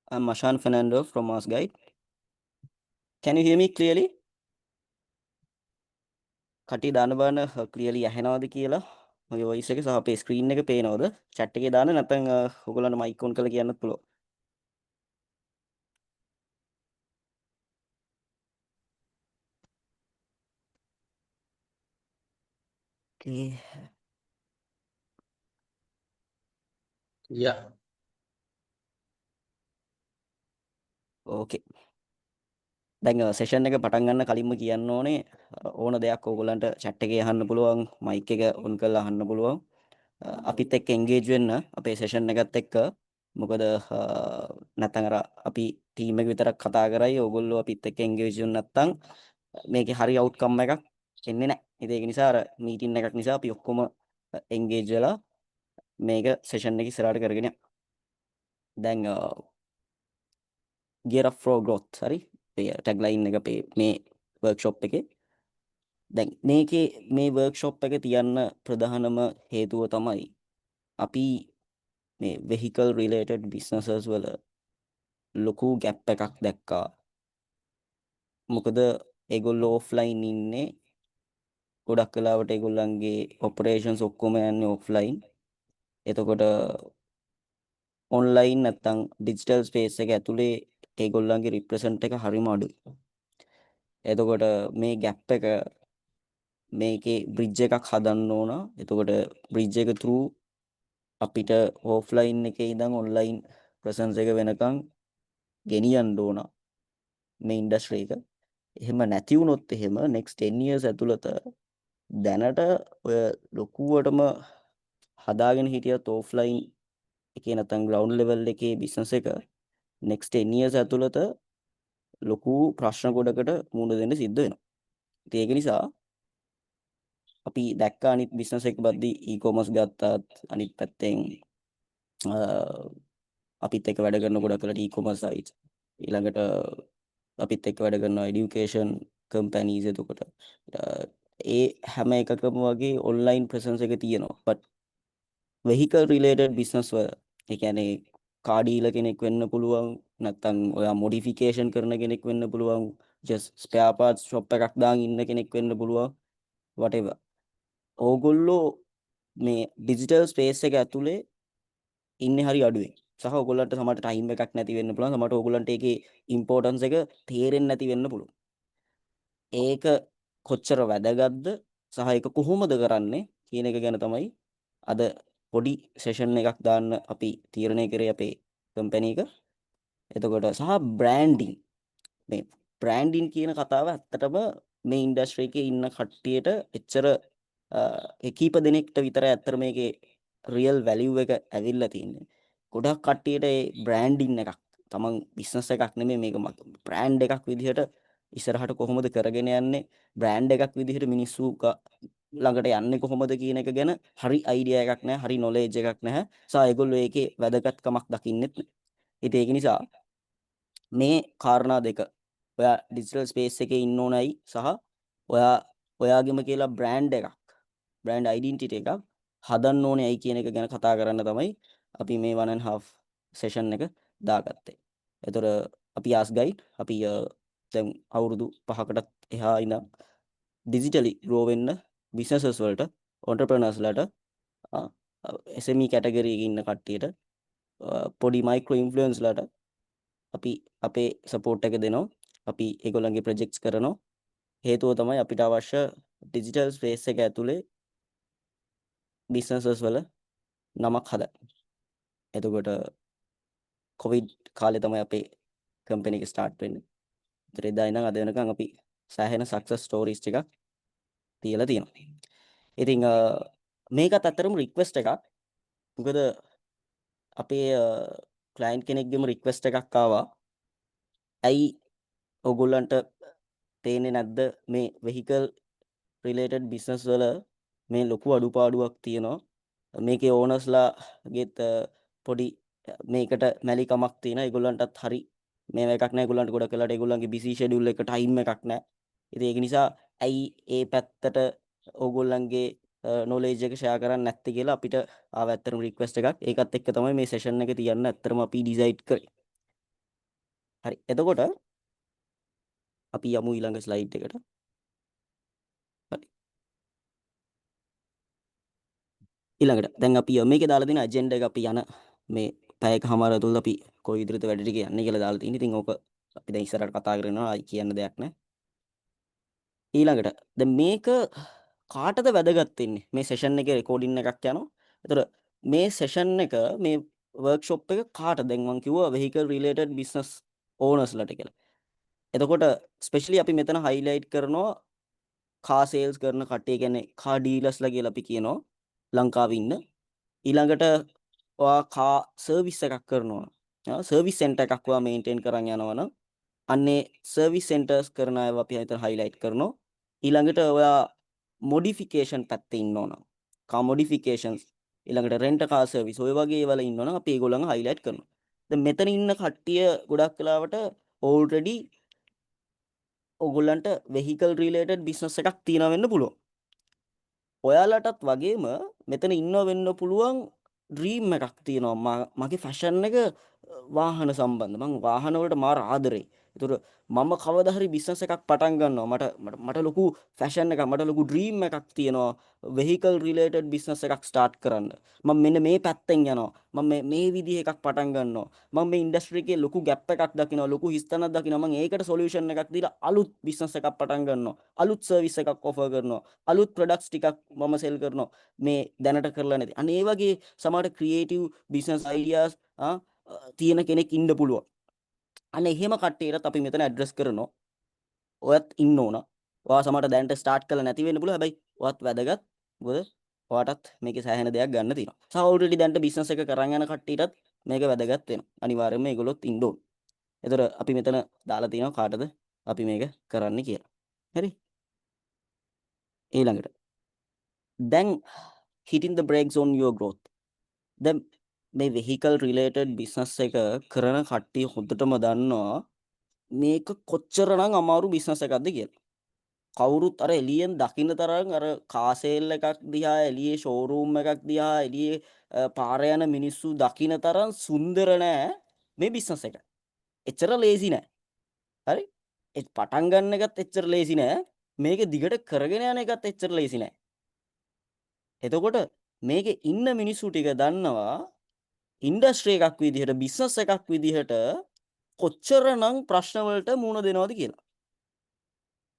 I'm Mashan Fernando from Ask Guide. Can you hear me clearly? කට්ටිය දාන්න බලන්න clearly ඇහෙනවද කියලා මගේ වොයිස් එක සහ අපේ ස්ක්‍රීන් එක පේනවද? චැට් එකේ දාන්න, නැත්නම් ඔයගොල්ලන්ට මයික් ඔන් කරලා කියන්නත් පුළුවන්. Okay. Yeah. ඕකේ. දැන් සෙෂන් එක පටන් ගන්න කලින්ම කියන්න ඕනේ, ඕන දෙයක් ඕගොල්ලන්ට චැට් එකේ අහන්න පුළුවන්, මයික් එක ඔන් කරලා අහන්න පුළුවන්. අපිත් එක්ක එන්ගේජ් වෙන්න අපේ සෙෂන් එකත් එක්ක. මොකද නැත්නම් අර අපි ටීම් එක විතරක් කතා කරයි, ඕගොල්ලෝ අපිත් එක්ක එන්ගේජ් වෙන්නේ නැත්නම් මේකේ හරි අවුට්කම් එකක් එන්නේ නැහැ. ඉතින් ඒක නිසා අර මීටින් එකක් නිසා අපි ඔක්කොම එන්ගේජ් වෙලා මේක සෙෂන් එක ඉස්සරහට කරගෙන යමු. දැන් Gear Up for Growth, හරි, ඒ ටැග්ලයින් එක අපේ මේ වර්ක්ෂොප් එකේ. දැන් මේකේ මේ වර්ක්ෂොප් එක තියන්න ප්‍රධානම හේතුව තමයි අපි මේ වෙහිකල් රිලේටඩ් බිස්නසස් වල ලොකු ගැප් එකක් දැක්කා. මොකද ඒගොල්ලෝ ඔෆ්ලයින් ඉන්නේ. ගොඩක් වෙලාවට ඒගොල්ලන්ගේ ඔපරේෂන්ස් ඔක්කොම යන්නේ ඔෆ්ලයින්. එතකොට ඔන්ලයින් නැත්තම් ඩිජිටල් ස්පේස් එක ඇතුලේ ඒගොල්ලන්ගේ රිප්‍රසන්ට් එක හරිම අඩුයි. එතකොට මේ ගැප් එක මේකේ බ්‍රිජ් එකක් හදන්න ඕන. එතකොට බ්‍රිජ් එක through අපිට ඔෆ්ලයින් එකේ ඉඳන් ඔන්ලයින් ප්‍රසන්ස් එක වෙනකන් ගෙනියන්න ඕන මේ ඉන්ඩස්ට්‍රි එක. එහෙම නැති වුණොත් එහෙම next 10 years ඇතුළත දැනට ඔය ලොකුවටම හදාගෙන හිටියත් ඔෆ්ලයින් එකේ නැත්නම් ග්‍රවුන්ඩ් ලෙවල් එකේ බිස්නස් එක next 10 years ඇතුළත ලොකු ප්‍රශ්න ගොඩකට මුහුණ දෙන්න සිද්ධ වෙනවා. ඉතින් ඒක නිසා අපි දැක්ක අනිත් බිස්නස් එක බද්දි e-commerce ගත්තත්, අනිත් පැත්තෙන් අපිත් එක්ක වැඩ කරන ගොඩක් වෙලාවට e-commerce sites, ඊළඟට අපිත් එක්ක වැඩ කරන එඩියුකේෂන් කම්පැනිස්, එතකොට ඒ හැම එකකම වගේ ඔන්ලයින් ප්‍රසන්ස් එක තියෙනවා. බට් වෙහිකල් රිලේටඩ් බිස්නස් වල, ඒ කියන්නේ කාර් ඩීලර් කෙනෙක් වෙන්න පුළුවන්, නැත්නම් ඔයා මොඩිෆිකේෂන් කරන කෙනෙක් වෙන්න පුළුවන්, ජස්ට් ස්පෙයාර් පාර්ට්ස් ෂොප් එකක් දාන් ඉන්න කෙනෙක් වෙන්න පුළුවන්, whatever. ඕගොල්ලෝ මේ ඩිජිටල් ස්පේස් එක ඇතුලේ ඉන්නේ හරි අඩුවෙන්. සහ ඕගොල්ලන්ට සමහරට ටයිම් එකක් නැති වෙන්න පුළුවන්. සමහරට ඕගොල්ලන්ට ඒකේ ඉම්පෝටන්ස් එක තේරෙන්නේ නැති වෙන්න පුළුවන්. ඒක කොච්චර වැදගත්ද සහ ඒක කොහොමද කරන්නේ කියන එක ගැන තමයි අද පොඩි සෙෂන් එකක් දාන්න අපි තීරණය කරේ අපේ කම්පැනි එක. එතකොට සහ බ්‍රෑන්ඩින්, මේ බ්‍රෑන්ඩින් කියන කතාව ඇත්තටම මේ ඉන්ඩස්ට්‍රි එකේ ඉන්න කට්ටියට එච්චර ඒ කීප දෙනෙක්ට විතරයි ඇත්තට මේකේ රියල් වැලියු එක ඇවිල්ලා තියෙන්නේ. ගොඩක් කට්ටියට ඒ බ්‍රෑන්ඩින් එකක්, තමන් බිස්නස් එකක් නෙමෙයි, මේක බ්‍රෑන්ඩ් එකක් විදිහට ඉස්සරහට කොහොමද කරගෙන යන්නේ, බ්‍රෑන්ඩ් එකක් විදිහට මිනිස්සු ළඟට යන්නේ කොහොමද කියන එක ගැන හරි අයිඩියා එකක් නැහැ, හරි නොලෙජ් එකක් නැහැ. සහ ඒගොල්ලෝ ඒකේ වැදගත්කමක් දකින්නෙත් නැහැ. ඉතින් ඒක නිසා මේ කාරණා දෙක, ඔයා ඩිජිටල් ස්පේස් එකේ ඉන්න ඕනයි සහ ඔයා ඔයාගෙම කියලා බ්‍රෑන්ඩ් එකක්, බ්‍රෑන්ඩ් අයිඩෙන්ටිටි එකක් හදන්න ඕනේ ඇයි කියන එක ගැන කතා කරන්න තමයි අපි මේ 1 and half session එක දාගත්තේ. එතකොට අපි ආස් ගයිඩ්, අපි දැන් අවුරුදු 5කටත් එහා ඉඳන් ඩිජිටලි ග්‍රෝ වෙන්න බිස්නසස් වලට, ඔන්ටර්ප්‍රෙනර්ස්ලාට, SME category එකේ ඉන්න කට්ටියට, පොඩි මයික්‍රෝ ඉන්ෆ්ලුවෙන්ස්ලාට අපි අපේ සපෝට් එක දෙනවා. අපි ඒගොල්ලන්ගේ ප්‍රොජෙක්ට්ස් කරනවා. හේතුව තමයි අපිට අවශ්‍ය ඩිජිටල් ස්පේස් එක ඇතුලේ බිස්නසස් වල නමක් හදන්න. එතකොට කොවිඩ් කාලේ තමයි අපේ කම්පැනි එක ස්ටාර්ට් වෙන්නේ. ඒතර එදා ඉඳන් අද වෙනකන් අපි සෑහෙන සක්සස් ස්ටෝරීස් ටිකක් තියලා තියෙනවා. ඉතින් මේකත් ඇත්තටම රික්වෙස්ට් එකක්. මොකද අපේ ක්ලයන්ට් කෙනෙක්ගෙම රික්වෙස්ට් එකක් ආවා. ඇයි ඔයගොල්ලන්ට පේන්නේ නැද්ද මේ වෙහිකල් රිලේටඩ් බිස්නස් වල මේ ලොකු අඩුපාඩුවක් තියෙනවා. මේකේ ඕනර්ස්ලාගෙත් පොඩි මේකට මැලිකමක් තියෙනවා. ඒගොල්ලන්ටත් හරි මේව එකක් නෑ. ඒගොල්ලන්ට ගොඩක් වෙලාවට ඒගොල්ලන්ගේ බිසි ෂෙඩියුල් එක ටයිම් එකක් නෑ. ඉතින් ඒක නිසා ඇයි ඒ පැත්තට ඕගොල්ලන්ගේ නොලෙජ් එක ෂෙයා කරන්නේ නැත්තේ කියලා අපිට ආව ඇත්තටම රික්වෙස්ට් එකක්. ඒකත් එක්ක තමයි මේ සෙෂන් එක තියන්න ඇත්තටම අපි ඩිසයිඩ් කරේ. හරි. එතකොට අපි යමු ඊළඟ ස්ලයිඩ් එකට. හරි. ඊළඟට දැන් අපි මේකේ දාලා තියෙන ඇජෙන්ඩා එක, අපි යන මේ පැයකමාර තුළ අපි කොයි විදිහට වැඩ ටික යන්නේ කියලා දාලා තියෙන. ඉතින් ඕක අපි දැන් ඉස්සරහට කතා කරනවා, ආයි කියන්න දෙයක් නැහැ. ඊළඟට දැන් මේක කාටද වැදගත් වෙන්නේ? මේ සෙෂන් එකේ රෙකෝඩින් එකක් යනවා. ඒතර මේ සෙෂන් එක, මේ වර්ක්ෂොප් එක කාටද? දැන් මං කිව්වා වෙහිකල් රිලේටඩ් බිස්නස් ඕනර්ස්ලට කියලා. එතකොට ස්පෙෂලි අපි මෙතන හයිලයිට් කරනවා කාර් සේල්ස් කරන කට්ටිය, කියන්නේ කාර් ඩීලර්ස්ලා කියලා අපි කියනවා ලංකාවේ ඉන්න. ඊළඟට ඔයා කාර් සර්විස් එකක් කරනවා නම්, සර්විස් සෙන්ටර් එකක් ඔයා මේන්ටේන් කරන් යනවා නම්, අන්නේ සර්විස් සෙන්ටර්ස් කරන අයව අපි හිතන හයිලයිට් කරනවා. ඊළඟට ඔයා මොඩිෆිකේෂන් පැත්තේ ඉන්නවා නම්, කාර් මොඩිෆිකේෂන්ස්, ඊළඟට රෙන්ට් කාර් සර්විස්, ඔය වගේ ඒවල ඉන්නවා නම් අපි ඒගොල්ලන්ව හයිලයිට් කරනවා. දැන් මෙතන ඉන්න කට්ටිය ගොඩක් වෙලාවට ඕල්රෙඩි ඔයගොල්ලන්ට වෙහිකල් රිලේටඩ් බිස්නස් එකක් තියෙනවා වෙන්න පුළුවන්. ඔයාලටත් වගේම මෙතන ඉන්නව වෙන්න පුළුවන් ඩ්‍රීම් එකක් තියෙනවා, මගේ පැෂන් එක වාහන සම්බන්ධ. මං වාහන වලට මාර ආදරෙයි. ඒතර මම කවදා හරි බිස්නස් එකක් පටන් ගන්නවා. මට මට මට ලොකු පැෂන් එකක්, මට ලොකු ඩ්‍රීම් එකක් තියෙනවා වෙහිකල් රිලේටඩ් බිස්නස් එකක් ස්ටාර්ට් කරන්න. මම මෙන්න මේ පැත්තෙන් යනවා. මම මේ මේ විදිහ එකක් පටන් ගන්නවා. මම මේ ඉන්ඩස්ට්‍රි එකේ ලොකු ගැප් එකක් දකිනවා, ලොකු හිස්තැනක් දකිනවා. මම ඒකට සොලියුෂන් එකක් දීලා අලුත් බිස්නස් එකක් පටන් ගන්නවා. අලුත් සර්විස් එකක් ඔෆර් කරනවා. අලුත් ප්‍රොඩක්ට්ස් ටිකක් මම සෙල් කරනවා. මේ දැනට කරලා නැති. අන්න ඒ වගේ සමහරට ක්‍රියේටිව් බිස්නස් අයිඩියාස් තියෙන කෙනෙක් ඉන්න පුළුවන්. අන්න එහෙම කට්ටියටත් අපි මෙතන ඇඩ්‍රස් කරනවා. ඔයත් ඉන්න ඕන. ඔයා සමහරට දැනට ස්ටාර්ට් කරලා නැති වෙන්න පුළුවන්. හැබැයි ඔයත් වැදගත්. මොකද ඔයාටත් මේකේ සෑහෙන දෙයක් ගන්න තියෙනවා. සහ ඔල්රෙඩි දැනට බිස්නස් එක කරන් යන කට්ටියටත් මේක වැදගත් වෙනවා. අනිවාර්යයෙන්ම ඒගොල්ලොත් ඉන්න ඕන. ඒතර අපි මෙතන දාලා තියෙනවා කාටද අපි මේක කරන්න කියලා. හරි. ඊළඟට දැන් hitting the brakes on your growth. දැන් මේ vehicle related business එක කරන කට්ටිය හොඳටම දන්නවා මේක කොච්චරනම් අමාරු බිස්නස් එකක්ද කියලා. කවුරුත් අර එළියෙන් දකින්න තරම්, අර කාර් සේල් එකක් දිහා, එළියේ ෂෝරූම් එකක් දිහා, එළියේ පාර යන මිනිස්සු දකින්න තරම් සුන්දර නෑ මේ බිස්නස් එක. එච්චර ලේසි නෑ. හරි? ඒ පටන් ගන්න එකත් එච්චර ලේසි නෑ. මේක දිගට කරගෙන යන එකත් එච්චර ලේසි නෑ. එතකොට මේකේ ඉන්න මිනිස්සු ටික දන්නවා ඉන්ඩස්ට්‍රි එකක් විදිහට, බිස්නස් එකක් විදිහට කොච්චරනම් ප්‍රශ්න වලට මුහුණ දෙනවද කියලා.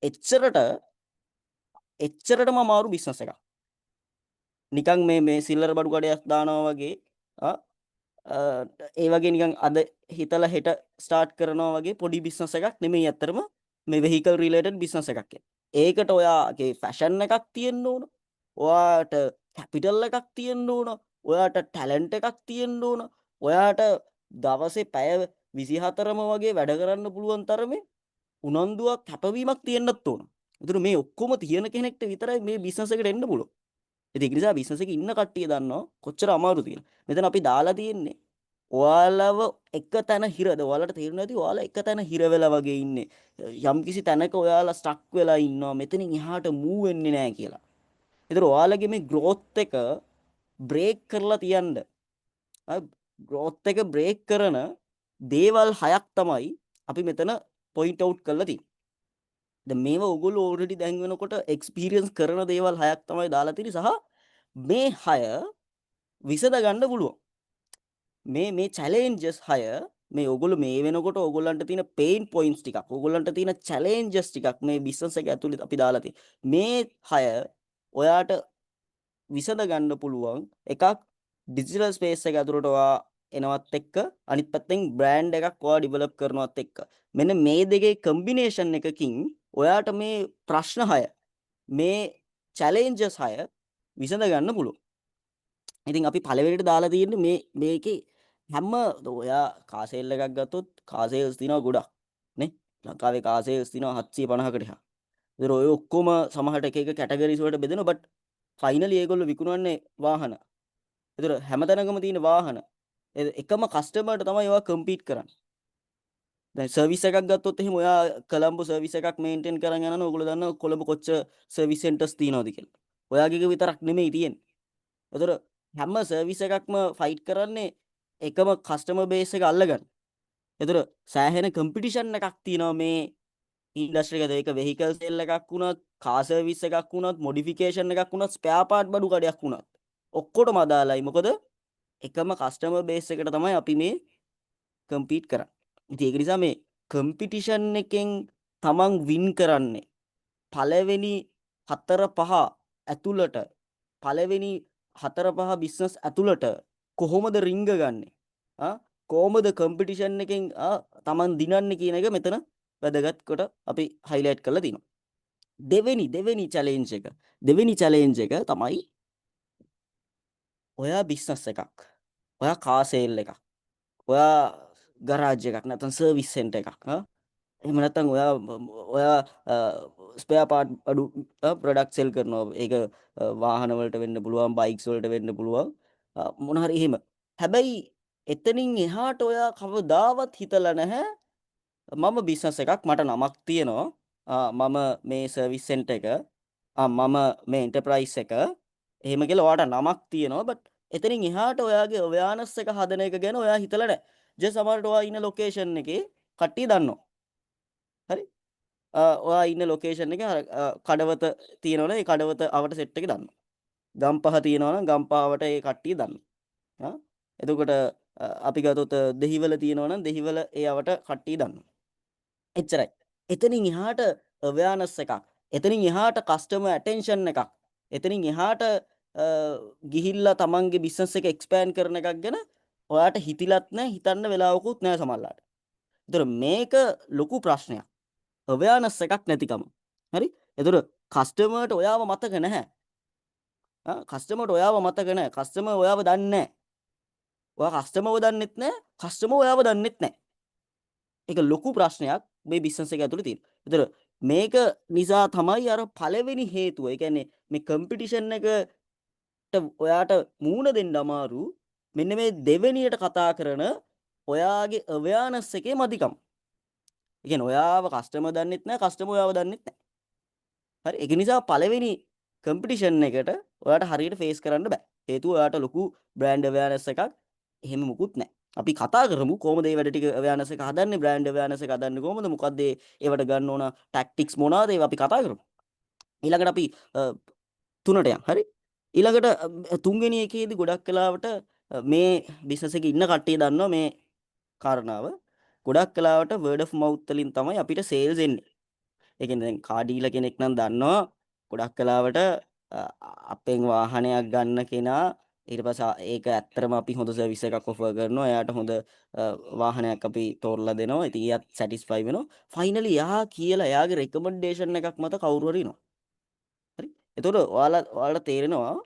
එච්චරට එච්චරටම අමාරු බිස්නස් එකක්. නිකන් මේ මේ සිල්ලර බඩු කඩයක් දානවා වගේ, ඒ වගේ නිකන් අද හිතලා හෙට ස්ටාර්ට් කරනවා වගේ පොඩි බිස්නස් එකක් නෙමෙයි ඇත්තටම මේ වෙහිකල් රිලේටඩ් බිස්නස් එකක් කියන්නේ. ඒකට ඔයාගේ පැෂන් එකක් තියෙන්න ඕන. ඔයාට කැපිටල් එකක් තියෙන්න ඕන. ඔයාට ටැලන්ට් එකක් තියෙන්න ඕන. ඔයාට දවසේ පැය 24ම වගේ වැඩ කරන්න පුළුවන් තරමේ උනන්දුවක්, කැපවීමක් තියෙන්නත් ඕන. ඒතර මේ ඔක්කොම තියෙන කෙනෙක්ට විතරයි මේ බිස්නස් එකට එන්න පුළුවන්. ඉතින් ඒක නිසා බිස්නස් එකේ ඉන්න කට්ටිය දන්නවා කොච්චර අමාරුද කියලා. මෙතන අපි දාලා තියෙන්නේ ඔයාලව එක තැන හිරද, ඔයාලට තේරුණා ඇති ඔයාලා එක තැන හිර වෙලා වගේ ඉන්නේ. යම් කිසි තැනක ඔයාලා ස්ටක් වෙලා ඉන්නවා. මෙතනින් එහාට මූව් වෙන්නේ නැහැ කියලා. ඒතර ඔයාලගේ මේ ග්‍රෝත් එක බ්‍රේක් කරලා තියන්න. ග්‍රෝත් එක බ්‍රේක් කරන දේවල් හයක් තමයි අපි මෙතන පොයින්ට් අවුට් කරලා තියෙන්නේ. දැන් මේවා ඔයගොල්ලෝ ඕල්රෙඩි දැන් වෙනකොට එක්ස්පීරියන්ස් කරන දේවල් හයක් තමයි දාලා තියෙන්නේ සහ මේ හය විසඳ ගන්න පුළුවන්. මේ මේ චැලෙන්ජස් හය, මේ ඔයගොල්ලෝ මේ වෙනකොට ඔයගොල්ලන්ට තියෙන පේන් පොයින්ට්ස් ටිකක්, ඔයගොල්ලන්ට තියෙන චැලෙන්ජස් ටිකක් මේ බිස්නස් එක ඇතුළේ අපි දාලා තියෙන්නේ. මේ හය ඔයාට විසඳ ගන්න පුළුවන්. එකක්, ඩිජිටල් ස්පේස් එක ඇතුළට ඔයා එනවත් එක්ක, අනිත් පැත්තෙන් බ්‍රෑන්ඩ් එකක් ඔයා ඩිවෙලොප් කරනවත් එක්ක, මෙන්න මේ දෙකේ කම්බිනේෂන් එකකින් ඔයාට මේ ප්‍රශ්න හය, මේ චැලෙන්ජස් හය විසඳ ගන්න පුළුවන්. ඉතින් අපි පළවෙනිට දාලා තියෙන්නේ මේ මේකේ හැම, ඔයා කාර් සේල් එකක් ගත්තොත් කාර් සේල්ස් තියෙනවා ගොඩක් නේ. ලංකාවේ කාර් සේල්ස් තියෙනවා 750කට එහා. ඒතර ඔය ඔක්කොම සමහරට එක එක කැටගරිස් වලට බෙදෙනවා, බට් ෆයිනලි ඒගොල්ලෝ විකුණන්නේ වාහන. ඒතර හැමතැනකම තියෙන වාහන එකම කස්ටමර්ට තමයි ඔයා කම්පීට් කරන්නේ. දැන් සර්විස් එකක් ගත්තොත් එහෙම, ඔයා කොළඹ සර්විස් එකක් මේන්ටේන් කරන් යනවා නම් ඔයගොල්ලෝ දන්නවා කොළඹ කොච්චර සර්විස් සෙන්ටර්ස් තියෙනවද කියලා. ඔයාගේ එක විතරක් නෙමෙයි තියෙන්නේ. ඒතර හැම සර්විස් එකක්ම ෆයිට් කරන්නේ එකම කස්ටමර් බේස් එක අල්ලගන්න. එතකොට සෑහෙන කම්පිටිෂන් එකක් තියෙනවා මේ ඉන්ඩස්ට්‍රි එකේ. ඒක වෙහිකල් සේල් එකක් වුණත්, කාර් සර්විස් එකක් වුණත්, මොඩිෆිකේෂන් එකක් වුණත්, ස්පෙයාර් පාර්ට් බඩු කඩයක් වුණත් ඔක්කොටම අදාළයි. මොකද එකම කස්ටමර් බේස් එකට තමයි අපි මේ කම්පීට් කරන්නේ. ඉතින් ඒක නිසා මේ කම්පිටිෂන් එකෙන් තමන් වින් කරන්නේ පළවෙනි හතර පහ ඇතුළට, පළවෙනි හතර පහ බිස්නස් ඇතුළට කොහොමද රිංග ගන්නෙ, ආ කොහොමද කම්පිටිෂන් එකෙන් තමන් දිනන්නේ කියන එක මෙතන වැදගත් කොට අපි හයිලයිට් කරලා තිනවා. දෙවෙනි දෙවෙනි චැලෙන්ජ් එක, දෙවෙනි චැලෙන්ජ් එක තමයි ඔයා බිස්නස් එකක්, ඔයා කාර් සේල් එකක්, ඔයා ගරාජ් එකක් නැත්නම් සර්විස් සෙන්ටර් එකක්, ආ එහෙම නැත්නම් ඔයා ඔයා ස්පෙයාර් පාර්ට් අඩු ප්‍රොඩක්ට් සෙල් කරනවා. ඒක වාහන වලට වෙන්න පුළුවන්, බයික්ස් වලට වෙන්න පුළුවන්, මොන හරි එහෙම. හැබැයි එතනින් එහාට ඔයා කවදාවත් හිතලා නැහැ මම බිස්නස් එකක්, මට නමක් තියෙනවා, මම මේ සර්විස් සෙන්ටර් එක, මම මේ එන්ටර්ප්‍රයිස් එක එහෙම කියලා ඔයාට නමක් තියෙනවා. බට් එතනින් එහාට ඔයාගේ අවෙයානස් එක හදන එක ගැන ඔයා හිතලා නැහැ. ජස්ට් සමහරට ඔයා ඉන්න ලොකේෂන් එකේ කට්ටිය දන්නවා. හරි, ඔයා ඉන්න ලොකේෂන් එකේ අර කඩවත තියෙනවනේ, ඒ කඩවත අවට සෙට් එක දන්නවා. ගම්පහ තියෙනවා නම් ගම්පහ අවට ඒ කට්ටිය දන්නවා. ආ එතකොට අපි ගත්තොත් දෙහිවල තියෙනවා නම් දෙහිවල ඒ අවට කට්ටිය දන්නවා. එච්චරයි. එතනින් එහාට අවෙයානස් එකක්, එතනින් එහාට කස්ටමර් ඇටෙන්ෂන් එකක්, එතනින් එහාට ගිහිල්ලා තමන්ගේ බිස්නස් එක එක්ස්පෑන්ඩ් කරන එකක් ගැන ඔයාට හිතිලත් නැහැ, හිතන්න වෙලාවකුත් නැහැ සමහරලාට. ඒතර මේක ලොකු ප්‍රශ්නයක්. අවෙයානස් එකක් නැතිකම. හරි? ඒතර කස්ටමර්ට ඔයාව මතක නැහැ. ආ කස්ටමර්ට ඔයාව මතක නැහැ. කස්ටමර් ඔයාව දන්නේ නැහැ. ඔයා කස්ටමර්ව දන්නෙත් නැහැ. කස්ටමර් ඔයාව දන්නෙත් නැහැ. ඒක ලොකු ප්‍රශ්නයක් මේ බිස්නස් එක ඇතුලේ තියෙන. ඒතර මේක නිසා තමයි අර පළවෙනි හේතුව. ඒ කියන්නේ මේ කම්පිටිෂන් එකට ඔයාට මූණ දෙන්න අමාරු. මෙන්න මේ දෙවෙනියට කතා කරන ඔයාගේ අවෙයානස් එකේ මදිකම. ඒ කියන්නේ ඔයාව කස්ටමර් දන්නෙත් නැහැ, කස්ටමර් ඔයාව දන්නෙත් නැහැ. හරි, ඒක නිසා පළවෙනි කම්පිටිෂන් එකට ඔයාට හරියට ෆේස් කරන්න බෑ. හේතුව ඔයාට ලොකු බ්‍රෑන්ඩ් අවෙයානස් එකක් එහෙම මුකුත් නැහැ. අපි කතා කරමු කොහොමද මේ වැඩ ටික අවෙයානස් එක හදන්නේ, බ්‍රෑන්ඩ් අවෙයානස් එක හදන්නේ කොහොමද, මොකද්ද ඒවට ගන්න ඕන ටැක්ටික්ස් මොනවාද, ඒවා අපි කතා කරමු. ඊළඟට අපි තුනට යමු. හරි, ඊළඟට තුන්වෙනි එකේදී ගොඩක් වෙලාවට මේ බිස්නස් එකේ ඉන්න කට්ටිය දන්නවා මේ කාරණාව. ගොඩක් වෙලාවට word of mouth වලින් තමයි අපිට සේල්ස් එන්නේ. ඒ කියන්නේ දැන් කාර් ඩීලර් කෙනෙක් නම් දන්නවා ගොඩක් වෙලාවට අපෙන් වාහනයක් ගන්න කෙනා ඊට පස්සේ ඒක ඇත්තටම අපි හොඳ සර්විස් එකක් ඔෆර් කරනවා. එයාට හොඳ වාහනයක් අපි තෝරලා දෙනවා. ඉතින් එයාත් සැටිස්ෆයි වෙනවා. ෆයිනලි එයා කියලා එයාගේ රෙකමෙන්ඩේෂන් එකක් මත කවුරු හරි එනවා. හරි. එතකොට ඔයාලා තේරෙනවා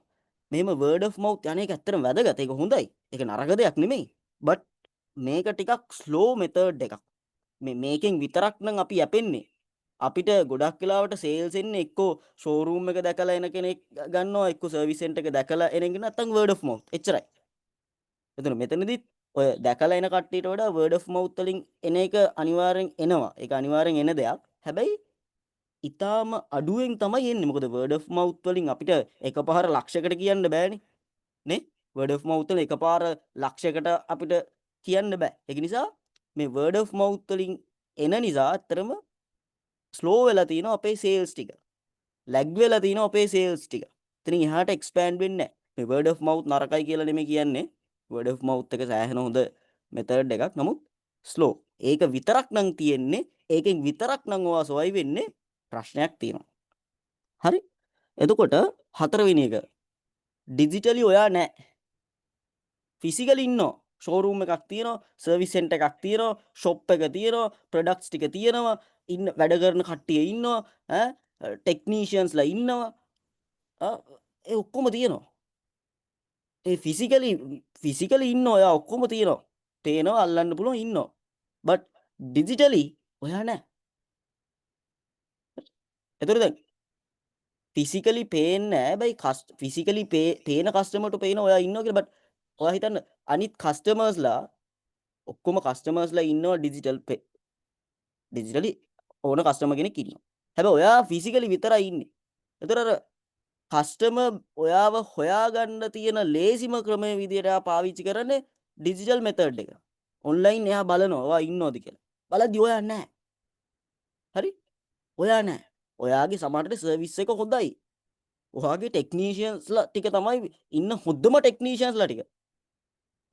මෙහෙම word of mouth යන එක ඇත්තටම වැදගත්. ඒක හොඳයි. ඒක නරක දෙයක් නෙමෙයි. බට් මේක ටිකක් ස්ලෝ මෙතඩ් එකක්. මේකෙන් විතරක් නම් අපි යැපෙන්නේ. අපිට ගොඩක් වෙලාවට සේල්ස් එන්නේ එක්කෝ ෂෝරූම් එක දැකලා එන කෙනෙක් ගන්නවා, එක්කෝ සර්විස් සෙන්ටර් එක දැකලා එන කෙනෙක්, නැත්නම් word of mouth. එච්චරයි. එතන මෙතනදිත් ඔය දැකලා එන කට්ටියට වඩා word of mouth වලින් එන එක අනිවාර්යෙන් එනවා. ඒක අනිවාර්යෙන් එන දෙයක්. හැබැයි ඉතාම අඩුවෙන් තමයි එන්නේ. මොකද word of mouth වලින් අපිට එකපාර ලක්ෂයකට කියන්න බෑනේ. නේ? Word of mouth වලින් එකපාර ලක්ෂයකට අපිට කියන්න බෑ. ඒක නිසා මේ word of mouth වලින් එන නිසා ඇත්තටම ස්ලෝ වෙලා තියෙනවා අපේ සේල්ස් ටික. ලැග් වෙලා තියෙනවා අපේ සේල්ස් ටික. ඉතින් එහාට එක්ස්පෑන්ඩ් වෙන්නේ නැහැ. මේ word of mouth නරකයි කියලා නෙමෙයි කියන්නේ. Word of mouth එක සෑහෙන හොඳ මෙතඩ් එකක්. නමුත් ස්ලෝ. ඒක විතරක් නම් තියෙන්නේ. ඒකෙන් විතරක් නම් ඔයා සර්වයිව් වෙන්නේ ප්‍රශ්නයක් තියෙනවා. හරි? එතකොට හතරවෙනි එක ඩිජිටලි ඔයා නෑ. ෆිසිකලි ඉන්නවා. ෂෝරූම් එකක් තියෙනවා, සර්විස් සෙන්ටර් එකක් තියෙනවා, ෂොප් එක තියෙනවා, ප්‍රොඩක්ට්ස් ටික තියෙනවා, ඉන්න වැඩ කරන කට්ටිය ඉන්නවා, ඈ ටෙක්නීෂියන්ස්ලා ඉන්නවා. ආ ඒ ඔක්කොම තියෙනවා. ඒ ෆිසිකලි ෆිසිකලි ඉන්න ඔයා ඔක්කොම තියෙනවා. පේනවා, අල්ලන්න පුළුවන්, ඉන්නවා. බට් ඩිජිටලි ඔයා නෑ. එතකොට දැන් ෆිසිකලි පේන්නේ නෑ. හැබැයි ෆිසිකලි පේන කස්ටමර්ට පේන ඔයා ඉන්නවා කියලා. බට් ඔයා හිතන්න අනිත් කස්ටමර්ස්ලා ඔක්කොම කස්ටමර්ස්ලා ඉන්නවා ඩිජිටල් ඩිජිටලි ඕන කස්ටමර් කෙනෙක් ඉන්නවා. හැබැයි ඔයා ෆිසිකලි විතරයි ඉන්නේ. එතකොට අර කස්ටමර් ඔයාව හොයාගන්න තියෙන ලේසිම ක්‍රමය විදියට එයා පාවිච්චි කරන්නේ ඩිජිටල් මෙතඩ් එක. ඔන්ලයින් එයා බලනවා ඔයා ඉන්නවද කියලා. බලද්දි ඔයා නැහැ. හරි? ඔයා නැහැ. ඔයාගේ සමහරට සර්විස් එක හොඳයි. ඔයාගේ ටෙක්නීෂියන්ස්ලා ටික තමයි ඉන්න හොඳම ටෙක්නීෂියන්ස්ලා ටික.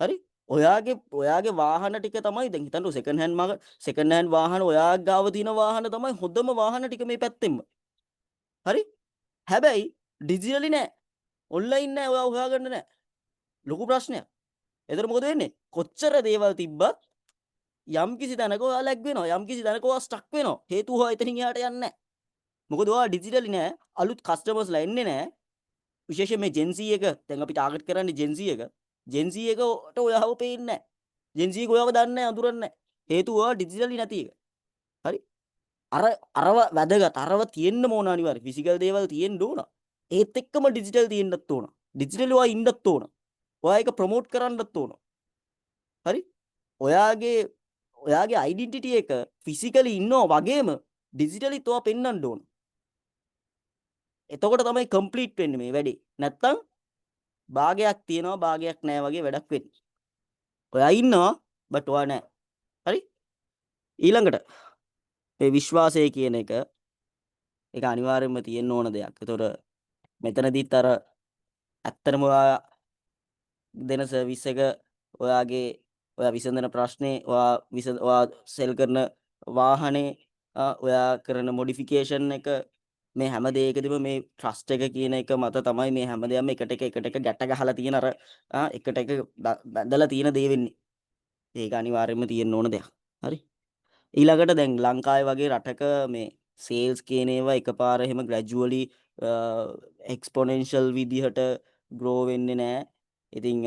හරි? ඔයාගේ වාහන ටික තමයි, දැන් හිතන්නකෝ, සෙකන්ඩ් හෑන්ඩ් මාක සෙකන්ඩ් හෑන්ඩ් වාහන, ඔයා ගාව තියෙන වාහන තමයි හොඳම වාහන ටික මේ පැත්තෙන්ම. හරි? හැබැයි ඩිජිටලි නෑ. ඔන්ලයින් නෑ. ඔයා හොයාගන්න නෑ. ලොකු ප්‍රශ්නයක්. එතකොට මොකද වෙන්නේ? කොච්චර දේවල් තිබ්බත් යම් කිසි තැනක ඔයා ලැග් වෙනවා. යම් කිසි තැනක ඔයා ස්ටක් වෙනවා. හේතුව ඔයා එතනින් එහාට යන්නේ නෑ. මොකද ඔයා ඩිජිටලි නෑ. අලුත් කස්ටමර්ස්ලා එන්නේ නෑ. විශේෂයෙන් මේ ජෙන් සී එක, දැන් අපි ටාගට් කරන්නේ ජෙන් සී එක. ජෙන් සී එකට ඔයාව පේන්නේ නෑ. ජෙන් සී එක ඔයාව දන්නේ නෑ, අඳුරන්නේ නෑ. හේතුව ඔයා ඩිජිටලි නැති එක. හරි? අර අරව වැදගත්. අරව තියෙන්න ඕන අනිවාර්යයෙන්. ෆිසිකල් දේවල් තියෙන්න ඕන. ඒත් එක්කම ඩිජිටල් තියෙන්නත් ඕන. ඩිජිටලි ඔයා ඉන්නත් ඕන. ඔයා ඒක ප්‍රොමෝට් කරන්නත් ඕන. හරි? ඔයාගේ ඔයාගේ අයිඩෙන්ටිටි එක ෆිසිකලි ඉන්නවා වගේම ඩිජිටලිත් ඔයා පෙන්වන්න ඕන. එතකොට තමයි කම්ප්ලීට් වෙන්නේ මේ වැඩේ. නැත්තම් භාගයක් තියෙනවා භාගයක් නෑ වගේ වැඩක් වෙන්නේ. ඔයා ඉන්නවා, බට් ඔයා නෑ. හරි? ඊළඟට මේ විශ්වාසය කියන එක, ඒක අනිවාර්යයෙන්ම තියෙන්න ඕන දෙයක්. ඒතකොට මෙතනදිත් අර ඇත්තටම ඔයා දෙන සර්විස් එක, ඔයාගේ ඔයා විසඳන ප්‍රශ්නේ, ඔයා සෙල් කරන වාහනේ, ඔයා කරන මොඩිෆිකේෂන් එක, මේ හැම දෙයකදීම මේ ට්‍රස්ට් එක කියන එක මත තමයි මේ හැම දෙයක්ම එකට එක එකට එක ගැට ගහලා තියෙන, අර එකට එක බැඳලා තියෙන දේ වෙන්නේ. ඒක අනිවාර්යයෙන්ම තියෙන්න ඕන දෙයක්. හරි. ඊළඟට දැන් ලංකාවේ වගේ රටක මේ සේල්ස් කියන ඒවා එකපාර එහෙම ග්‍රැජුවලි එක්ස්පොනෙන්ෂල් විදිහට ග්‍රෝ වෙන්නේ නෑ. ඉතින්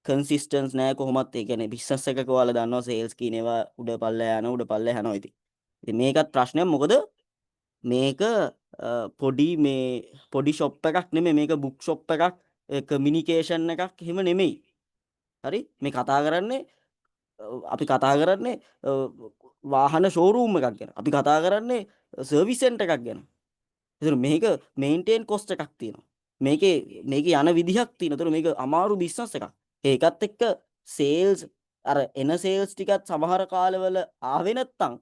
කන්සිස්ටන්ස් නෑ කොහොමත්. ඒ කියන්නේ බිස්නස් එකක ඔයාලා දන්නවා සේල්ස් කියන ඒවා උඩ පල්ලෙහා යන, උඩ පල්ලෙහා යනවා ඉතින්. ඉතින් මේකත් ප්‍රශ්නයක්, මොකද මේක පොඩි මේ පොඩි ෂොප් එකක් නෙමෙයි. මේක බුක් ෂොප් එකක්, කමියුනිකේෂන් එකක් එහෙම නෙමෙයි. හරි, මේ කතා කරන්නේ, අපි කතා කරන්නේ වාහන ෂෝරූම් එකක් ගැන. අපි කතා කරන්නේ සර්විස් සෙන්ටර් එකක් ගැන. ඒතර මේක මේන්ටේන් කොස්ට් එකක් තියෙනවා. මේකේ මේකේ යන විදිහක් තියෙනවා. ඒතර මේක අමාරු බිස්නස් එකක්. ඒකත් එක්ක සේල්ස්, අර එන සේල්ස් ටිකත් සමහර කාලවල ආවේ නැත්තම්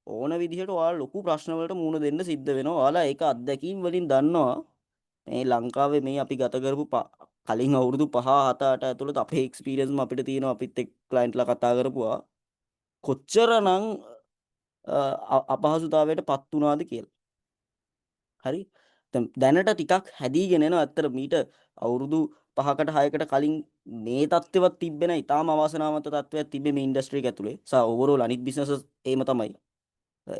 ඕන විදිහට ඔයාලා ලොකු ප්‍රශ්න වලට මුහුණ දෙන්න සිද්ධ වෙනවා. ඔයාලා ඒක අත්දැකීම් වලින් දන්නවා. මේ ලංකාවේ මේ අපි ගත කරපු කලින් අවුරුදු 5 7 8 ඇතුළත අපේ එක්ස්පීරියන්ස්ම අපිට තියෙනවා, අපිත් එක්ක ක්ලයන්ට්ලා කතා කරපුවා කොච්චරනම් අපහසුතාවයට පත් වුණාද කියලා. හරි. දැන් දැනට ටිකක් හැදීගෙන එනවා. ඇත්තට මීට අවුරුදු 5කට 6කට කලින් මේ තත්ත්වයක් තිබ්බේ නැහැ. ඉතාම අවාසනාවන්ත තත්ත්වයක් තිබ්බේ මේ ඉන්ඩස්ට්‍රි එක ඇතුලේ. සහ ඕවරෝල් අනිත් බිස්නසස් එහෙම තමයි.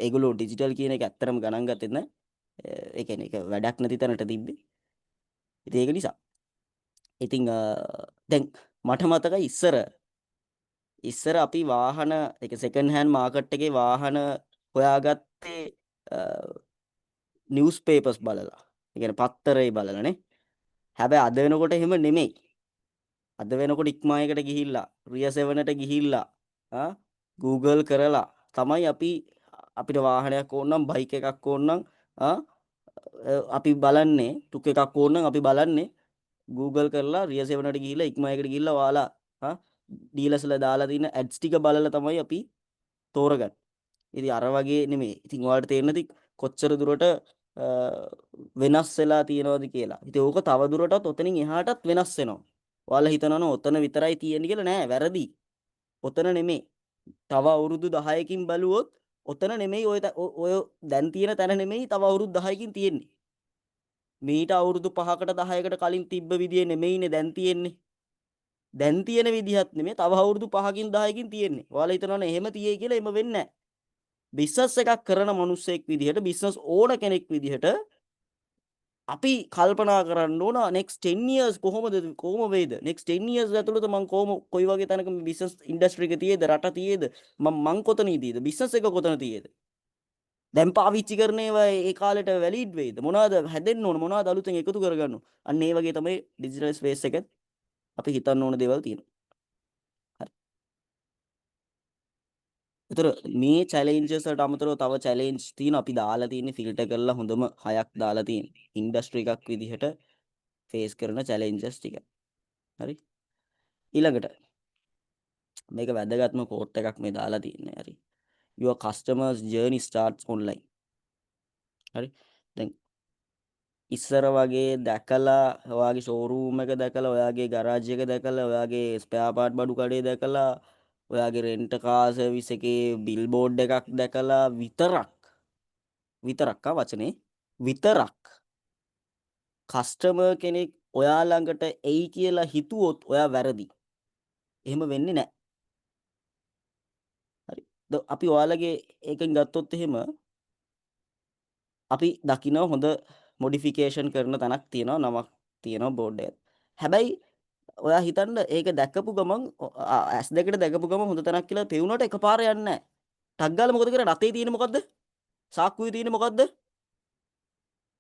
ඒගොල්ලෝ ඩිජිටල් කියන එක ඇත්තටම ගණන් ගත්තෙත් නැහැ. ඒ කියන්නේ ඒක වැඩක් නැති තැනට තිබ්බේ. ඉතින් ඒක නිසා. ඉතින් දැන් මට මතකයි ඉස්සර ඉස්සර අපි වාහන ඒක සෙකන්ඩ් හෑන්ඩ් මාකට් එකේ වාහන හොයාගත්තේ නිවුස් පේපර්ස් බලලා. ඒ කියන්නේ පත්තරේ බලලා නේ. හැබැයි අද වෙනකොට එහෙම නෙමෙයි. අද වෙනකොට ඉක්මා එකට ගිහිල්ලා, රිය 7ට ගිහිල්ලා, ආ Google කරලා තමයි අපි අපිට වාහනයක් ඕන නම්, බයික් එකක් ඕන නම්, ආ අපි බලන්නේ, ටුක් එකක් ඕන නම් අපි බලන්නේ Google කරලා, රිය 7ට ගිහිල්ලා, ඉක්මා එකට ගිහිල්ලා, ඔයාලා ආ ඩීලර්ස්ලා දාලා තියෙන ඇඩ්ස් ටික බලලා තමයි අපි තෝරගන්නේ. ඉතින් අර වගේ නෙමෙයි. ඉතින් ඔයාලට තේරෙන්නද කොච්චර දුරට වෙනස් වෙලා තියෙනවද කියලා. ඉතින් ඕක තව දුරටත් ඔතනින් එහාටත් වෙනස් වෙනවා. ඔයාලා හිතනවා ඔතන විතරයි තියෙන්නේ කියලා. නෑ, වැරදි. ඔතන නෙමෙයි. තව අවුරුදු 10කින් බලුවොත් ඔතන නෙමෙයි, ඔය ඔය දැන් තියෙන තැන නෙමෙයි තව අවුරුදු 10කින් තියෙන්නේ. මීට අවුරුදු 5කට 10කට කලින් තිබ්බ විදිය නෙමෙයිනේ දැන් තියෙන්නේ. දැන් තියෙන විදිහත් නෙමෙයි තව අවුරුදු 5කින් 10කින් තියෙන්නේ. ඔයාලා හිතනවනේ එහෙම තියෙයි කියලා, එහෙම වෙන්නේ නැහැ. බිස්නස් එකක් කරන මිනිස්සෙක් විදිහට, බිස්නස් ඕනර් කෙනෙක් විදිහට අපි කල්පනා කරන්න ඕන next 10 years කොහොමද, කොහොම වෙයිද, next 10 years ඇතුළත මං කොහොම කොයි වගේ තැනක මේ බිස්නස් ඉන්ඩස්ට්‍රි එක තියෙද, රට තියෙද, මං මං කොතන ඉදීද, බිස්නස් එක කොතන තියෙද, දැන් පාවිච්චි කරන ඒවා ඒ කාලෙට වැලිඩ් වෙයිද, මොනවද හැදෙන්න ඕන, මොනවද අලුතෙන් එකතු කරගන්න ඕන. අන්න ඒ වගේ තමයි ඩිජිටල් ස්පේස් එකෙත් අපි හිතන්න ඕන දේවල් තියෙනවා. හරි. ඒතර මේ චැලෙන්ජස් වලට අමතරව තව චැලෙන්ජ් තියෙනවා. අපි දාලා තියෙන්නේ ෆිල්ටර් කරලා හොඳම හයක් දාලා තියෙන්නේ. ඉන්ඩස්ට්‍රි එකක් විදිහට ෆේස් කරන චැලෙන්ජස් ටික. හරි. ඊළඟට මේක වැදගත්ම කෝට් එකක් මේ දාලා තියෙන්නේ. හරි. Your customers journey starts online. හරි. දැන් ඉස්සර වගේ දැකලා, ඔයාගේ ෂෝරූම් එක දැකලා, ඔයාගේ ගරාජ් එක දැකලා, ඔයාගේ ස්පෙයාර් පාර්ට් බඩු කඩේ දැකලා, ඔයාගේ රෙන්ට් කාර් සර්විස් එකේ බිල් බෝඩ් එකක් දැකලා විතරක් විතරක්, ආ වචනේ විතරක්, කස්ටමර් කෙනෙක් ඔයා ළඟට එයි කියලා හිතුවොත් ඔයා වැරදි. එහෙම වෙන්නේ නැහැ. හරි. අපි ඔයාලගේ ඒකෙන් ගත්තොත් එහෙම අපි දකිනවා හොඳ මොඩිෆිකේෂන් කරන තැනක් තියෙනවා, නමක් තියෙනවා, බෝඩ් එකක්. හැබැයි ඔයා හිතන්න, ඒක දැකපු ගමන්, ඇස් දෙකට දැකපු ගමන් හොඳ තැනක් කියලා පෙවුනට එකපාර යන්නේ නැහැ. ටක් ගාලා මොකද කරන්නේ? අතේ තියෙන්නේ මොකද්ද? සාක්කුවේ තියෙන්නේ මොකද්ද?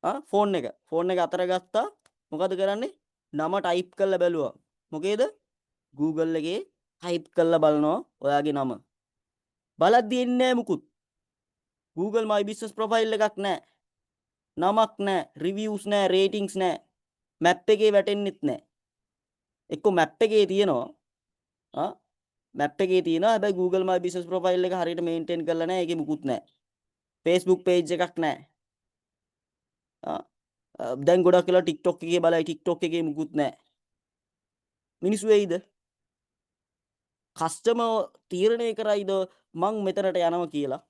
ආ ෆෝන් එක. ෆෝන් එක අතර ගත්තා. මොකද කරන්නේ? නම ටයිප් කරලා බැලුවා. මොකේද? Google එකේ ටයිප් කරලා බලනවා ඔයාගේ නම. බලද්දි එන්නේ නැහැ මුකුත්. Google My Business profile එකක් නැහැ. නමක් නැහැ, රිවිව්ස් නැහැ, රේටින්ග්ස් නැහැ. මැප් එකේ වැටෙන්නෙත් නැහැ. එක්කෝ මැප් එකේ තියෙනවා. ආ මැප් එකේ තියෙනවා. හැබැයි Google My Business profile එක හරියට මේන්ටේන් කරලා නැහැ. ඒකේ මුකුත් නැහැ. Facebook page එකක් නැහැ. ආ දැන් ගොඩක් වෙලා TikTok එකේ බලයි, TikTok එකේ මුකුත් නැහැ. මිනිස්සු එයිද? කස්ටමර් තීරණය කරයිද මං මෙතනට යනවා කියලා?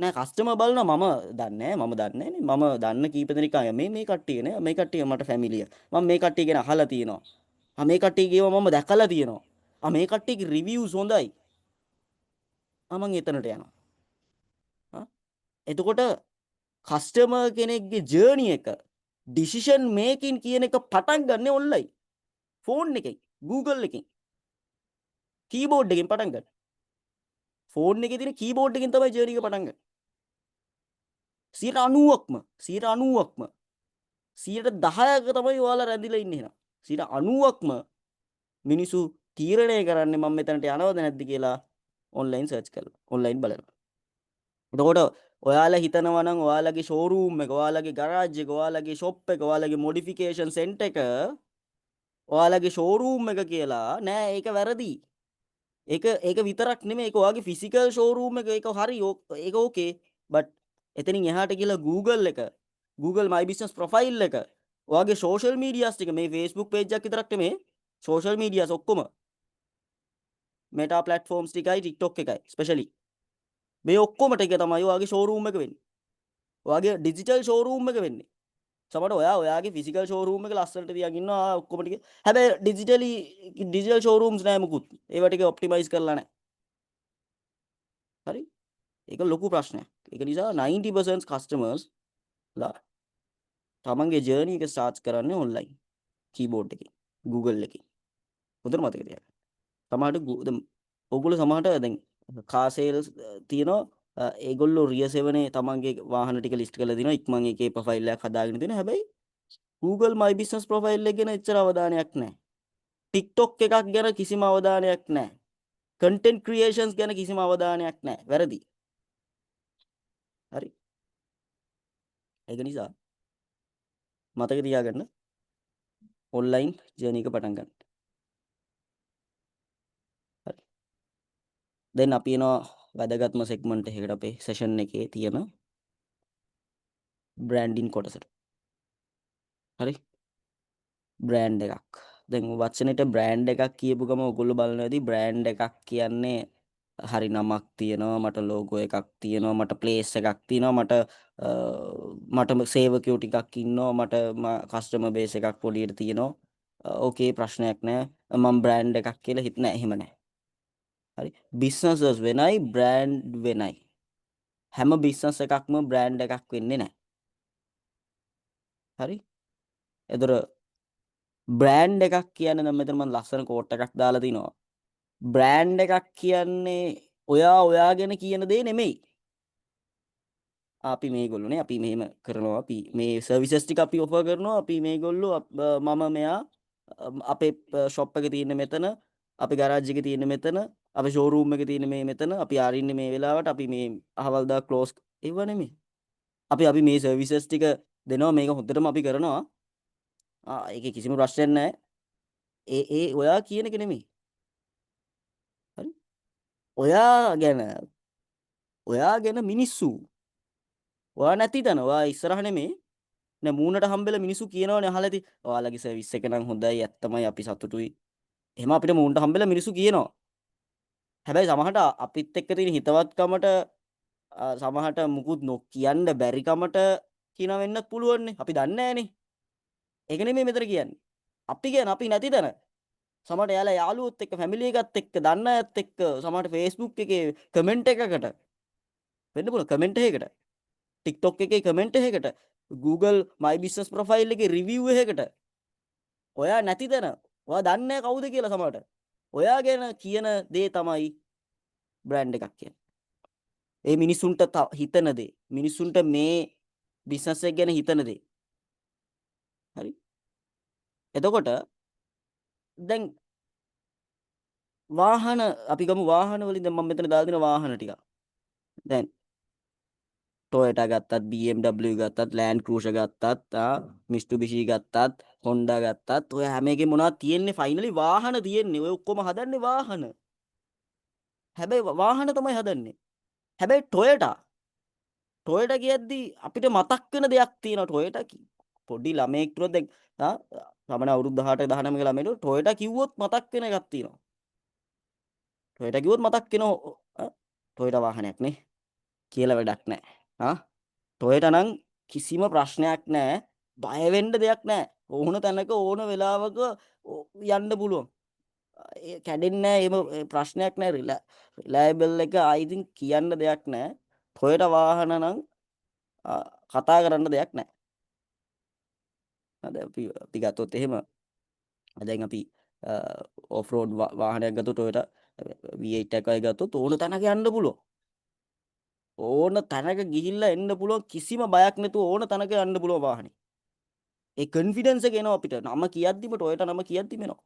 නෑ. කස්ටමර් බලනවා, මම දන්නේ මම දන්නේ නේ, මම දන්න කීප දෙනෙක් ආය මේ මේ කට්ටිය නේ, මේ කට්ටිය මට ෆැමිලියර්, මම මේ කට්ටිය ගැන අහලා තියෙනවා, ආ මේ කට්ටිය ගේව මම දැකලා තියෙනවා, ආ මේ කට්ටියගේ රිවිව්ස් හොඳයි, ආ මං එතනට යනවා. ආ එතකොට කස්ටමර් කෙනෙක්ගේ ජර්නි එක, ඩිසිෂන් මේකින් කියන එක පටන් ගන්න ඔන්ලයින්, ෆෝන් එකෙන්, Google එකෙන්, කීබෝඩ් එකෙන් පටන් ගන්න. ෆෝන් එකේ තියෙන කීබෝඩ් එකෙන් තමයි ජර්නි එක පටන් ගන්න. 90%ක්ම, 90%ක්ම, 10%ක තමයි ඔයාලා රැඳිලා ඉන්නේ එහෙනම්. 90%ක්ම මිනිස්සු තීරණය කරන්නේ මම මෙතනට යනවද නැද්ද කියලා ඔන්ලයින් සර්ච් කරලා, ඔන්ලයින් බලලා. එතකොට ඔයාලා හිතනවා නම් ඔයාලගේ ෂෝරූම් එක, ඔයාලගේ ගරාජ් එක, ඔයාලගේ ෂොප් එක, ඔයාලගේ මොඩිෆිකේෂන් සෙන්ටර් එක ඔයාලගේ ෂෝරූම් එක කියලා, නෑ, ඒක වැරදි. ඒක ඒක විතරක් නෙමෙයි, ඒක ඔයාගේ ෆිසිකල් ෂෝරූම් එක, ඒක හරි, ඒක ඕකේ. බට් එතනින් එහාට ගිහලා Google එක, Google My Business profile එක, ඔයාගේ සෝෂල් මීඩියාස් ටික, මේ Facebook page එකක් විතරක් නෙමෙයි, සෝෂල් මීඩියාස් ඔක්කොම, මෙටා ප්ලැට්ෆෝම්ස් ටිකයි TikTok එකයි ස්පෙෂලි, මේ ඔක්කොම ටික තමයි ඔයාගේ ෂෝරූම් එක වෙන්නේ. ඔයාගේ ඩිජිටල් ෂෝරූම් එක වෙන්නේ. සමහරට ඔයා ඔයාගේ ෆිසිකල් ෂෝරූම් එක ලස්සනට තියන් ඉන්නවා ඔක්කොම ටික. හැබැයි ඩිජිටලි ඩිජිටල් ෂෝරූම්ස් නෑ මුකුත්. ඒවා ටික ඔප්ටිමයිස් කරලා නෑ. හරි? ඒක ලොකු ප්‍රශ්නයක්. ඒක නිසා 90% කස්ටමර්ස් ලා තමන්ගේ ජර්නි එක ස්ටාර්ට් කරන්නේ ඔන්ලයින් කීබෝඩ් එකෙන්, Google එකෙන්. හොඳට මතක තියාගන්න. සමහරට දැන් ඔයගොල්ලෝ සමහරට දැන් කාර් සේල්ස් තියෙනවා, ඒගොල්ලෝ රියසෙවනේ තමන්ගේ වාහන ටික ලිස්ට් කරලා දිනවා, ඉක්මන් එකේ ප්‍රොෆයිල් එකක් හදාගෙන තියෙනවා. හැබැයි Google My Business profile එක ගැන එච්චර අවධානයක් නැහැ. TikTok එකක් ගැන කිසිම අවධානයක් නැහැ. Content creations ගැන කිසිම අවධානයක් නැහැ. වැරදි. හරි. ඒක නිසා මතක තියාගන්න, ඔන්ලයින් ජර්නි එක පටන් ගන්න. හරි. දැන් අපි එනවා වැදගත්ම සෙග්මන්ට් එකකට, අපේ සෙෂන් එකේ තියෙන බ්‍රෑන්ඩින් කොටසට. හරි. බ්‍රෑන්ඩ් එකක්. දැන් වචනෙට බ්‍රෑන්ඩ් එකක් කියපු ගම ඔයගොල්ලෝ බලනවා ඇති, බ්‍රෑන්ඩ් එකක් කියන්නේ හරි නමක් තියෙනවා, මට ලෝගෝ එකක් තියෙනවා, මට ප්ලේස් එකක් තියෙනවා, මට මට සේවකයෝ ටිකක් ඉන්නවා, මට කස්ටමර් බේස් එකක් පොඩියට තියෙනවා, ඕකේ, ප්‍රශ්නයක් නෑ, මම බ්‍රෑන්ඩ් එකක් කියලා හිත නෑ. එහෙම නෑ. හරි, බිස්නසස් වෙනයි, බ්‍රෑන්ඩ් වෙනයි. හැම බිස්නස් එකක්ම බ්‍රෑන්ඩ් එකක් වෙන්නේ නෑ. හරි. එතකොට බ්‍රෑන්ඩ් එකක් කියන්නේ, දැන් මෙතන මම ලස්සන කෝට් එකක් දාලා තිනවා. බ්‍රෑන්ඩ් එකක් කියන්නේ ඔයා ඔයා ගැන කියන දේ නෙමෙයි. අපි මේගොල්ලෝ නේ, අපි මෙහෙම කරනවා, අපි මේ සර්විසස් ටික අපි ඔෆර් කරනවා, අපි මේගොල්ලෝ, මම මෙයා, අපේ ෂොප් එක තියෙන්නේ මෙතන, අපේ ගරාජ් එක තියෙන්නේ මෙතන, අපේ ෂෝරූම් එක තියෙන්නේ මේ මෙතන, අපි අරින්නේ මේ වෙලාවට, අපි මේ අහවල් දා ක්ලෝස්, ඒව නෙමෙයි. අපි අපි මේ සර්විසස් ටික දෙනවා, මේක හොඳටම අපි කරනවා, ආ ඒකේ කිසිම ප්‍රශ්නයක් නැහැ. ඒ ඒ ඔයා කියන එක නෙමෙයි. ඔයා ගැන, ඔයා ගැන මිනිස්සු, ඔයා නැති තැන, ඔයා ඉස්සරහ නෙමේ නෑ, මූණට හම්බෙලා මිනිස්සු කියනවනේ, අහලා ඇති, ඔයාලගේ සර්විස් එක නම් හොඳයි, ඇත්තමයි, අපි සතුටුයි. එහෙම අපිට මූණට හම්බෙලා මිනිස්සු කියනවා. හැබැයි සමහරට අපිත් එක්ක තියෙන හිතවත්කමට, සමහරට මුකුත් නොකියන්න බැරිකමට කියන වෙන්නත් පුළුවන්නේ. අපි දන්නේ නෑනේ. ඒක නෙමෙයි මෙතන කියන්නේ. අපි ගැන අපි නැති තැන සමහරට එයාලා යාළුවොත් එක්ක, ෆැමිලි එකත් එක්ක, දන්න අයත් එක්ක, සමහරට Facebook එකේ කමෙන්ට් එකකට වෙන්න පුළුවන්, කමෙන්ට් එකකට, TikTok එකේ කමෙන්ට් එකකට, Google My Business profile එකේ රිවිව් එකකට, ඔයා නැති තැන, ඔයා දන්නේ නැහැ කවුද කියලා සමහරට. ඔයා ගැන කියන දේ තමයි බ්‍රෑන්ඩ් එකක් කියන්නේ. ඒ මිනිසුන්ට හිතන දේ, මිනිසුන්ට මේ බිස්නස් එක ගැන හිතන දේ. හරි? එතකොට දැන් වාහන අපි ගමු. වාහන වලින් දැන් මම මෙතන දාලා දෙන වාහන ටික. දැන් Toyota ගත්තත්, BMW ගත්තත්, Land Cruiser ගත්තත්, Mitsubishi ගත්තත්, Honda ගත්තත්, ඔය හැම එකේම මොනවද තියෙන්නේ? ෆයිනලි වාහන තියෙන්නේ. ඔය ඔක්කොම හදන්නේ වාහන. හැබැයි වාහන තමයි හදන්නේ. හැබැයි Toyota Toyota කියද්දි අපිට මතක් වෙන දෙයක් තියෙනවා. Toyota පොඩි ළමයෙක් තුන දැන් සමන අවුරුදු 18 19 ළමයෙකුට Toyota කිව්වොත් මතක් වෙන එකක් තියෙනවා. Toyota කිව්වොත් මතක් වෙනවා Toyota වාහනයක් නේ කියලා වැඩක් නැහැ. ආ Toyota නම් කිසිම ප්‍රශ්නයක් නැහැ. බය වෙන්න දෙයක් නැහැ. ඕන තැනක ඕන වෙලාවක යන්න පුළුවන්. ඒ කැඩෙන්නේ නැහැ. එහෙම ප්‍රශ්නයක් නැහැ. රිලයබල් එක ආයි ඉතින් කියන්න දෙයක් නැහැ. Toyota වාහන නම් කතා කරන්න දෙයක් නැහැ. දැන් අපි ගත්තොත් එහෙම, දැන් අපි ඔෆ් රෝඩ් වාහනයක් ගත්තොත්, Toyota V8 එකක් වගේ ගත්තොත්, ඕන තැනක යන්න පුළුවන්. ඕන තැනක ගිහිල්ලා එන්න පුළුවන්, කිසිම බයක් නැතුව ඕන තැනක යන්න පුළුවන් වාහනේ. ඒ කොන්ෆිඩන්ස් එක එනවා අපිට. නම කියද්දිම, Toyota නම කියද්දිම එනවා.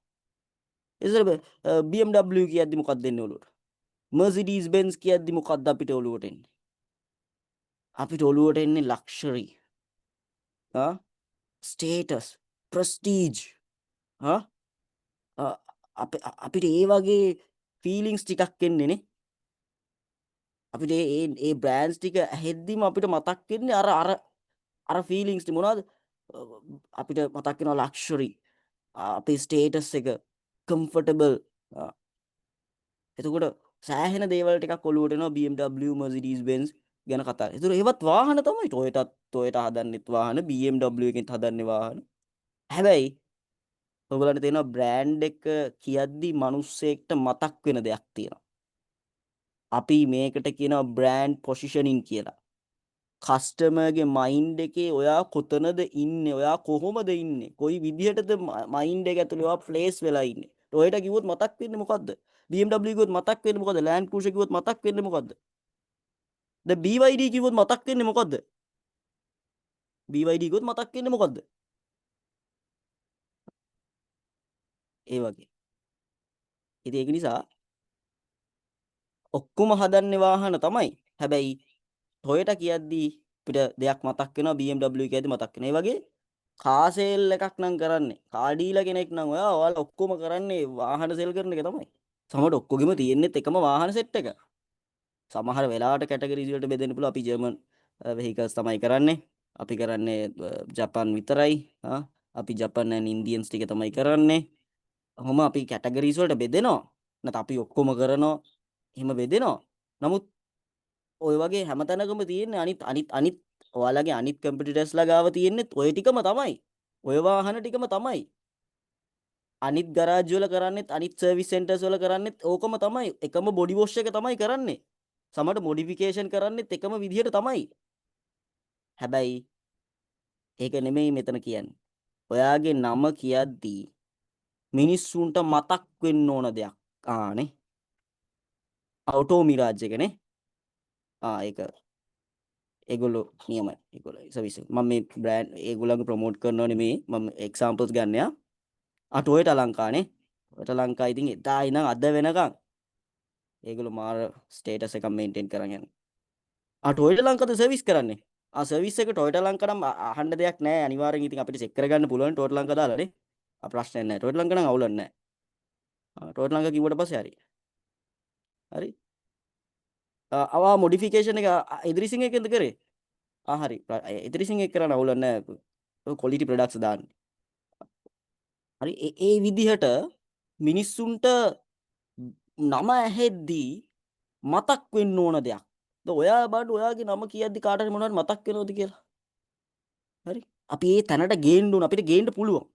ඉතින් BMW කියද්දි මොකක්ද එන්නේ ඔලුවට? Mercedes Benz කියද්දි මොකක්ද අපිට ඔලුවට එන්නේ? අපිට ඔලුවට එන්නේ ලක්ෂරි. ආ ස්ටේටස්, ප්‍රෙස්ටීජ්. ආ අපිට ඒ වගේ ෆීලිංස් ටිකක් එන්නේ නේ. අපිට ඒ ඒ ඒ බ්‍රෑන්ඩ්ස් ටික ඇහෙද්දිම අපිට මතක් වෙන්නේ අර අර අර ෆීලිංස් ටික. මොනවද? අපිට මතක් වෙනවා ලක්ෂරි, අපේ ස්ටේටස් එක, කම්ෆර්ටබල්. එතකොට සෑහෙන දේවල් ටිකක් ඔලුවට එනවා BMW, Mercedes Benz ගැන කතා. ඒතර ඒවත් වාහන තමයි. Toyota Toyota හදන්නෙත් වාහන, BMW එකෙන් හදන්නේ වාහන. හැබැයි ඔයගොල්ලන්ට තේරෙනවා බ්‍රෑන්ඩ් එක කියද්දි මිනිස්සෙක්ට මතක් වෙන දෙයක් තියෙනවා. අපි මේකට කියනවා බ්‍රෑන්ඩ් පොසිෂනින් කියලා. කස්ටමර්ගේ මයින්ඩ් එකේ ඔයා කොතනද ඉන්නේ? ඔයා කොහොමද ඉන්නේ? කොයි විදිහටද මයින්ඩ් එක ඇතුලේ ඔයා ප්ලේස් වෙලා ඉන්නේ? Toyota කිව්වොත් මතක් වෙන්නේ මොකද්ද? BMW කිව්වොත් මතක් වෙන්නේ මොකද්ද? Land Cruiser කිව්වොත් මතක් වෙන්නේ මොකද්ද? දැන් BYD කිව්වොත් මතක් වෙන්නේ මොකද්ද? BYD කිව්වොත් මතක් වෙන්නේ මොකද්ද? ඒ වගේ. ඉතින් ඒක නිසා ඔක්කොම හදන්නේ වාහන තමයි. හැබැයි Toyota කියද්දී අපිට දෙයක් මතක් වෙනවා, BMW කියද්දි මතක් වෙනවා. ඒ වගේ කාර් සේල් එකක් නම් කරන්නේ. කාර් ඩීලර් කෙනෙක් නම් ඔයා, ඔයාලා ඔක්කොම කරන්නේ වාහන සෙල් කරන එක තමයි. සමහරට ඔක්කොගෙම තියෙන්නෙත් එකම වාහන සෙට් එක. සමහර වෙලාවට කැටගරිස් වලට බෙදෙන්න පුළුවන්. අපි ජර්මන් වෙහිකල්ස් තමයි කරන්නේ. අපි කරන්නේ ජපාන් විතරයි. ආ අපි ජපාන් ඇන්ඩ් ඉන්දියන්ස් ටික තමයි කරන්නේ. ඔහොම අපි කැටගරිස් වලට බෙදෙනවා. නැත්නම් අපි ඔක්කොම කරනවා. එහෙම බෙදෙනවා. නමුත් ඔය වගේ හැමතැනකම තියෙන්නේ අනිත් අනිත් අනිත් ඔයාලගේ අනිත් කම්පිටිටර්ස්ලා ගාව තියෙන්නේ ඔය ටිකම තමයි. ඔය වාහන ටිකම තමයි. අනිත් ගරාජ් වල කරන්නෙත්, අනිත් සර්විස් සෙන්ටර්ස් වල කරන්නෙත් ඕකම තමයි. එකම බොඩි වොෂ් එක තමයි කරන්නේ. සමහරට මොඩිෆිකේෂන් කරන්නෙත් එකම විදිහට තමයි. හැබැයි ඒක නෙමෙයි මෙතන කියන්නේ. ඔයාගේ නම කියද්දී මිනිස්සුන්ට මතක් වෙන්න ඕන දෙයක්. ආ නේ. ඔටෝ මිරාජ් එකනේ. ආ ඒක ඒගොල්ලෝ නියමයි. ඒගොල්ලෝ සර්විස් එක. මම මේ බ්‍රෑන්ඩ් ඒගොල්ලන්ගේ ප්‍රොමෝට් කරනව නෙමෙයි. මම එක්සැම්පල්ස් ගන්න යා. ආ ටොයෝටා ලංකානේ. ටොයෝටා ලංකා ඉතින් එදා ඉඳන් අද වෙනකන් ඒගොල්ලෝ මාර ස්ටේටස් එකක් මේන්ටේන් කරන් යනවා. ආ ටොයෝටා ලංකාද සර්විස් කරන්නේ? ආ සර්විස් එක ටොයෝටා ලංකා නම් අහන්න දෙයක් නෑ. අනිවාර්යෙන් ඉතින් අපිට චෙක් කරගන්න පුළුවන් ටොයෝටා ලංකා දාලා නේ. ආ ප්‍රශ්නයක් නෑ. ටොයෝටා ලංකා නම් අවුලක් නෑ. ආ ටොයෝටා ලංකා කිව්වට පස්සේ හරි. හරි. අවා මොඩිෆිකේෂන් එක ඉදිරිසිංහ එකෙන්ද කරේ? ආ හරි. ඉදිරිසිංහ එක කරන්න අවුලක් නෑ. ඔය ක්වොලිටි ප්‍රොඩක්ට්ස් දාන්න. හරි, ඒ ඒ විදිහට මිනිස්සුන්ට නම ඇහෙද්දී මතක් වෙන්න ඕන දෙයක්. දැන් ඔයා බලන්න, ඔයාගේ නම කියද්දි කාට හරි මොනවද මතක් වෙනවද කියලා. හරි. අපි ඒ තැනට ගේන්න ඕන. අපිට ගේන්න පුළුවන්.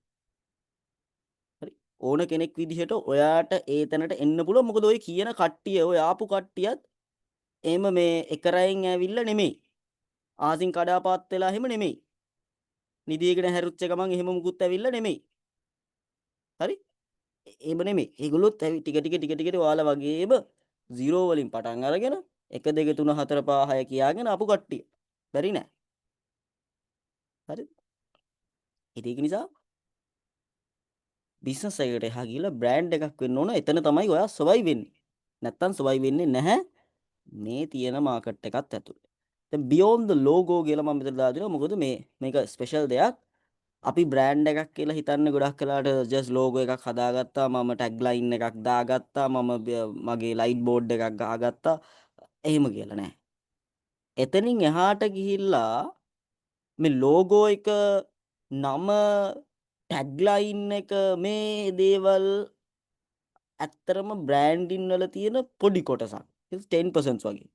හරි. ඕන කෙනෙක් විදිහට ඔයාට ඒ තැනට එන්න පුළුවන්. මොකද ඔය කියන කට්ටිය, ඔය ආපු කට්ටියත් එහෙම මේ එක රැයෙන් ඇවිල්ලා නෙමෙයි. අහසින් කඩාපාත් වෙලා එහෙම නෙමෙයි. නිදියගෙන හැරුච්ච ගමන් එහෙම මුකුත් ඇවිල්ලා නෙමෙයි. හරි? එහෙම නෙමෙයි. ඒගොල්ලොත් ටික ටික ටික ටික ඔයාලා වගේම 0 වලින් පටන් අරගෙන 1 2 3 4 5 6 කියාගෙන ආපු කට්ටිය. බැරි නෑ. හරි? ඉතින් ඒක නිසා බිස්නස් එකකට එහා ගිහලා බ්‍රෑන්ඩ් එකක් වෙන්න ඕන. එතන තමයි ඔයා සර්වයිව් වෙන්නේ. නැත්තම් සර්වයිව් වෙන්නේ නැහැ මේ තියෙන මාකට් එකත් ඇතුලේ. දැන් බියොන්ඩ් ද ලෝගෝ කියලා මම මෙතන දාලා දෙනවා. මොකද මේක ස්පෙෂල් දෙයක්. අපි බ්‍රෑන්ඩ් එකක් කියලා හිතන්නේ ගොඩක් වෙලාවට ජස්ට් ලෝගෝ එකක් හදාගත්තා, මම ටැග් ලයින් එකක් දාගත්තා, මම මගේ ලයිට් බෝඩ් එකක් ගහගත්තා, එහෙම කියලා නෑ. එතනින් එහාට ගිහිල්ලා මේ ලෝගෝ එක, නම, ටැග් ලයින් එක, මේ දේවල් ඇත්තටම බ්‍රෑන්ඩින් වල තියෙන පොඩි කොටසක්. 10% වගේ.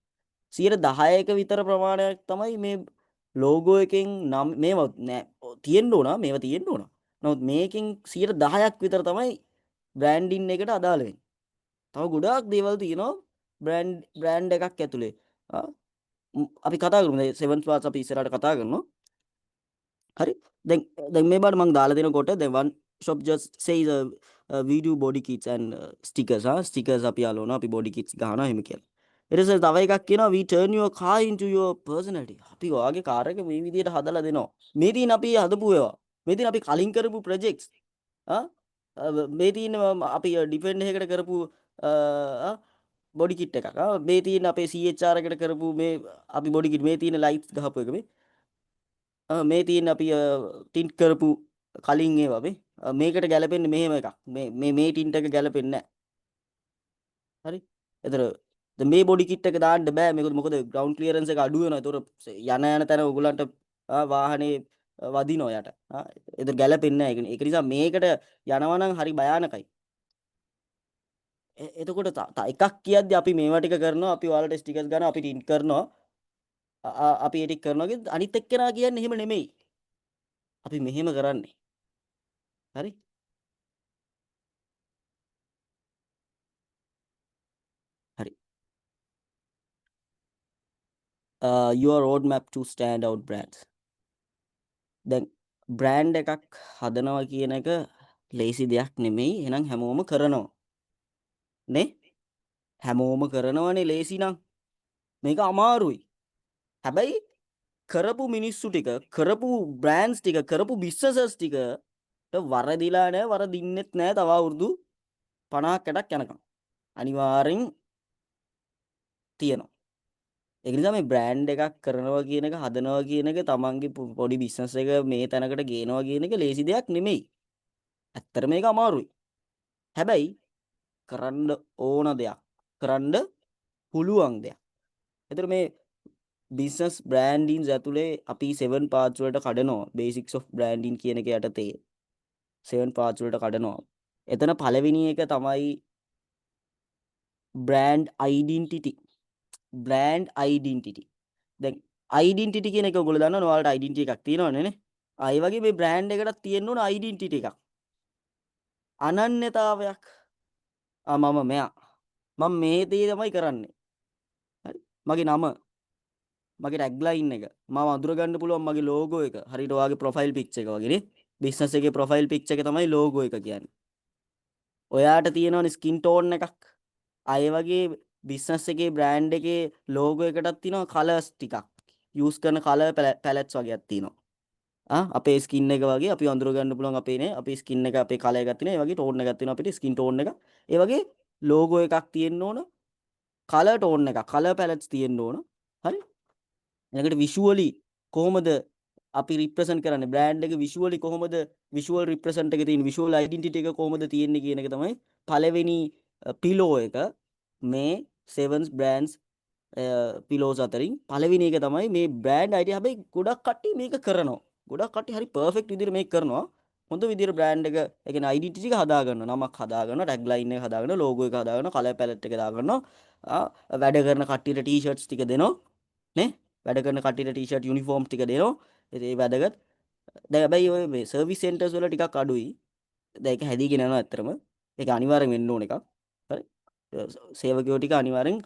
10%ක විතර ප්‍රමාණයක් තමයි මේ ලෝගෝ එකෙන් නම් මේවා නෑ තියෙන්න ඕන, මේවා තියෙන්න ඕන. නමුත් මේකෙන් 10%ක් විතර තමයි බ්‍රෑන්ඩින් එකට අදාළ වෙන්නේ. තව ගොඩාක් දේවල් තියෙනවා බ්‍රෑන්ඩ් බ්‍රෑන්ඩ් එකක් ඇතුලේ. අපි කතා කරමු. දැන් 7 parts අපි ඉස්සරහට කතා කරනවා. හරි. දැන් දැන් මේ බාට මං දාලා දෙනකොට දැන් one shop just says we do body kits and stickers. හා, stickers අපි අලවනවා, අපි body kits ගහනවා එහෙම කියලා. ඊට පස්සේ තව එකක් කියනවා, "We turn your car into your personality." අපි ඔයාගේ කාර් එක මේ විදිහට හදලා දෙනවා. මේ තියෙන අපි හදපු ඒවා. මේ තියෙන අපි කලින් කරපු ප්‍රොජෙක්ට්ස්. ආ මේ තියෙන අපි ඩිෆෙන්ඩර් එකකට කරපු බොඩි කිට් එකක්. ආ මේ තියෙන අපේ CHR එකට කරපු මේ අපි බොඩි කිට්, මේ තියෙන ලයිට්ස් ගහපු එක මේ. ආ මේ තියෙන අපි ටින්ට් කරපු කලින් ඒවා මේ. මේකට ගැලපෙන්නේ මෙහෙම එකක්. මේ මේ මේ ටින්ට් එක ගැලපෙන්නේ නැහැ. හරි. එතන දැන් මේ බොඩි කිට් එක දාන්න බෑ. මේක මොකද ග්‍රවුන්ඩ් ක්ලියරන්ස් එක අඩු වෙනවා. ඒතකොට යන යන තැන ඔයගොල්ලන්ට වාහනේ වදිනවා යට. ආ ඒතර ගැලපෙන්නේ නැහැ. ඒක නිසා මේකට යනවා නම් හරි භයානකයි. එතකොට එකක් කියද්දි අපි මේවා ටික කරනවා, අපි ඔයාලට ස්ටිකර්ස් ගන්නවා, අපි ටින්ට් කරනවා, අපි ඒ ටික කරනවා කියද්දි අනිත් එක්කෙනා කියන්නේ එහෙම නෙමෙයි. අපි මෙහෙම කරන්නේ. හරි? හරි. Your roadmap to stand out brands. දැන් බ්‍රෑන්ඩ් එකක් හදනවා කියන එක ලේසි දෙයක් නෙමෙයි. එහෙනම් හැමෝම කරනවා. නේ? හැමෝම කරනවනේ ලේසි නම්. මේක අමාරුයි. හැබැයි කරපු මිනිස්සු ටික, කරපු බ්‍රෑන්ඩ්ස් ටික, කරපු බිස්නසස් ටිකට වරදිලා නෑ, වරදින්නෙත් නෑ තව අවුරුදු 50ක් 60ක් යනකම්. අනිවාර්යෙන් තියෙනවා. ඒක නිසා මේ බ්‍රෑන්ඩ් එකක් කරනවා කියන එක, හදනවා කියන එක, තමන්ගේ පොඩි බිස්නස් එක මේ තැනකට ගේනවා කියන එක ලේසි දෙයක් නෙමෙයි. ඇත්තටම මේක අමාරුයි. හැබැයි කරන්න ඕන දෙයක්. කරන්න පුළුවන් දෙයක්. ඒතර මේ බිස්නස් බ්‍රෑන්ඩින්ස් ඇතුලේ අපි 7 parts වලට කඩනවා. Basics of branding කියන එක යටතේ 7 parts වලට කඩනවා. එතන පළවෙනි එක තමයි brand identity. Brand identity. දැන් identity කියන එක ඔයගොල්ලෝ දන්නවනේ, ඔයාලට identity එකක් තියෙනවනේ නේ. ආ ඒ වගේ මේ බ්‍රෑන්ඩ් එකටත් තියෙන්න ඕන identity එකක්. අනන්‍යතාවයක්. ආ මම මෙයා. මම මේ දේ තමයි කරන්නේ. හරි. මගේ නම, මගේ ටැග්ලයින් එක, මාව අඳුර ගන්න පුළුවන් මගේ ලෝගෝ එක. හරියට ඔයාගේ ප්‍රොෆයිල් පික්චර් එක වගේ නේ. බිස්නස් එකේ ප්‍රොෆයිල් පික්චර් එක තමයි ලෝගෝ එක කියන්නේ. ඔයාට තියෙනවනේ ස්කින් ටෝන් එකක්. ආ ඒ වගේ බිස්නස් එකේ බ්‍රෑන්ඩ් එකේ ලෝගෝ එකටත් තියෙනවා කලර්ස් ටිකක්. යූස් කරන කලර් පැලට්ස් වගේක් තියෙනවා. ආ අපේ ස්කින් එක වගේ අපි අඳුර ගන්න පුළුවන් අපේ නේ, අපේ ස්කින් එක, අපේ කලර් එකක් තියෙනවා. ඒ වගේ ටෝන් එකක් තියෙනවා අපිට, ස්කින් ටෝන් එක. ඒ වගේ ලෝගෝ එකක් තියෙන්න ඕන. කලර් ටෝන් එකක්, කලර් පැලට්ස් තියෙන්න ඕන. හරි? ඊළඟට විෂුවලි කොහොමද අපි රිප්‍රසන්ට් කරන්නේ, බ්‍රෑන්ඩ් එක විෂුවලි කොහොමද, විෂුවල් රිප්‍රසන්ට් එක තියෙන්නේ, විෂුවල් අයිඩෙන්ටිටි එක කොහොමද තියෙන්නේ කියන එක තමයි පළවෙනි පිලෝ එක මේ සෙවන්ස් බ්‍රෑන්ඩ්ස් පිලර්ස් අතරින් පළවෙනි එක තමයි මේ බ්‍රෑන්ඩ් අයිඩියා. හැබැයි ගොඩක් කට්ටිය මේක කරනවා. ගොඩක් කට්ටිය හරි පර්ෆෙක්ට් විදිහට මේක කරනවා. හොඳ විදිහට බ්‍රෑන්ඩ් එක, ඒ කියන්නේ අයිඩෙන්ටිටි එක හදා ගන්නවා. නමක් හදා ගන්නවා, ටැග් ලයින් එක හදා ගන්නවා, ලෝගෝ එක හදා ගන්නවා, කලර් පැලට් එක දා ගන්නවා. වැඩ කරන කට්ටියට ටී-ෂර්ට්ස් ටික දෙනවා. නේ? වැඩ කරන කට්ටියට ටී-ෂර්ට්, යුනිෆෝම් ටික දෙනවා. ඉතින් ඒ වැදගත්. දැන් හැබැයි ඔය මේ සර්විස් සෙන්ටර්ස් වල ටිකක් අඩුයි. දැන් ඒක හැදීගෙන යනවා ඇත්තටම. ඒක අනිවාර්යෙන් වෙන්න ඕන එකක්. හරි. සේවකයෝ ටික අනිවාර්යෙන්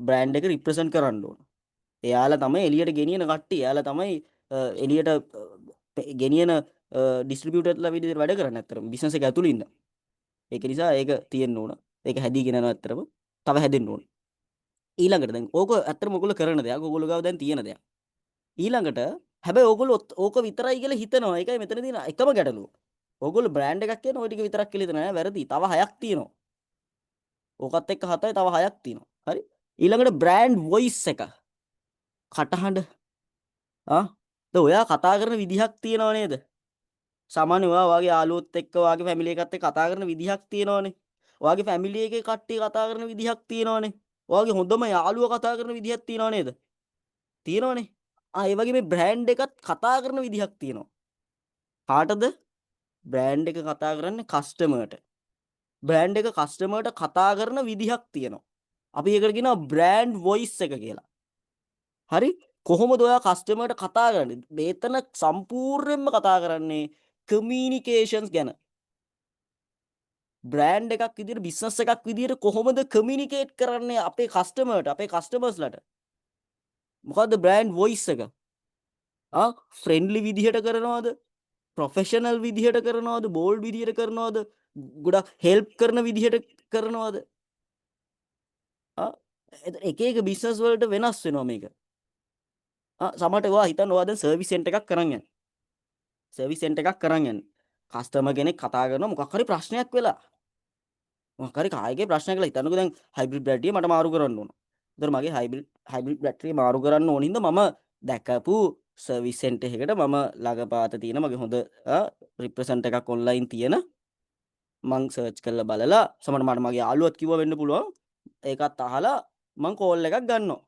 බ්‍රෑන්ඩ් එක රිප්‍රසන්ට් කරන්න ඕන. එයාලා තමයි එළියට ගෙනියන කට්ටිය. එයාලා තමයි එළියට ගෙනියන ඩිස්ට්‍රිබියුටර්ලා විදිහට වැඩ කරන්නේ ඇත්තටම බිස්නස් එක ඇතුළේ ඉන්න. ඒක නිසා ඒක තියෙන්න ඕන. ඒක හැදීගෙන යනවා ඇත්තටම. තව හැදෙන්න ඕන. ඊළඟට දැන් ඕක ඇත්තටම ඔයගොල්ලෝ කරන දෙයක්. ඔයගොල්ලෝ ගාව දැන් තියෙන දෙයක්. ඊළඟට හැබැයි ඕගොල්ලෝ ඕක විතරයි කියලා හිතනවා. ඒකයි මෙතන තියෙන එකම ගැටලුව. ඕගොල්ලෝ බ්‍රෑන්ඩ් එකක් කියන ඔය ටික විතරක් කියලා හිතනවා නෑ, වැරදි. තව හයක් තියෙනවා. ඕකත් එක්ක හතයි, තව හයක් තියෙනවා. හරි. ඊළඟට බ්‍රෑන්ඩ් වොයිස් එක. කටහඬ. ආ දැන් ඔයා කතා කරන විදිහක් තියෙනව නේද? සාමාන්‍ය ඔයා ඔයාගේ යාළුවොත් එක්ක, ඔයාගේ ෆැමිලි එකත් එක්ක කතා කරන විදිහක් තියෙනවනේ. ඔයාගේ ෆැමිලි එකේ කට්ටිය කතා කරන විදිහක් තියෙනවනේ. ඔයාගේ හොඳම යාළුවා කතා කරන විදිහක් තියෙනව නේද? තියෙනවනේ. ආ ඒ වගේ මේ බ්‍රෑන්ඩ් එකත් කතා කරන විදිහක් තියෙනවා. කාටද? බ්‍රෑන්ඩ් එක කතා කරන්නේ කස්ටමර්ට. බ්‍රෑන්ඩ් එක කස්ටමර්ට කතා කරන විදිහක් තියෙනවා. අපි ඒකට කියනවා බ්‍රෑන්ඩ් වොයිස් එක කියලා. හරි? කොහොමද ඔයා කස්ටමර්ට කතා කරන්නේ? මේතන සම්පූර්ණයෙන්ම කතා කරන්නේ කමියුනිකේෂන්ස් ගැන. බ්‍රෑන්ඩ් එකක් විදිහට, බිස්නස් එකක් විදිහට කොහොමද කමියුනිකේට් කරන්නේ අපේ කස්ටමර්ට, අපේ කස්ටමර්ස්ලට? මොකද්ද බ්‍රෑන්ඩ් වොයිස් එක? ආ ෆ්‍රෙන්ඩ්ලි විදිහට කරනවද? ප්‍රොෆෙෂනල් විදිහට කරනවද? බෝල්ඩ් විදිහට කරනවද? ගොඩක් හෙල්ප් කරන විදිහට කරනවද? ආ එක එක බිස්නස් වලට වෙනස් වෙනවා මේක. ආ සමහරට ඔයා හිතන්න ඔයා දැන් සර්විස් සෙන්ටර් එකක් කරන් යන්නේ. සර්විස් සෙන්ටර් එකක් කරන් යන්නේ. කස්ටමර් කෙනෙක් කතා කරනවා මොකක් හරි ප්‍රශ්නයක් වෙලා. මොකක් හරි කායකේ ප්‍රශ්නයක් වෙලා. හිතන්නකෝ දැන් හයිබ්‍රිඩ් බැටරිය මට මාරු කරන්න ඕන. ඒතර මගේ හයිබ්‍රිඩ් හයිබ්‍රිඩ් බැටරිය මාරු කරන්න ඕන හින්දා මම දැකපු සර්විස් සෙන්ටර් එකකට, මම ළඟපාත තියෙන මගේ හොඳ රිප්‍රසන්ට් එකක් ඔන්ලයින් තියෙන මං සර්ච් කරලා බලලා, සමහර මට මගේ යාළුවත් කිව්වා වෙන්න පුළුවන්. ඒකත් අහලා මං කෝල් එකක් ගන්නවා.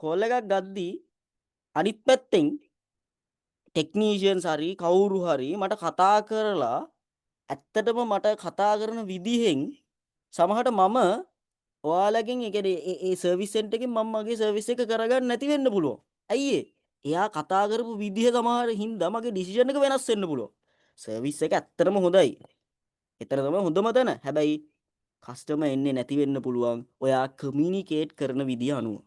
කෝල් එකක් ගද්දී අනිත් පැත්තෙන් ටෙක්නීෂියන්ස් හරි කවුරු හරි මට කතා කරලා ඇත්තටම මට කතා කරන විදිහෙන් සමහරට මම ඔයාලගෙන්, ඒ කියන්නේ ඒ ඒ සර්විස් සෙන්ටර් එකෙන් මම මගේ සර්විස් එක කරගන්න නැති වෙන්න පුළුවන්. ඇයි ඒ? එයා කතා කරපු විදිහ සමහර හින්දා මගේ ඩිසිෂන් එක වෙනස් වෙන්න පුළුවන්. සර්විස් එක ඇත්තටම හොඳයි. එතන තමයි හොඳම තැන. හැබැයි කස්ටමර් එන්නේ නැති වෙන්න පුළුවන් ඔයා කමියුනිකේට් කරන විදිය අනුව.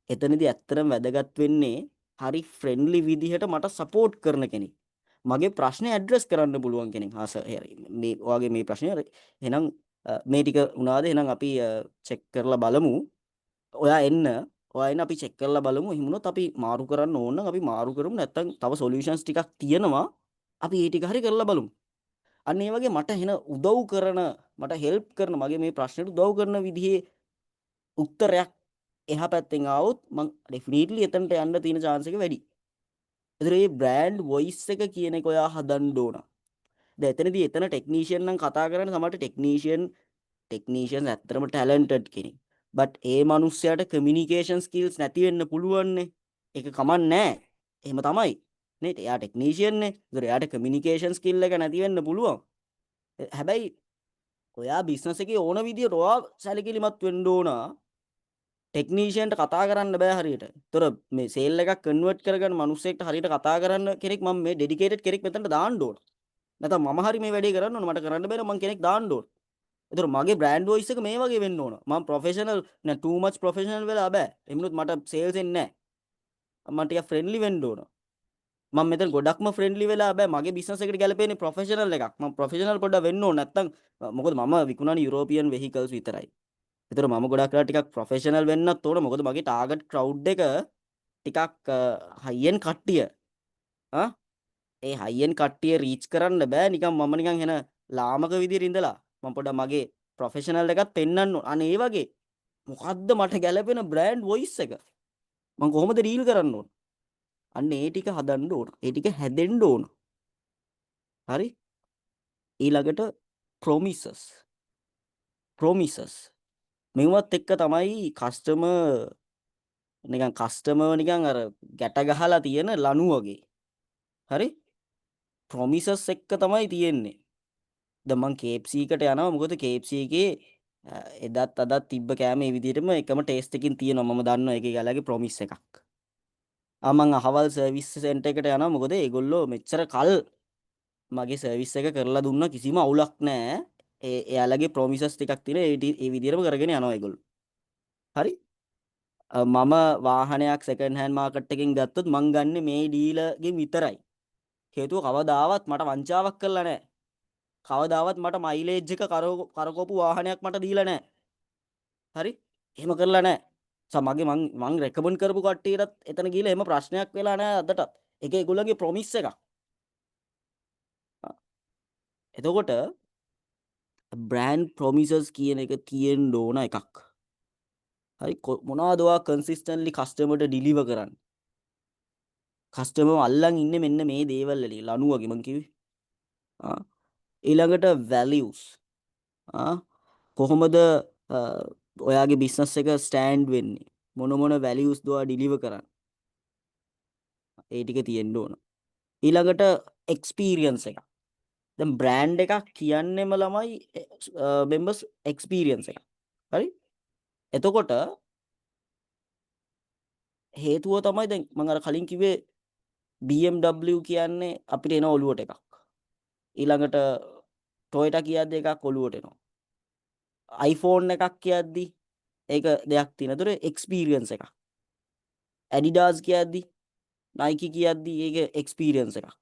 එතනදී ඇත්තටම වැදගත් වෙන්නේ හරි ෆ්‍රෙන්ඩ්ලි විදිහට මට සපෝට් කරන කෙනෙක්. මගේ ප්‍රශ්නේ ඇඩ්‍රස් කරන්න පුළුවන් කෙනෙක්. හා සර්, හරි. මේ ඔයාගේ මේ ප්‍රශ්නේ හරි. එහෙනම් මේ ටික වුණාද? එහෙනම් අපි චෙක් කරලා බලමු. ඔයා එන්න. ඔයා එන්න, අපි චෙක් කරලා බලමු. එහෙම වුණොත් අපි මාරු කරන්න ඕන නම් අපි මාරු කරමු. නැත්තම් තව සොලියුෂන්ස් ටිකක් තියෙනවා. අපි ඒ ටික හරි කරලා බලමු. අන්න ඒ වගේ මට එන උදව් කරන, මට හෙල්ප් කරන, මගේ මේ ප්‍රශ්නෙට උදව් කරන විදිහේ උත්තරයක් එහා පැත්තෙන් ආවොත් මං ඩෙෆිනිට්ලි එතනට යන්න තියෙන චාන්ස් එක වැඩි. ඒතර මේ බ්‍රෑන්ඩ් වොයිස් එක කියන එක ඔයා හදන්න ඕන. දැන් එතනදී එතන ටෙක්නීෂියන් නම් කතා කරන්නේ, සමහරට ටෙක්නීෂියන්ස් ඇත්තටම ටැලන්ටඩ් කෙනෙක්. බට් ඒ මනුස්සයාට කමියුනිකේෂන් ස්කිල්ස් නැති වෙන්න පුළුවන්නේ. ඒක කමක් නෑ. එහෙම තමයි. නේද? එයා ටෙක්නීෂියන් නේ. ඒතර එයාට කමියුනිකේෂන් ස්කිල් එක නැති වෙන්න පුළුවන්. හැබැයි ඔයා බිස්නස් එකේ ඕන විදියට ඔයා සැලකිලිමත් වෙන්න ඕන. ටෙක්නීෂියන්ට කතා කරන්න බෑ හරියට. ඒතර මේ සේල් එකක් කන්වර්ට් කරගන්න මිනිස්සෙක්ට හරියට කතා කරන්න කෙනෙක් මම මේ ඩෙඩිකේටඩ් කෙනෙක් මෙතනට දාන්න ඕන. නැත්නම් මම හරි මේ වැඩේ කරන්න ඕන. මට කරන්න බැහැ නම් මං කෙනෙක් දාන්න ඕන. ඒතර මගේ බ්‍රෑන්ඩ් වොයිස් එක මේ වගේ වෙන්න ඕන. මං ප්‍රොෆෙෂනල් නෑ, ටූ මච් ප්‍රොෆෙෂනල් වෙලා බෑ. එහෙම වුණොත් මට සේල්ස් එන්නේ නෑ. මං ටිකක් ෆ්‍රෙන්ඩ්ලි වෙන්න ඕන. මං මෙතන ගොඩක්ම ෆ්‍රෙන්ඩ්ලි වෙලා බෑ. මගේ බිස්නස් එකට ගැලපෙන්නේ ප්‍රොෆෙෂනල් එකක්. මං ප්‍රොෆෙෂනල් පොඩ්ඩක් වෙන්න ඕන. නැත්නම් මොකද මම විකුණන්නේ යුරෝපියන් වෙහිකල්ස් විතරයි. ඒතර මම ගොඩක් වෙලාවට ටිකක් ප්‍රොෆෙෂනල් වෙන්නත් ඕන. මොකද මගේ ටාගට් ක්‍රවුඩ් එක ටිකක් හයි එන්ඩ් කට්ටිය. ආ ඒ හයි එන්ඩ් කට්ටිය රීච් කරන්න බෑ නිකන් මම නිකන් එන ලාමක විදියට ඉඳලා. මම පොඩ්ඩක් මගේ ප්‍රොෆෙෂනල් එකත් පෙන්වන්න ඕන. අනේ ඒ වගේ මොකද්ද මට ගැලපෙන බ්‍රෑන්ඩ් වොයිස් එක? මං කොහොමද ඩීල් කරන්න ඕන? අන්න ඒ ටික හදන්න ඕන. ඒ ටික හැදෙන්න ඕන. හරි? ඊළඟට ප්‍රොමිසස්. ප්‍රොමිසස්. මෙව්වත් එක්ක තමයි කස්ටමර් නිකන් කස්ටමර් නිකන් අර ගැට ගහලා තියෙන ලණු වගේ. හරි? ප්‍රොමිසස් එක්ක තමයි තියෙන්නේ. දැන් මං KFC එකට යනවා, මොකද KFC එකේ එදත් අදත් තිබ්බ කෑම ඒ විදිහටම එකම ටේස්ට් එකකින් තියෙනවා. මම දන්නවා ඒක එයාලගේ ප්‍රොමිස් එකක්. ආ, මං අහවල් සර්විස් සෙන්ටර් එකට යනවා, මොකද ඒගොල්ලෝ මෙච්චර කල් මගේ සර්විස් එක කරලා දුන්නා, කිසිම අවුලක් නෑ. ඒ එයාලගේ ප්‍රොමිසස් ටිකක් තියෙන ඒ ඒ විදිහටම කරගෙන යනවා ඒගොල්ලෝ. හරි? මම වාහනයක් සෙකන්ඩ් හෑන්ඩ් මාකට් එකෙන් ගත්තොත් මං ගන්නෙ මේ ඩීලර්ගෙන් විතරයි. හේතුව කවදාවත් මට වංචාවක් කරලා නෑ. කවදාවත් මට මයිලේජ් එක කරකවපු වාහනයක් මට දීලා නෑ. හරි? එහෙම කරලා නෑ. මගේ මං මං රෙකමන්ඩ් කරපු කට්ටියටත් එතන ගිහලා එහෙම ප්‍රශ්නයක් වෙලා නෑ අදටත්. ඒක ඒගොල්ලන්ගේ ප්‍රොමිස් එකක්. එතකොට බ්‍රෑන්ඩ් ප්‍රොමිසස් කියන එක තියෙන්න ඕන එකක්. හරි, මොනවද ඔයා කන්සිස්ටන්ට්ලි කස්ටමර්ට ඩිලිවර් කරන්නේ? කස්ටමර් අල්ලන් ඉන්නේ මෙන්න මේ දේවල් වලින්, ලණු වගේ මං කිව්වේ. ආ, ඊළඟට වැලියුස්. ආ, කොහොමද ඔයාගේ බිස්නස් එක ස්ටෑන්ඩ් වෙන්නේ? මොන මොන වැලියුස්ද ඔයා ඩිලිවර් කරන්නේ? ඒ ටික තියෙන්න ඕන. ඊළඟට එක්ස්පීරියන්ස් එක. දැන් බ්‍රෑන්ඩ් එකක් කියන්නෙම ළමයි මෙම්බර්ස් එක්ස්පීරියන්ස් එකක්. හරි? එතකොට හේතුව තමයි දැන් මම අර කලින් කිව්වේ BMW කියන්නේ අපිට එන ඔලුවට එකක්. ඊළඟට Toyota කියද්දි එකක් ඔලුවට එනවා. iPhone එකක් කියද්දි ඒක දෙයක් තියෙන. ඒතර එක්ස්පීරියන්ස් එකක්. Adidas කියද්දි, Nike කියද්දි ඒක එක්ස්පීරියන්ස් එකක්.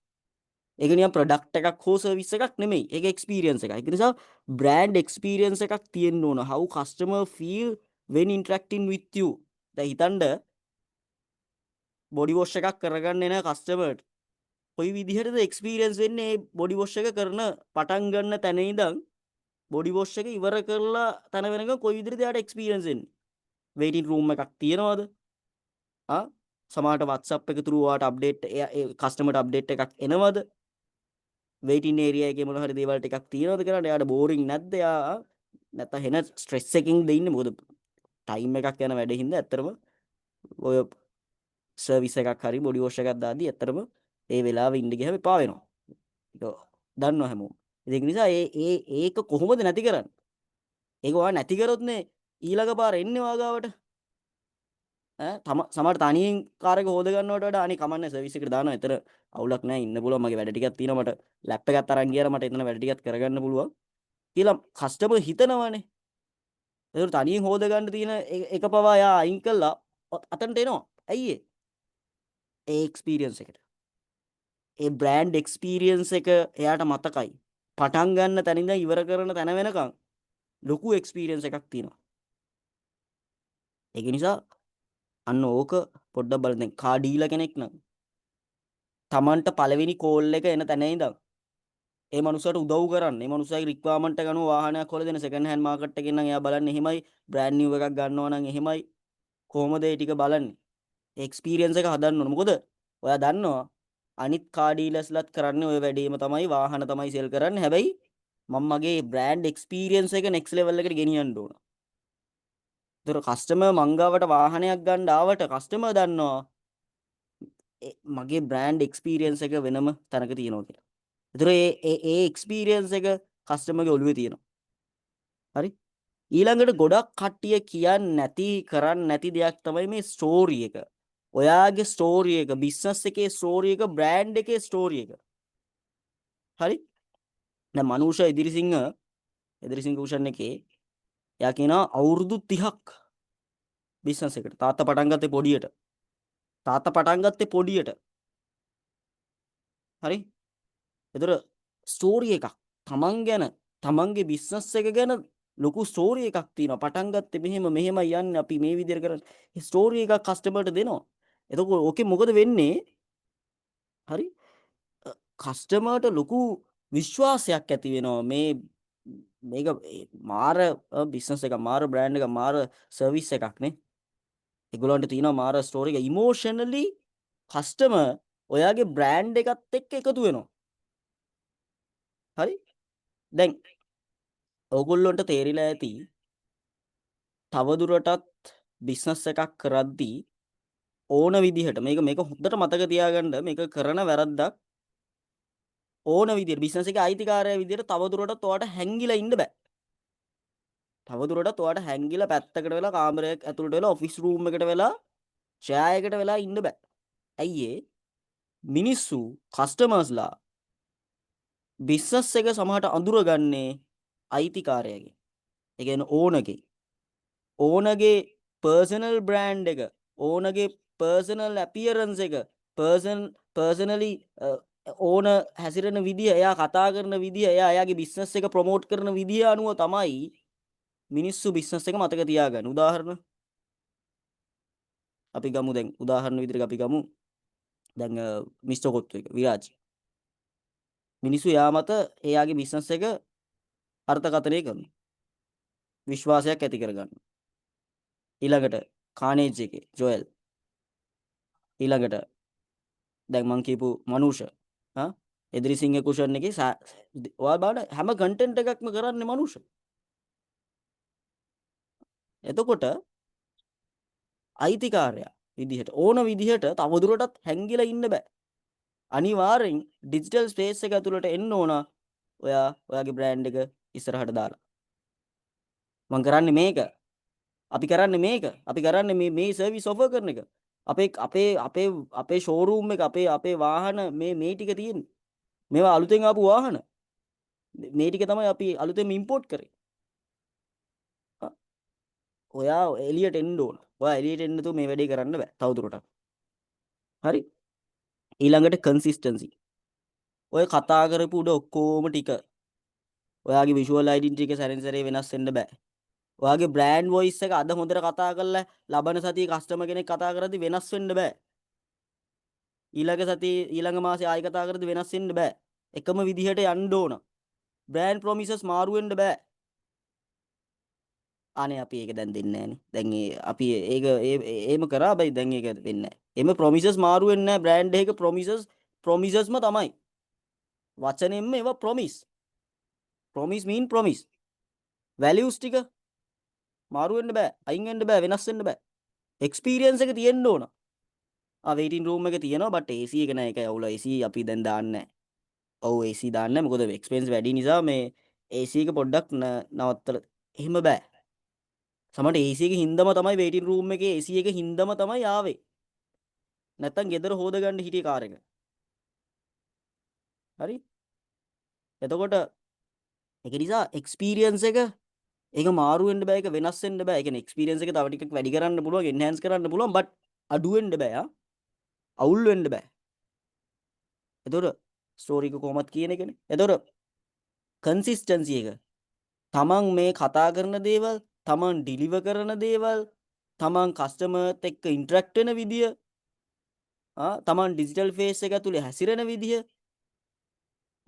ඒක නිකන් ප්‍රොඩක්ට් එකක් හෝ සර්විස් එකක් නෙමෙයි. ඒක එක්ස්පීරියන්ස් එකක්. ඒක නිසා බ්‍රෑන්ඩ් එක්ස්පීරියන්ස් එකක් තියෙන්න ඕන. How customer feel when interacting with you. දැන් හිතන්න, බොඩි වොෂ් එකක් කරගන්න එන කස්ටමර්ට කොයි විදිහටද එක්ස්පීරියන්ස් වෙන්නේ? ඒ බොඩි වොෂ් එක කරන පටන් ගන්න තැන ඉඳන් බොඩි වොෂ් එක ඉවර කරලා තැන වෙනකන් කොයි විදිහටද එයාට එක්ස්පීරියන්ස් වෙන්නේ? වෙයිටින් රූම් එකක් තියනවද? ආ, සමහරට WhatsApp එක through ඔයාට අප්ඩේට්, එයා ඒ කස්ටමර්ට අප්ඩේට් එකක් එනවද? වෙයිටින් ඒරියා එකේ මොන හරි දේවල් ටිකක් තියනවද කරන්න? එයාට බෝරින් නැද්ද? එයා නැත්තම් හෙන ස්ට්‍රෙස් එකකින්ද ඉන්නේ? මොකද ටයිම් එකක් යන වැඩ හින්දා ඇත්තටම ඔය සර්විස් එකක් හරි බොඩි වොෂ් එකක් දාද්දි ඇත්තටම ඒ වෙලාවෙ ඉන්න ගියාම එපා වෙනවා. ඒක දන්නවා හැමෝම. ඒක නිසා ඒ ඒ ඒක කොහොමද නැති කරන්නේ? ඒක ඔයා නැති කරොත් නේ ඊළඟ පාර එන්නේ ඔයා ගාවට. ඈ, තම සමහර තනියෙන් කාර් එක හොද ගන්නවට වඩා අනේ කමන්නේ, සර්විස් එකට දානවා, එතන අවුලක් නෑ, ඉන්න පුළුවන්, මගේ වැඩ ටිකක් තියෙනවා, මට ලැප් එකත් අරන් ගියාම මට එතන වැඩ ටිකක් කරගන්න පුළුවන් කියලා කස්ටමර් හිතනවනේ. ඒතර තනියෙන් හොද ගන්න තියෙන එක පවා එයා අයින් කළා අතනට එනවා. ඇයි ඒ? ඒ එක්ස්පීරියන්ස් එකට. ඒ බ්‍රෑන්ඩ් එක්ස්පීරියන්ස් එක එයාට මතකයි. පටන් ගන්න තැන ඉඳන් ඉවර කරන තැන වෙනකන් ලොකු එක්ස්පීරියන්ස් එකක් තියෙනවා. ඒක නිසා අන්න ඕක පොඩ්ඩක් බලන්න. දැන් කාර් ඩීලර් කෙනෙක් නම් තමන්ට පළවෙනි කෝල් එක එන තැන ඉඳන් ඒ මනුස්සයාට උදව් කරන්න. ඒ මනුස්සයාගේ රික්වයර්මන්ට් එක අනුව වාහනයක් හොයලා දෙන. සෙකන්ඩ් හෑන්ඩ් මාකට් එකෙන් නම් එයා බලන්නේ එහෙමයි. බ්‍රෑන්ඩ් නිව් එකක් ගන්නවා නම් එහෙමයි. කොහොමද ඒ ටික බලන්නේ? ඒ එක්ස්පීරියන්ස් එක හදන්න ඕන. මොකද ඔයා දන්නවා අනිත් කාර් ඩීලර්ස්ලත් කරන්නේ ඔය වැඩේම තමයි, වාහන තමයි සෙල් කරන්නේ. හැබැයි මම මගේ බ්‍රෑන්ඩ් එක්ස්පීරියන්ස් එක නෙක්ස්ට් ලෙවල් එකට ගෙනියන්න ඕන. ඒතර කස්ටමර් මං ගාවට වාහනයක් ගන්න ආවට කස්ටමර් දන්නවා මගේ බ්‍රෑන්ඩ් එක්ස්පීරියන්ස් එක වෙනම තැනක තියෙනවා කියලා. ඒතර ඒ ඒ ඒ එක්ස්පීරියන්ස් එක කස්ටමර්ගේ ඔළුවේ තියෙනවා. හරි? ඊළඟට ගොඩක් කට්ටිය කියන්නේ නැති, කරන්නේ නැති දෙයක් තමයි මේ ස්ටෝරි එක. ඔයාගේ ස්ටෝරි එක, බිස්නස් එකේ ස්ටෝරි එක, බ්‍රෑන්ඩ් එකේ ස්ටෝරි එක. හරි? දැන් මනුෂ එදිරිසිංහ, එදිරිසිංහ කුෂන් එකේ එයා කියනවා අවුරුදු 30ක් බිස්නස් එකට. තාත්තා පටන් ගත්තේ පොඩියට. තාත්තා පටන් ගත්තේ පොඩියට. හරි? ඒතර ස්ටෝරි එකක් තමන් ගැන, තමන්ගේ බිස්නස් එක ගැන ලොකු ස්ටෝරි එකක් තියෙනවා. පටන් ගත්තේ මෙහෙම, මෙහෙමයි යන්නේ, අපි මේ විදිහට කරන්නේ. ඒ ස්ටෝරි එකක් කස්ටමර්ට දෙනවා. එතකොට ඕකේ මොකද වෙන්නේ? හරි? කස්ටමර්ට ලොකු විශ්වාසයක් ඇති වෙනවා මේ මේක මාර බිස්නස් එකක්, මාර බ්‍රෑන්ඩ් එකක්, මාර සර්විස් එකක් නේ. ඒගොල්ලන්ට තියෙනවා මාර ස්ටෝරි එක. ඉමෝෂනලි කස්ටමර් ඔයාගේ බ්‍රෑන්ඩ් එකත් එක්ක එකතු වෙනවා. හරි? දැන් ඕගොල්ලොන්ට තේරිලා ඇති. තවදුරටත් බිස්නස් එකක් කරද්දී ඕන විදිහට මේක මේක හොඳට මතක තියාගන්න, මේක කරන වැරද්දක්. ඕන විදිහට බිස්නස් එකේ අයිතිකාරයා විදිහට තවදුරටත් ඔයාට හැංගිලා ඉන්න බෑ. තවදුරටත් ඔයාට හැංගිලා පැත්තකට වෙලා කාමරයක් ඇතුළට වෙලා ඔෆිස් රූම් එකට වෙලා චෙයාර් එකට වෙලා ඉන්න බෑ. ඇයි ඒ? මිනිස්සු, කස්ටමර්ස්ලා බිස්නස් එක සමහරට අඳුරගන්නේ අයිතිකාරයාගෙන්. ඒ කියන්නේ ඕනර්ගේ. ඕනර්ගේ පර්සනල් බ්‍රෑන්ඩ් එක, ඕනර්ගේ පර්සනල් ඇපියරන්ස් එක, පර්සනලි ඕනර් හැසිරෙන විදිය, එයා කතා කරන විදිය, එයා එයාගේ බිස්නස් එක ප්‍රොමෝට් කරන විදිය අනුව තමයි මිනිස්සු බිස්නස් එක මතක තියාගන්න. උදාහරණ අපි ගමු, දැන් උදාහරණ විදිහට අපි ගමු දැන් මිස්ටර් කොත්තු එක විරාජ්. මිනිස්සු එයා මත එයාගේ බිස්නස් එක අර්ථකථනය කරනවා. විශ්වාසයක් ඇති කරගන්න. ඊළඟට කානේජ් එකේ ජොයල්. ඊළඟට දැන් මං කියපු මනුෂ, ආ එදිරිසිංහ කුෂන් එකේ ඔයා බලන්න හැම කන්ටෙන්ට් එකක්ම කරන්නේ මනුෂ. එතකොට අයිතිකාරයා විදිහට ඕන විදිහට තවදුරටත් හැංගිලා ඉන්න බෑ. අනිවාර්යෙන් ඩිජිටල් ස්පේස් එක ඇතුළට එන්න ඕන, ඔයා ඔයාගේ බ්‍රෑන්ඩ් එක ඉස්සරහට දාලා. මං කරන්නේ මේක. අපි කරන්නේ මේක. අපි කරන්නේ මේ මේ සර්විස් ඔෆර් කරන එක. අපේ අපේ අපේ අපේ ෂෝරූම් එක, අපේ අපේ වාහන මේ මේ ටික තියෙන්නේ. මේවා අලුතෙන් ආපු වාහන. මේ ටික තමයි අපි අලුතෙන් ඉම්පෝට් කරේ. ඔයා එළියට එන්න ඕන. ඔයා එළියට එන්න නැතුව මේ වැඩේ කරන්න බෑ තවදුරටත්. හරි? ඊළඟට කන්සිස්ටන්සි. ඔය කතා කරපු උඩ ඔක්කොම ටික, ඔයාගේ විෂුවල් අයිඩෙන්ටිටි එක සැරෙන් සැරේ වෙනස් වෙන්න බෑ. ඔයාගේ බ්‍රෑන්ඩ් වොයිස් එක අද හොඳට කතා කරලා ලබන සතියේ කස්ටමර් කෙනෙක් කතා කරද්දි වෙනස් වෙන්න බෑ. ඊළඟ සතියේ, ඊළඟ මාසේ ආයි කතා කරද්දි වෙනස් වෙන්න බෑ. එකම විදිහට යන්න ඕන. බ්‍රෑන්ඩ් ප්‍රොමිසස් මාරු වෙන්න බෑ. අනේ අපි ඒක දැන් දෙන්නේ නෑනේ. දැන් ඒ අපි ඒක ඒ එහෙම කරා බයි, දැන් ඒක වෙන්නේ නෑ. එහෙම ප්‍රොමිසස් මාරු වෙන්නේ නෑ. බ්‍රෑන්ඩ් එකක ප්‍රොමිසස් ප්‍රොමිසස්ම තමයි. වචනෙන්ම ඒවා promise. Promise mean promise. Values ටික මාරු වෙන්න බෑ. අයින් වෙන්න බෑ. වෙනස් වෙන්න බෑ. එක්ස්පීරියන්ස් එක තියෙන්න ඕන. ආ වේටින් රූම් එක තියෙනවා, බට් AC එක නෑ. ඒකයි අවුල. AC අපි දැන් දාන්නේ නෑ. ඔව්, AC දාන්නේ නෑ. මොකද එක්ස්පෙන්ස් වැඩි නිසා මේ AC එක පොඩ්ඩක් නවත්තලා එහෙම බෑ. සමහරට AC එක හින්දම තමයි, වේටින් රූම් එකේ AC එක හින්දම තමයි ආවේ. නැත්තම් ගෙදර හොද ගන්න හිටියේ කාර් එක. හරි? එතකොට ඒක නිසා එක්ස්පීරියන්ස් එක, ඒක මාරු වෙන්න බෑ, ඒක වෙනස් වෙන්න බෑ. ඒ කියන්නේ එක්ස්පීරියන්ස් එක තව ටිකක් වැඩි කරන්න පුළුවන්, එන්හෑන්ස් කරන්න පුළුවන්, බට් අඩු වෙන්න බෑ, ආ. අවුල් වෙන්න බෑ. එතකොට ස්ටෝරි එක කොහොමත් කියන එකනේ. එතකොට කන්සිස්ටන්සි එක, තමන් මේ කතා කරන දේවල්, තමන් ඩිලිවර් කරන දේවල්, තමන් කස්ටමර්ත් එක්ක ඉන්ටරැක්ට් වෙන විදිය, ආ තමන් ඩිජිටල් ෆේස් එක ඇතුලේ හැසිරෙන විදිය,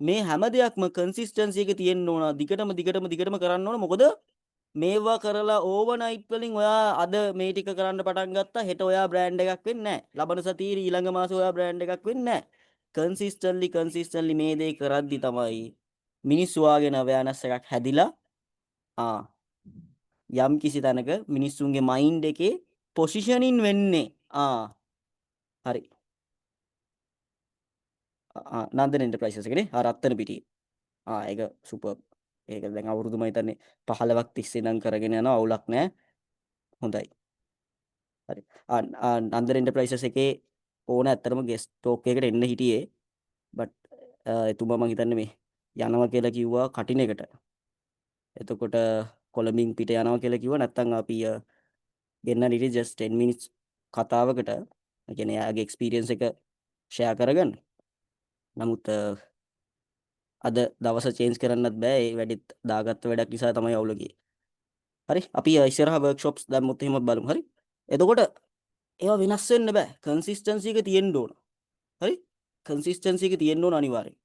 මේ හැම දෙයක්ම කන්සිස්ටන්සි එක තියෙන්න ඕන. දිගටම දිගටම දිගටම කරන්න ඕන. මොකද මේවා කරලා ඕවර්නයිට් වලින් ඔයා අද මේ ටික කරන්න පටන් ගත්තා, හෙට ඔයා බ්‍රෑන්ඩ් එකක් වෙන්නේ නැහැ. ලබන සතියේ, ඊළඟ මාසේ ඔයා බ්‍රෑන්ඩ් එකක් වෙන්නේ නැහැ. කන්සිස්ටන්ට්ලි කන්සිස්ටන්ට්ලි මේ දේ කරද්දි තමයි මිනිස්සු ඔයාගෙන අවෑනස් එකක් හැදිලා ආ යම් කිසි තැනක මිනිස්සුන්ගේ මයින්ඩ් එකේ පොසිෂනින් වෙන්නේ. ආ හරි, ආ නන්දන එන්ටර්ප්‍රයිසස් එකනේ, ආ රත්තන පිටියේ. ආ ඒක සුපර්. ඒක දැන් අවුරුදු මම හිතන්නේ 15ක් තිස්සේ ඉඳන් කරගෙන යනවා, අවුලක් නෑ. හොඳයි, හරි. ආ ආ නන්දන එන්ටර්ප්‍රයිසස් එකේ ඕන ඇත්තටම ගෙස්ට් ටෝක් එකකට එන්න හිටියේ, බට් එතුමා මං හිතන්නේ මේ යනවා කියලා කිව්වා කටින එකට. එතකොට කොළඹින් පිට යනවා කියලා කිව්වා. නැත්තම් අපි ගෙන්නන්න හිටියේ ජස්ට් 10 minutes කතාවකට, ඒ කියන්නේ එයාගේ එක්ස්පීරියන්ස් එක ෂෙයා කරගන්න. නමුත් අද දවස චේන්ජ් කරන්නත් බෑ. ඒ වැඩෙත් දාගත්ත වැඩක් නිසා තමයි අවුල ගියේ. හරි, අපි ඉස්සරහ වර්ක්ෂොප්ස් දැම්මොත් එහෙම බලමු. හරි, එතකොට ඒවා වෙනස් වෙන්න බෑ. කන්සිස්ටන්සි එක තියෙන්න ඕන. හරි, කන්සිස්ටන්සි එක තියෙන්න ඕන අනිවාර්යෙන්.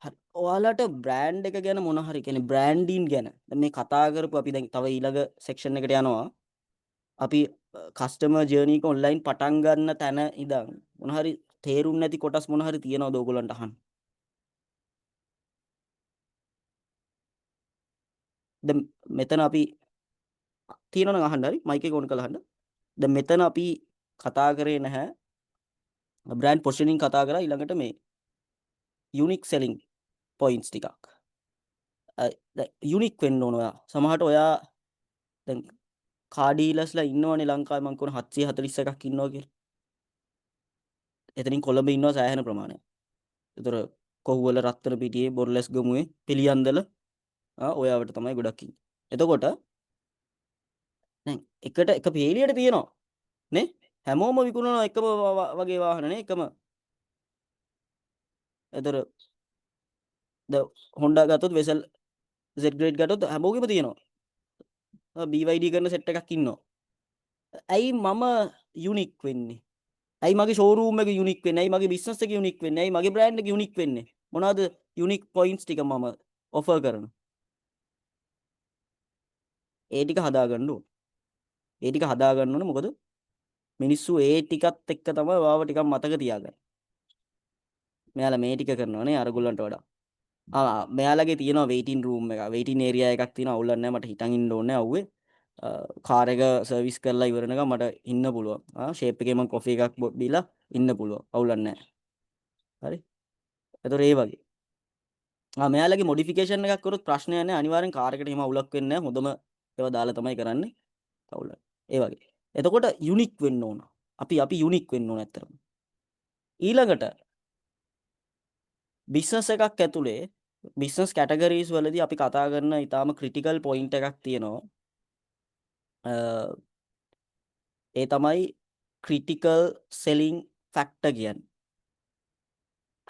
හරි, ඔයාලට බ්‍රෑන්ඩ් එක ගැන මොන හරි, කියන්නේ බ්‍රෑන්ඩින් ගැන දැන් මේ කතා කරපු අපි දැන් තව ඊළඟ සෙක්ෂන් එකට යනවා. අපි කස්ටමර් ජර්නි එක ඔන්ලයින් පටන් ගන්න තැන ඉඳන් මොන හරි තේරුම් නැති කොටස් මොන හරි තියෙනවද ඕගොල්ලන්ට අහන්න? දැන් මෙතන අපි තියෙනවා නම් අහන්න. හරි, මයික් එක ඔන් කරලා අහන්න. දැන් මෙතන අපි කතා කරේ නැහැ. බ්‍රෑන්ඩ් පොසිෂනින් කතා කරා. ඊළඟට මේ යුනික් සෙලිං පොයින්ට්ස් ටිකක්. දැන් යුනික් වෙන්න ඕන ඔයා. සමහරට ඔයා දැන් කාර් ඩීලර්ස්ලා ඉන්නවනේ ලංකාවේ. මං කියන 741ක් ඉන්නවා කියලා. එතනින් කොළඹ ඉන්නවා සෑහෙන ප්‍රමාණයක්. ඒතර කොහුවල, රත්තන පිටියේ, බොරලැස්ගමුවේ, පිළියන්දල, ආ ඔයාවට තමයි ගොඩක් ඉන්නේ. එතකොට දැන් එකට එක පේලියට තියෙනවා නේ. හැමෝම විකුණනවා එකම වගේ වාහන නේ එකම. ඒතර ද Honda ගත්තොත්, වෙසල් Z grade ගත්තොත් හැමෝගෙම තියෙනවා. BYD කරන සෙට් එකක් ඉන්නවා. ඇයි මම යුනික් වෙන්නේ? ඇයි මගේ ෂෝරූම් එක යුනික් වෙන්නේ? ඇයි මගේ බිස්නස් එක යුනික් වෙන්නේ? ඇයි මගේ බ්‍රෑන්ඩ් එක යුනික් වෙන්නේ? මොනවද යුනික් පොයින්ට්ස් ටික මම ඔෆර් කරන? ඒ ටික හදාගන්න ඕන. ඒ ටික හදාගන්න ඕන, මොකද මිනිස්සු ඒ ටිකත් එක්ක තමයි ඔයාව ටිකක් මතක තියාගන්නේ. මෙයාලා මේ ටික කරනවා නේ අරගොල්ලන්ට වඩා. ආ මෙයාලගේ තියෙනවා වේටින් රූම් එක, වේටින් ඒරියා එකක් තියෙනවා. අවුලක් නැහැ, මට හිටන් ඉන්න ඕනේ අවුවේ. කාර් එක සර්විස් කරලා ඉවර වෙනකම් මට ඉන්න පුළුවන්. ආ ෂේප් එකේ මං කොෆි එකක් බීලා ඉන්න පුළුවන්. අවුලක් නැහැ. හරි. එතකොට ඒ වගේ. ආ මෙයාලගේ මොඩිෆිකේෂන් එකක් කරොත් ප්‍රශ්නයක් නැහැ. අනිවාර්යෙන් කාර් එකට එහෙම අවුලක් වෙන්නේ නැහැ. හොඳම ඒවා දාලා තමයි කරන්නේ. අවුලක්. ඒ වගේ. එතකොට යුනික් වෙන්න ඕන. අපි අපි යුනික් වෙන්න ඕන ඇත්තටම. ඊළඟට බිස්නස් එකක් ඇතුලේ බිස්නස් කැටගරීස් වලදී අපි කතා කරන ඉතාම ක්‍රිටිකල් පොයින්ට් එකක් තියෙනවා. ඒ තමයි ක්‍රිටිකල් සෙලිං ෆැක්ටර් කියන්නේ.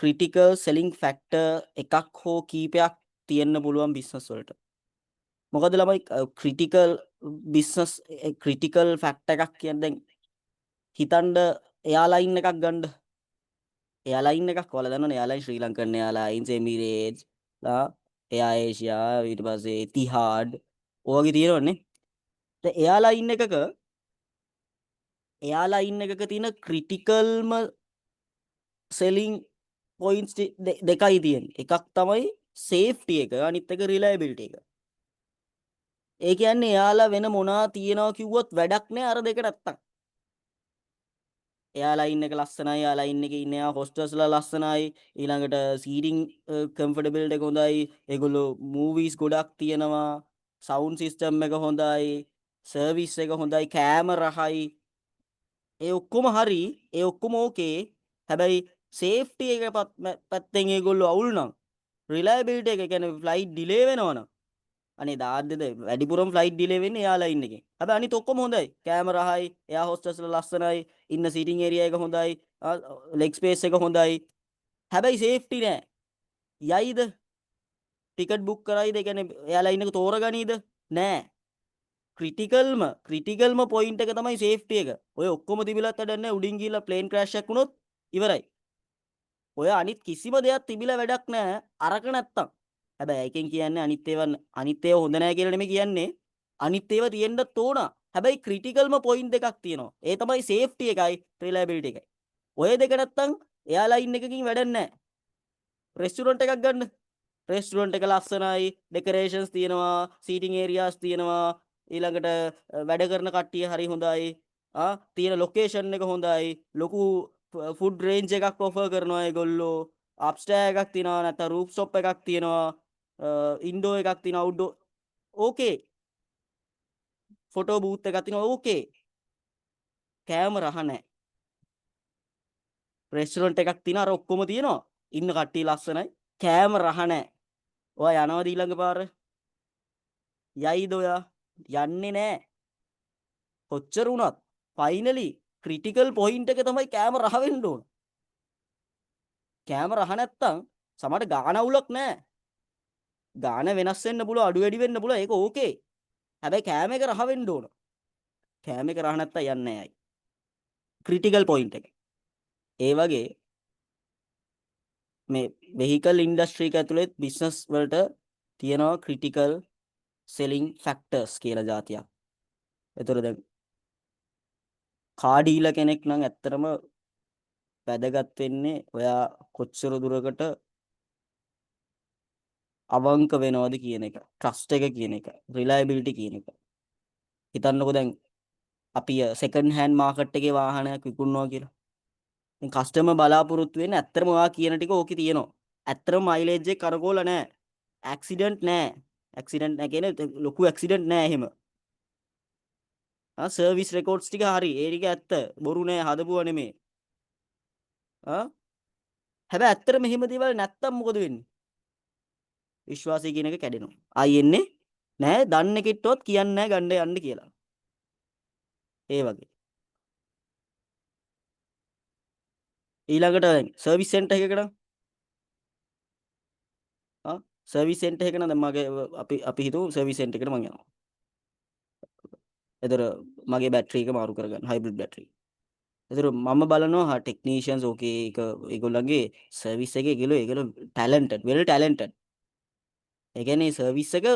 ක්‍රිටිකල් සෙලිං ෆැක්ටර් එකක් හෝ කීපයක් තියෙන්න පුළුවන් බිස්නස් වලට. මොකද ළමයි ක්‍රිටිකල් බිස්නස් ක්‍රිටිකල් ෆැක්ටර් එකක් කියන්නේ? දැන් හිතන්න එයාලයින් එකක් ගන්න. එයාලයින් එකක් ඔයාලා දන්නවනේ. එයාලයින් ශ්‍රී ලංකන් එයාලයින්ස්, එමිරේට්ස්, එයා ඒෂියා, ඊට පස්සේ එතිහාඩ් ඔය වගේ තියෙනවනේ. දැන් එයාලයින් එකක තියෙන ක්‍රිටිකල්ම සෙලිං පොයින්ට්ස් දෙකයි තියෙන්නේ. එකක් තමයි සේෆ්ටි එක, අනිත් එක රිලයබිලිටි එක. ඒ කියන්නේ එයාලා වෙන මොනවා තියනවා කිව්වොත් වැඩක් නෑ අර දෙක නැත්තම්. එයාලයින් එක ලස්සනයි, එයාලයින් එකේ ඉන්න එයා හොස්ටස්ලා ලස්සනයි, ඊළඟට සීටින් කම්ෆර්ටබිලිටි එක හොඳයි, ඒගොල්ලෝ මූවීස් ගොඩක් තියෙනවා, සවුන්ඩ් සිස්ටම් එක හොඳයි, සර්විස් එක හොඳයි, කෑම රහයි. ඒ ඔක්කොම හරි, ඒ ඔක්කොම ඕකේ. හැබැයි සේෆ්ටි එක පැත්තෙන් ඒගොල්ලෝ අවුල් නම්, රිලයබිලිටි එක කියන්නේ ෆ්ලයිට් ඩිලේ වෙනවා නම්, අනේ දාද්දද වැඩිපුරම ෆ්ලයිට් ඩිලේ වෙන්නේ එයාලයින් එකෙන්. හැබැයි අනිත් ඔක්කොම හොඳයි. කෑම රහයි, එයා හොස්ටස්ලා ලස්සනයි, ඉන්න සීටින් ඒරියා එක හොඳයි, ලෙග් ස්පේස් එක හොඳයි. හැබැයි සේෆ්ටි නෑ. යයිද? ටිකට් බුක් කරයිද? ඒ කියන්නේ එයාලයින් එක තෝරගනීද? නෑ. ක්‍රිටිකල්ම ක්‍රිටිකල්ම පොයින්ට් එක තමයි සේෆ්ටි එක. ඔය ඔක්කොම තිබිලත් වැඩක් නෑ. උඩින් ගිහිල්ලා ප්ලේන් ක්‍රෑෂ් එකක් වුණොත් ඉවරයි. ඔය අනිත් කිසිම දෙයක් තිබිලා වැඩක් නෑ අරක නැත්තම්. හැබැයි ඒකෙන් කියන්නේ අනිත් ඒවා හොඳ නෑ කියලා නෙමෙයි කියන්නේ. අනිත් ඒවා තියෙන්නත් ඕන. හැබැයි ක්‍රිටිකල්ම පොයින්ට් දෙකක් තියෙනවා. ඒ තමයි සේෆ්ටි එකයි රිලයබිලිටි එකයි. ඔය දෙක නැත්තම් එයාලයින් එකකින් වැඩක් නෑ. රෙස්ටුරන්ට් එකක් ගන්න. රෙස්ටුරන්ට් එක ලස්සනයි, ඩෙකරේෂන්ස් තියෙනවා, සීටින් ඒරියාස් තියෙනවා, ඊළඟට වැඩ කරන කට්ටිය හරි හොඳයි. ආ තියෙන ලොකේෂන් එක හොඳයි. ලොකු ෆුඩ් රේන්ජ් එකක් ඔෆර් කරනවා ඒගොල්ලෝ. අප්ස්ටෙයාර් එකක් තියෙනවා, නැත්නම් රූෆ් ටොප් එකක් තියෙනවා. ඉන්ඩෝර් එකක් තියෙනවා, අවුට්ඩෝර් ඕකේ. ෆොටෝ බූත් එකක් තියෙනවා, ඕකේ. කෑම රහ නැහැ. රෙස්ටුරන්ට් එකක් තියෙනවා, අර ඔක්කොම තියෙනවා. ඉන්න කට්ටිය ලස්සනයි. කෑම රහ නැහැ. ඔයා යනවද ඊළඟ පාර? යයිද ඔයා? යන්නේ නෑ. කොච්චර වුණත් ෆයිනලි ක්‍රිටිකල් පොයින්ට් එක තමයි කෑම රහ වෙන්න ඕන. කෑම රහ නැත්තම් සමහරට ගාන අවුලක් නෑ. ගාන වෙනස් වෙන්න පුළුවන්, අඩු වැඩි වෙන්න පුළුවන්, ඒක ඕකේ. හැබැයි කෑම එක රහ වෙන්න ඕන. කෑම එක රහ නැත්තම් යන්නේ නෑ අය. ක්‍රිටිකල් පොයින්ට් එක. ඒ වගේ මේ වෙහිකල් ඉන්ඩස්ට්‍රි එක ඇතුළෙත් බිස්නස් වලට තියෙනවා ක්‍රිටිකල් සෙලිං ෆැක්ටර්ස් කියලා ජාතියක්. ඒතර දැන් කාර් ඩීලර් කෙනෙක් නම් ඇත්තටම වැදගත් වෙන්නේ ඔයා කොච්චර දුරකට අවංක වෙනවද කියන එක, ට්‍රස්ට් එක කියන එක, රිලයබිලිටි කියන එක. හිතන්නකෝ දැන් අපි සෙකන්ඩ් හෑන්ඩ් මාකට් එකේ වාහනයක් විකුණනවා කියලා. දැන් කස්ටමර් බලාපොරොත්තු වෙන්නේ ඇත්තටම ඔයා කියන ටික ඕකේ තියෙනවා. ඇත්තටම මයිලේජ් එක කරකෝල නෑ. ඇක්සිඩන්ට් නෑ. ඇක්සිඩන්ට් නෑ කියන්නේ ලොකු ඇක්සිඩන්ට් නෑ එහෙම. ආ සර්විස් රෙකෝඩ්ස් ටික හරි. ඒ ටික ඇත්ත. බොරු නෑ, හදපුවා නෙමෙයි. ආ හැබැයි ඇත්තටම මෙහෙම දේවල් නැත්තම් මොකද වෙන්නේ? විශ්වාසය කියන එක කැඩෙනවා. ආයි එන්නේ නෑ, දන්න එකෙක්ටවත් කියන්නේ නෑ ගන්න යන්න කියලා. ඒ වගේ. ඊළඟට දැන් සර්විස් සෙන්ටර් එකකට නම් ආ සර්විස් සෙන්ටර් එක නම් දැන් මගේ අපි අපි හිතුව සර්විස් සෙන්ටර් එකට මං යනවා. එතකොට මගේ බැටරි එක මාරු කරගන්න හයිබ්‍රිඩ් බැටරි. එතකොට මම බලනවා හා ටෙක්නීෂියන්ස් ඕකේ ඒක ඒගොල්ලන්ගේ සර්විස් එකේ ඒගොල්ලෝ ඒගොල්ලෝ ටැලන්ටඩ් වෙල් ටැලන්ටඩ්. ඒ කියන්නේ සර්විස් එක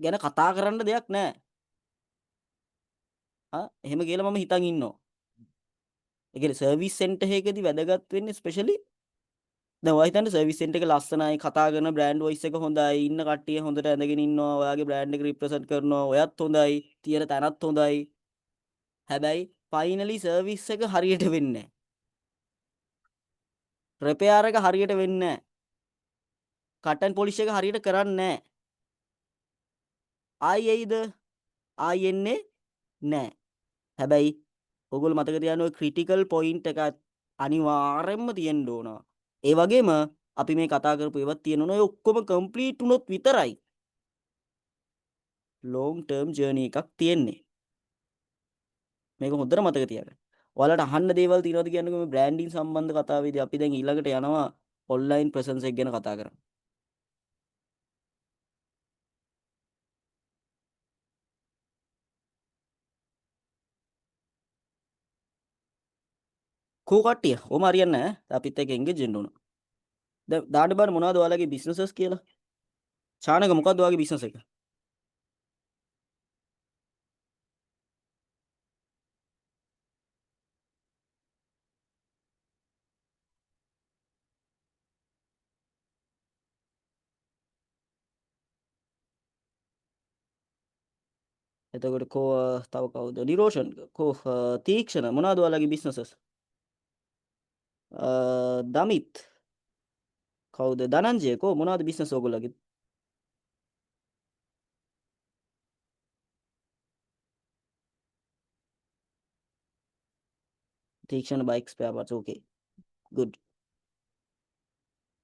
ගැන කතා කරන්න දෙයක් නෑ. ආ එහෙම කියලා මම හිතන් ඉන්නවා. ඒ කියන්නේ සර්විස් සෙන්ටර් එකකදී වැදගත් වෙන්නේ ස්පෙෂලි දැන් ඔයා හිතන්නේ සර්විස් සෙන්ටර් එක ලස්සනයි, කතා කරන බ්‍රෑන්ඩ් වොයිස් එක හොඳයි, ඉන්න කට්ටිය හොඳට ඇඳගෙන ඉන්නවා, ඔයාගේ බ්‍රෑන්ඩ් එක රිප්‍රසන්ට් කරනවා, ඔයත් හොඳයි, තියෙන තැනත් හොඳයි. හැබැයි ෆයිනලි සර්විස් එක හරියට වෙන්නේ නැහැ. රිපෙයාර් එක හරියට වෙන්නේ නැහැ. කට් ඇන්ඩ් පොලිෂ් එක හරියට කරන්නේ නැහැ. ආයි එයිද? ආයි එන්නේ නැහැ. හැබැයි ඔයගොල්ලෝ මතක තියාගන්න ඔය ක්‍රිටිකල් පොයින්ට් එක අනිවාර්යෙන්ම තියෙන්න ඕන. ඒ වගේම අපි මේ කතා කරපු ඒවත් තියෙන්න ඕන. ඔය ඔක්කොම කම්ප්ලීට් වුණොත් විතරයි ලොං ටර්ම් ජර්නි එකක් තියෙන්නේ. මේක හොඳට මතක තියාගන්න. ඔයාලට අහන්න දේවල් තියෙනවද කියන්නකෝ මේ බ්‍රෑන්ඩින් සම්බන්ධ කතාවේදී අපි දැන් ඊළඟට යනවා ඔන්ලයින් ප්‍රසන්ස් එක ගැන කතා කරන්න. කෝ කට්ටිය ඔහොම හරියන්නේ නැහැ. අපිත් එක්ක එන්ගේජ් වෙන්න ඕන. දැන් දාන්න බලන්න මොනවද ඔයාලගේ බිස්නසස් කියලා. චානක මොකද්ද ඔයාගේ බිස්නස් එක? එතකොට කෝ තව කවුද? නිරෝෂන් කෝ තීක්ෂණ මොනවද ඔයාලගේ බිස්නසස්? දමිත් කවුද? ධනංජය කෝ මොනවද බිස්නස් ඔයගොල්ලෝගේ? තීක්ෂණ බයික් ස්පෙයාර් පාර්ට්ස් ඕකේ ගුඩ්.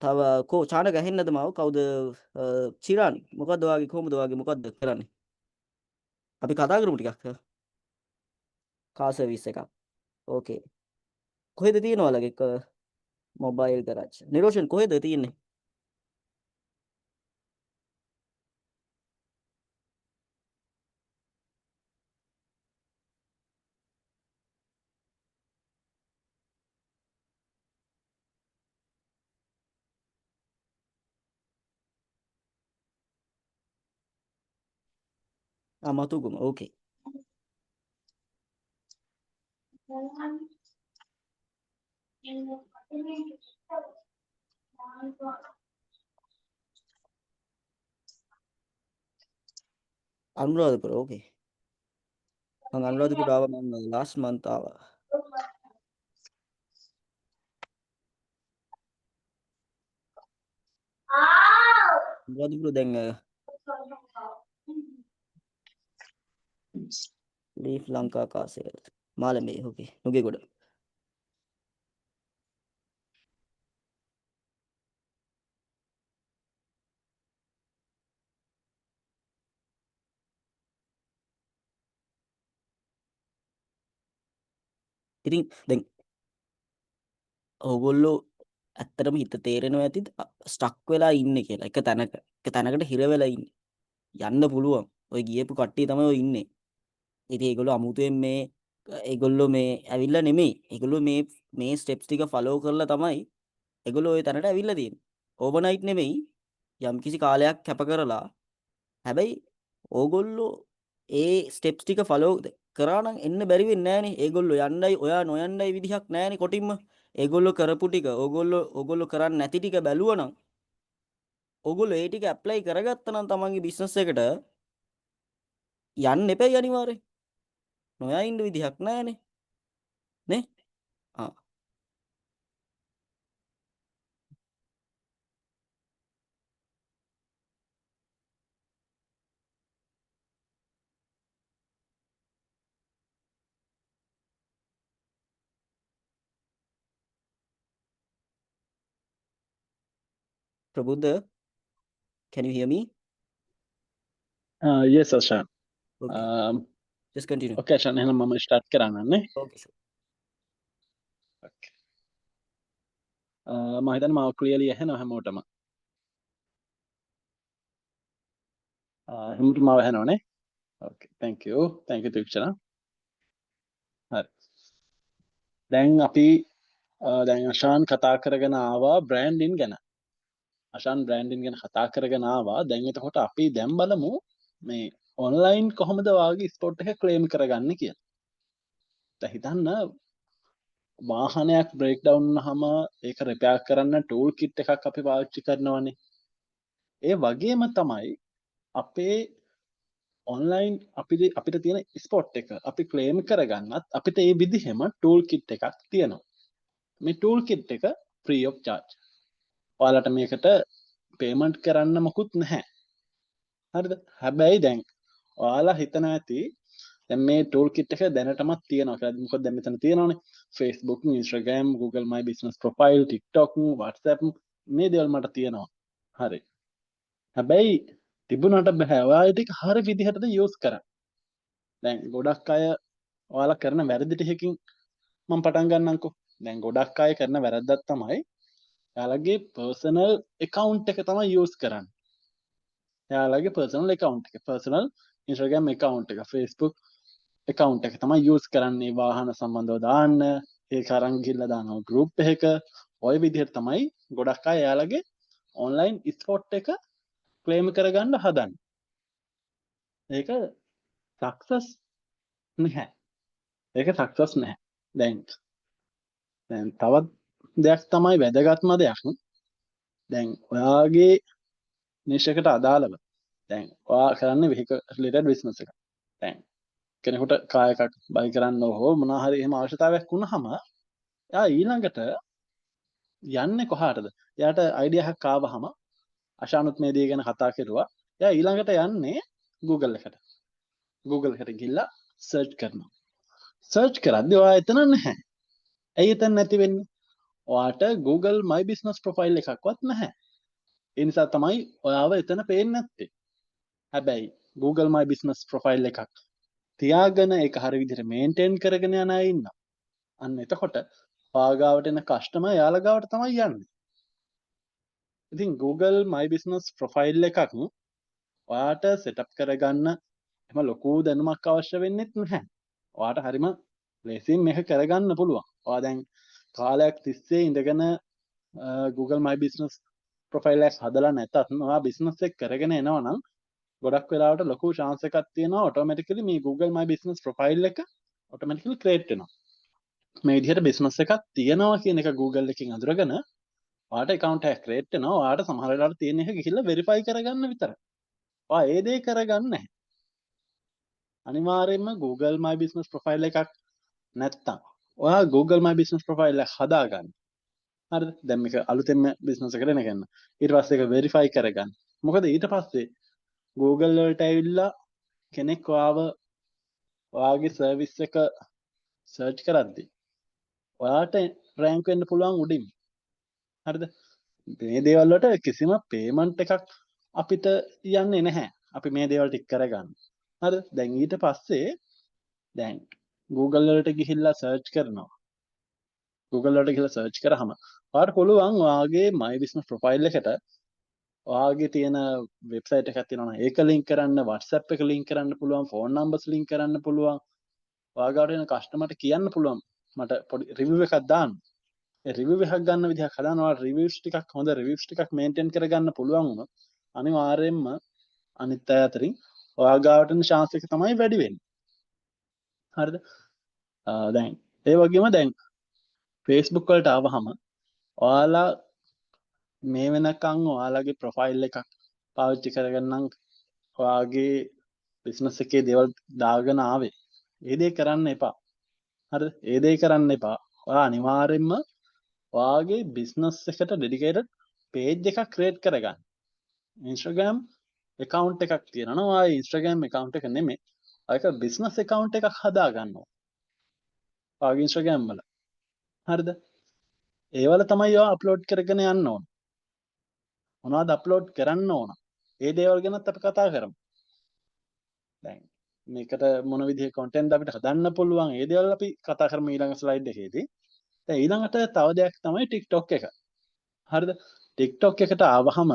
තව කෝ චානක ඇහෙන්නද මාව? කවුද චිරාන් මොකද්ද ඔයාගේ කොහොමද ඔයාගේ මොකද්ද කරන්නේ? අපි කතා කරමු ටිකක්. කාර් සර්විස් එකක්. ඕකේ. කොහෙද තියෙන්නේ ඔයාලගේ මොබයිල් ගරාජ්? නිරෝෂන් කොහෙද තියෙන්නේ? ආ මතුගම ඕකේ. අනුරාධපුර ඕකේ. මං අනුරාධපුර ආවා මං ලාස්ට් මන්ත් ආවා. අනුරාධපුර දැන් leaf Lanka car sales Malabe okay Nugegoda. ඉතින් දැන් ඕගොල්ලෝ ඇත්තටම හිත තේරෙනවා ඇති ස්ටක් වෙලා ඉන්නේ කියලා. එක තැනක. එක තැනකට හිර වෙලා ඉන්නේ. යන්න පුළුවන්. ඔය ගියපු කට්ටිය තමයි ඔය ඉන්නේ. ඉතින් ඒගොල්ලෝ අමුතුවෙන් මේ ඒගොල්ලෝ මේ ඇවිල්ලා නෙමෙයි. ඒගොල්ලෝ මේ මේ ස්ටෙප්ස් ටික ෆලෝ කරලා තමයි ඒගොල්ලෝ ඔය තැනට ඇවිල්ලා තියෙන්නේ. ඕවර්නයිට් නෙමෙයි. යම්කිසි කාලයක් කැප කරලා. හැබැයි ඕගොල්ලෝ ඒ ස්ටෙප්ස් ටික ෆලෝ කරා නම් එන්න බැරි වෙන්නේ නෑනේ. ඒගොල්ලෝ යන්නයි ඔයා නොයන්නයි විදිහක් නෑනේ කොටින්ම. ඒගොල්ලෝ කරපු ටික ඕගොල්ලෝ ඕගොල්ලෝ කරන්නේ නැති ටික බැලුවා නම් ඔගොල්ලෝ ඒ ටික ඇප්ලයි කරගත්තා නම් තමන්ගේ බිස්නස් එකට යන්න එපැයි අනිවාර්යෙන්. නොයා ඉන්න විදිහක් නෑනේ. නේ? ආ. ප්‍රබුද්ධ, can you hear me? Yes, Ashan. Okay. Just continue. Okay, Ashan, එහෙනම් මම ස්ටාර්ට් කරන්න නේ. Okay, sure. Okay. මම හිතන්නේ මාව ක්ලියර්ලි ඇහෙනවා හැමෝටම. හැමෝටම මාව ඇහෙනවා නේ? Okay, thank you. Thank you Tikshana. හරි. දැන් අපි දැන් අශාන් කතා කරගෙන ආවා බ්‍රෑන්ඩින් ගැන. අශාන් බ්‍රෑන්ඩින් ගැන කතා කරගෙන ආවා. දැන් එතකොට අපි දැන් බලමු මේ ඔන්ලයින් කොහොමද ඔයාගේ ස්පොට් එක ක්ලේම් කරගන්නේ කියලා. දැන් හිතන්න වාහනයක් බ්‍රේක් ඩවුන් වුනහම ඒක රිපෙයාර් කරන්න ටූල් කිට් එකක් අපි පාවිච්චි කරනවනේ. ඒ වගේම තමයි අපේ ඔන්ලයින් අපිට තියෙන ස්පොට් එක අපි ක්ලේම් කරගන්නත් අපිට ඒ විදිහෙම ටූල් කිට් එකක් තියෙනවා. මේ ටූල් කිට් එක ෆ්‍රී ඔෆ් චාර්ජ්. ඔයාලට මේකට පේමන්ට් කරන්න මොකුත් නැහැ. හරිද? හැබැයි දැන් ඔයාලා හිතන ඇති දැන් මේ ටූල් කිට් එක දැනටමත් තියෙනවා කියලා. මොකද දැන් මෙතන තියෙනවනේ Facebook, Instagram, Google My Business Profile, TikTok, WhatsApp මේ දේවල් මට තියෙනවා. හරි. හැබැයි තිබුණාට බෑ ඔයා ඒ ටික හරි විදිහටද යූස් කරන්න. දැන් ගොඩක් අය ඔයාලා කරන වැරදි ටිකකින් මම පටන් ගන්නම්කෝ. දැන් ගොඩක් අය කරන වැරද්දක් තමයි එයාලගේ පර්සනල් ඇකවුන්ට් එක තමයි යූස් කරන්නේ. එයාලගේ පර්සනල් ඇකවුන්ට් එක, පර්සනල් Instagram account එක, Facebook account එක තමයි යූස් කරන්නේ. වාහන සම්බන්ධව දාන්න, ඒක අරන් ගිහිල්ලා දානවා ගෲප් එකක. ඔය විදිහට තමයි ගොඩක් අය එයාලගේ ඔන්ලයින් ස්පොට් එක ක්ලේම් කරගන්න හදන්නේ. ඒක සක්සස් නැහැ. ඒක සක්සස් නැහැ. දැන් දැන් තවත් දෙයක් තමයි වැදගත්ම දෙයක්. දැන් ඔයාගේ නිෂ් එකට අදාළව දැන් ඔයා කරන්නේ වෙහිකල් රිලේටඩ් බිස්නස් එකක්. දැන් කෙනෙකුට කාර් එකක් බයි කරන්න හෝ මොනවා හරි එහෙම අවශ්‍යතාවයක් වුණාම එයා ඊළඟට යන්නේ කොහාටද? එයාට අයිඩියා එකක් ආවහම අශානුත් මේ දේ ගැන කතා කරුවා. එයා ඊළඟට යන්නේ Google එකට. Google එකට ගිහිල්ලා සර්ච් කරනවා. සර්ච් කරද්දී ඔයා එතන නැහැ. ඇයි එතන නැති වෙන්නේ? ඔයාට Google My Business Profile එකක්වත් නැහැ. ඒ නිසා තමයි ඔයාව එතන පේන්නේ නැත්තේ. හැබැයි Google My Business Profile එකක් තියාගෙන ඒක හරි විදිහට මේන්ටේන් කරගෙන යන අය ඉන්නවා. අන්න එතකොට ඔයා ගාවට එන කස්ටමර් එයාලා ගාවට තමයි යන්නේ. ඉතින් Google My Business Profile එකක් ඔයාට සෙටප් කරගන්න එහෙම ලොකු දැනුමක් අවශ්‍ය වෙන්නෙත් නැහැ. ඔයාට හරිම ලේසියෙන් මේක කරගන්න පුළුවන්. ඔයා දැන් කාලයක් තිස්සේ ඉඳගෙන Google My Business Profile එකක් හදලා නැතත් ඔයා බිස්නස් එක කරගෙන එනවා නම් ගොඩක් වෙලාවට ලොකු චාන්ස් එකක් තියෙනවා ඔටෝමැටිකලි මේ Google My Business Profile එක ඔටෝමැටිකලි ක්‍රියේට් වෙනවා. මේ විදිහට බිස්නස් එකක් තියෙනවා කියන එක Google එකෙන් අඳුරගෙන ඔයාට ඇකවුන්ට් එකක් ක්‍රියේට් වෙනවා. ඔයාට සමහර වෙලාවට තියෙන එක ගිහිල්ලා වෙරිෆයි කරගන්න විතරයි. ඔයා ඒ දේ කරගන්නේ නැහැ. අනිවාර්යයෙන්ම Google My Business Profile එකක් නැත්තම් ඔයා Google My Business Profile එක හදාගන්න. හරිද? දැන් මේක අලුතෙන්ම බිස්නස් එකට එන ගන්න. ඊට පස්සේ ඒක වෙරිෆයි කරගන්න. මොකද ඊට පස්සේ Google වලට ඇවිල්ලා කෙනෙක් ඔයාව ඔයාගේ සර්විස් එක සර්ච් කරද්දී ඔයාට රෑන්ක් වෙන්න පුළුවන් උඩින්. හරිද? මේ දේවල් වලට කිසිම පේමන්ට් එකක් අපිට යන්නේ නැහැ. අපි මේ දේවල් ටික කරගන්න. හරිද? දැන් ඊට පස්සේ දැන් Google වලට ගිහිල්ලා සර්ච් කරනවා. Google වලට ගිහිල්ලා සර්ච් කරාම ඔයාට පුළුවන් ඔයාගේ My Business Profile එකට ඔයාගේ තියෙන වෙබ්සයිට් එකක් තියෙනවා නම් ඒක ලින්ක් කරන්න, WhatsApp එක ලින්ක් කරන්න පුළුවන්, ෆෝන් නම්බර්ස් ලින්ක් කරන්න පුළුවන්. ඔයා ගාවට එන කස්ටමර්ට කියන්න පුළුවන් මට පොඩි රිවිව් එකක් දාන්න. ඒ රිවිව් එකක් ගන්න විදිහක් හදාන්න. ඔයාලා රිවිව්ස් ටිකක් හොඳ රිවිව්ස් ටිකක් මේන්ටේන් කරගන්න පුළුවන් වුණොත් අනිවාර්යයෙන්ම අනිත් අය අතරින් ඔයා ගාවට එන චාන්ස් එක තමයි වැඩි වෙන්නේ. හරිද? දැන් ඒ වගේම දැන් Facebook වලට ආවහම ඔයාලා මේ වෙනකන් ඔයාලගේ ප්‍රොෆයිල් එකක් පාවිච්චි කරගෙන නම් ඔයාගේ බිස්නස් එකේ දේවල් දාගෙන ආවේ. ඒ දේ කරන්න එපා. හරිද? ඒ දේ කරන්න එපා. ඔයා අනිවාර්යෙන්ම ඔයාගේ බිස්නස් එකට ඩෙඩිකේටඩ් පේජ් එකක් ක්‍රියේට් කරගන්න. Instagram account එකක් තියෙනවා නම් ඔයා Instagram account එක නෙමෙයි. ඔයා ඒක බිස්නස් account එකක් හදා ගන්න ඕන. ඔයාගේ Instagram වල. හරිද? ඒවල තමයි ඔයා අප්ලෝඩ් කරගෙන යන්න ඕන. මොනවද අප්ලෝඩ් කරන්න ඕන? ඒ දේවල් ගැනත් අපි කතා කරමු. දැන් මේකට මොන විදිහේ කොන්ටෙන්ට් අපිට හදන්න පුළුවන්, ඒ දේවල් අපි කතා කරමු ඊළඟ ස්ලයිඩ් එකේදී. දැන් ඊළඟට තව දෙයක් තමයි TikTok එක. හරිද? TikTok එකට ආවහම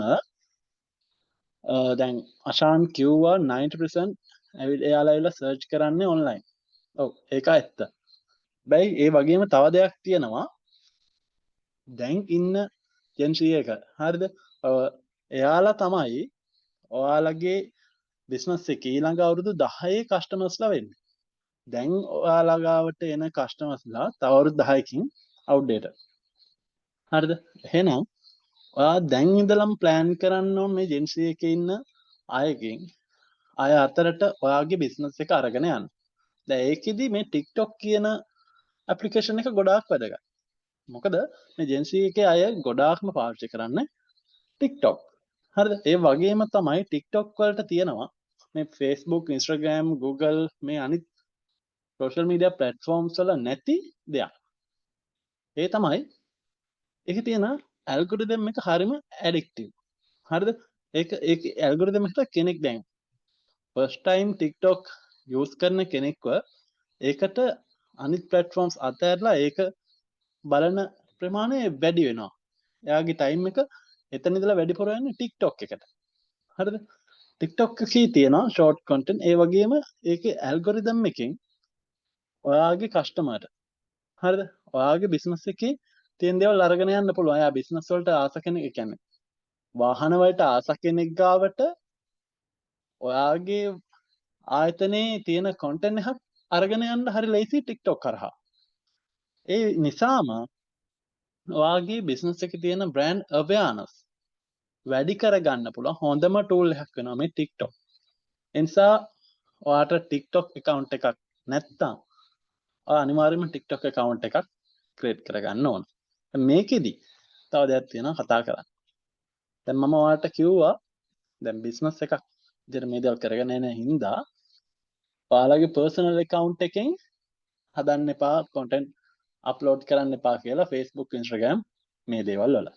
දැන් අශාන් කිව්වා 90% ඇවිත් එයාලා ඇවිල්ලා සර්ච් කරන්නේ ඔන්ලයින්. ඔව්, ඒක ඇත්ත. හැබැයි ඒ වගේම තව දෙයක් තියෙනවා. දැන් ඉන්න Gen Z එක. හරිද? එයාලා තමයි ඔයාලගේ බිස්නස් එකේ ඊළඟ අවුරුදු 10 කස්ටමර්ස්ලා වෙන්නේ. දැන් ඔයාලා ගාවට එන කස්ටමර්ස්ලා තව අවුරුදු 10කින් අවුට්ඩේටඩ්. හරිද? එහෙනම් ඔයා දැන් ඉඳලම ප්ලෑන් කරන්න ඕන මේ Gen Z එකේ ඉන්න අයගෙන් අය අතරට ඔයාගේ බිස්නස් එක අරගෙන යන්න. දැන් ඒකෙදි මේ TikTok කියන ඇප්ලිකේෂන් එක ගොඩාක් වැදගත්. මොකද මේ Gen Z එකේ අය ගොඩාක්ම පාවිච්චි කරන්නේ TikTok. හරිද? ඒ වගේම තමයි TikTok වලට තියෙනවා මේ Facebook, Instagram, Google මේ අනිත් social media platforms වල නැති දෙයක්. ඒ තමයි ඒකේ තියෙන ඇල්ගොරිතම් එක හරිම ඇඩික්ටිව්. හරිද? ඒක ඒක ඇල්ගොරිතම් එකට කෙනෙක් දැන් ෆස්ට් ටයිම් TikTok use කරන කෙනෙක්ව ඒකට අනිත් ප්ලැට්ෆෝම්ස් අතහැරලා ඒක බලන ප්‍රමාණය වැඩි වෙනවා. එයාගේ ටයිම් එක එතන ඉඳලා වැඩිපුර යන්නේ TikTok එකට. හරිද? TikTok එකේ තියෙනවා ෂෝට් කොන්ටෙන්ට්. ඒ වගේම ඒකේ ඇල්ගොරිතම් එකෙන් ඔයාගේ කස්ටමර්ට, හරිද? ඔයාගේ බිස්නස් එකේ තියෙන දේවල් අරගෙන යන්න පුළුවන්. එයා බිස්නස් වලට ආස කෙනෙක්, ඒ කියන්නේ වාහන වලට ආස කෙනෙක් ගාවට ඔයාගේ ආයතනයේ තියෙන කොන්ටෙන්ට් එකක් අරගෙන යන්න හරි ලේසි TikTok හරහා. ඒ නිසාම ඔයාගේ බිස්නස් එකේ තියෙන බ්‍රෑන්ඩ් අවෙයාර්නස් වැඩි කරගන්න පුළුවන් හොඳම ටූල් එකක් වෙනවා මේ TikTok. ඒ නිසා ඔයාට TikTok account එකක් නැත්තම් ඔයා අනිවාර්යයෙන්ම TikTok account එකක් ක්‍රියේට් කරගන්න ඕන. මේකෙදි තව දෙයක් තියෙනවා කතා කරන්න. දැන් මම ඔයාලට කිව්වා, දැන් බිස්නස් එකක් විදිහට මේ දේවල් කරගෙන යන හින්දා ඔයාලගේ පර්සනල් account එකෙන් හදන්න එපා, කොන්ටෙන්ට් අප්ලෝඩ් කරන්න එපා කියලා Facebook, Instagram මේ දේවල් වල.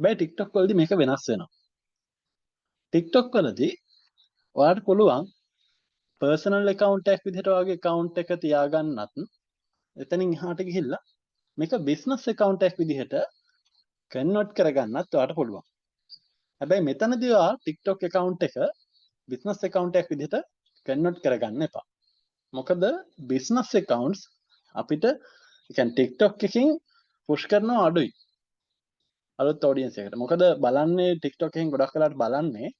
හැබැයි TikTok වලදී මේක වෙනස් වෙනවා. TikTok වලදී ඔයාලට පුළුවන් පර්සනල් account එකක් විදිහට ඔයාගේ account එක තියාගන්නත්, එතනින් එහාට ගිහිල්ලා මේක බිස්නස් account එකක් විදිහට කන්වර්ට් කරගන්නත් ඔයාට පුළුවන්. හැබැයි මෙතනදී ඔයා TikTok account එක බිස්නස් account එකක් විදිහට කන්වර්ට් කරගන්න එපා. මොකද බිස්නස් accounts අපිට, ඒ කියන්නේ TikTok එකකින් පුෂ් කරනවා අඩුයි අලුත් ඔඩියන්ස් එකට. මොකද බලන්නේ TikTok එකෙන් ගොඩක් වෙලාවට බලන්නේ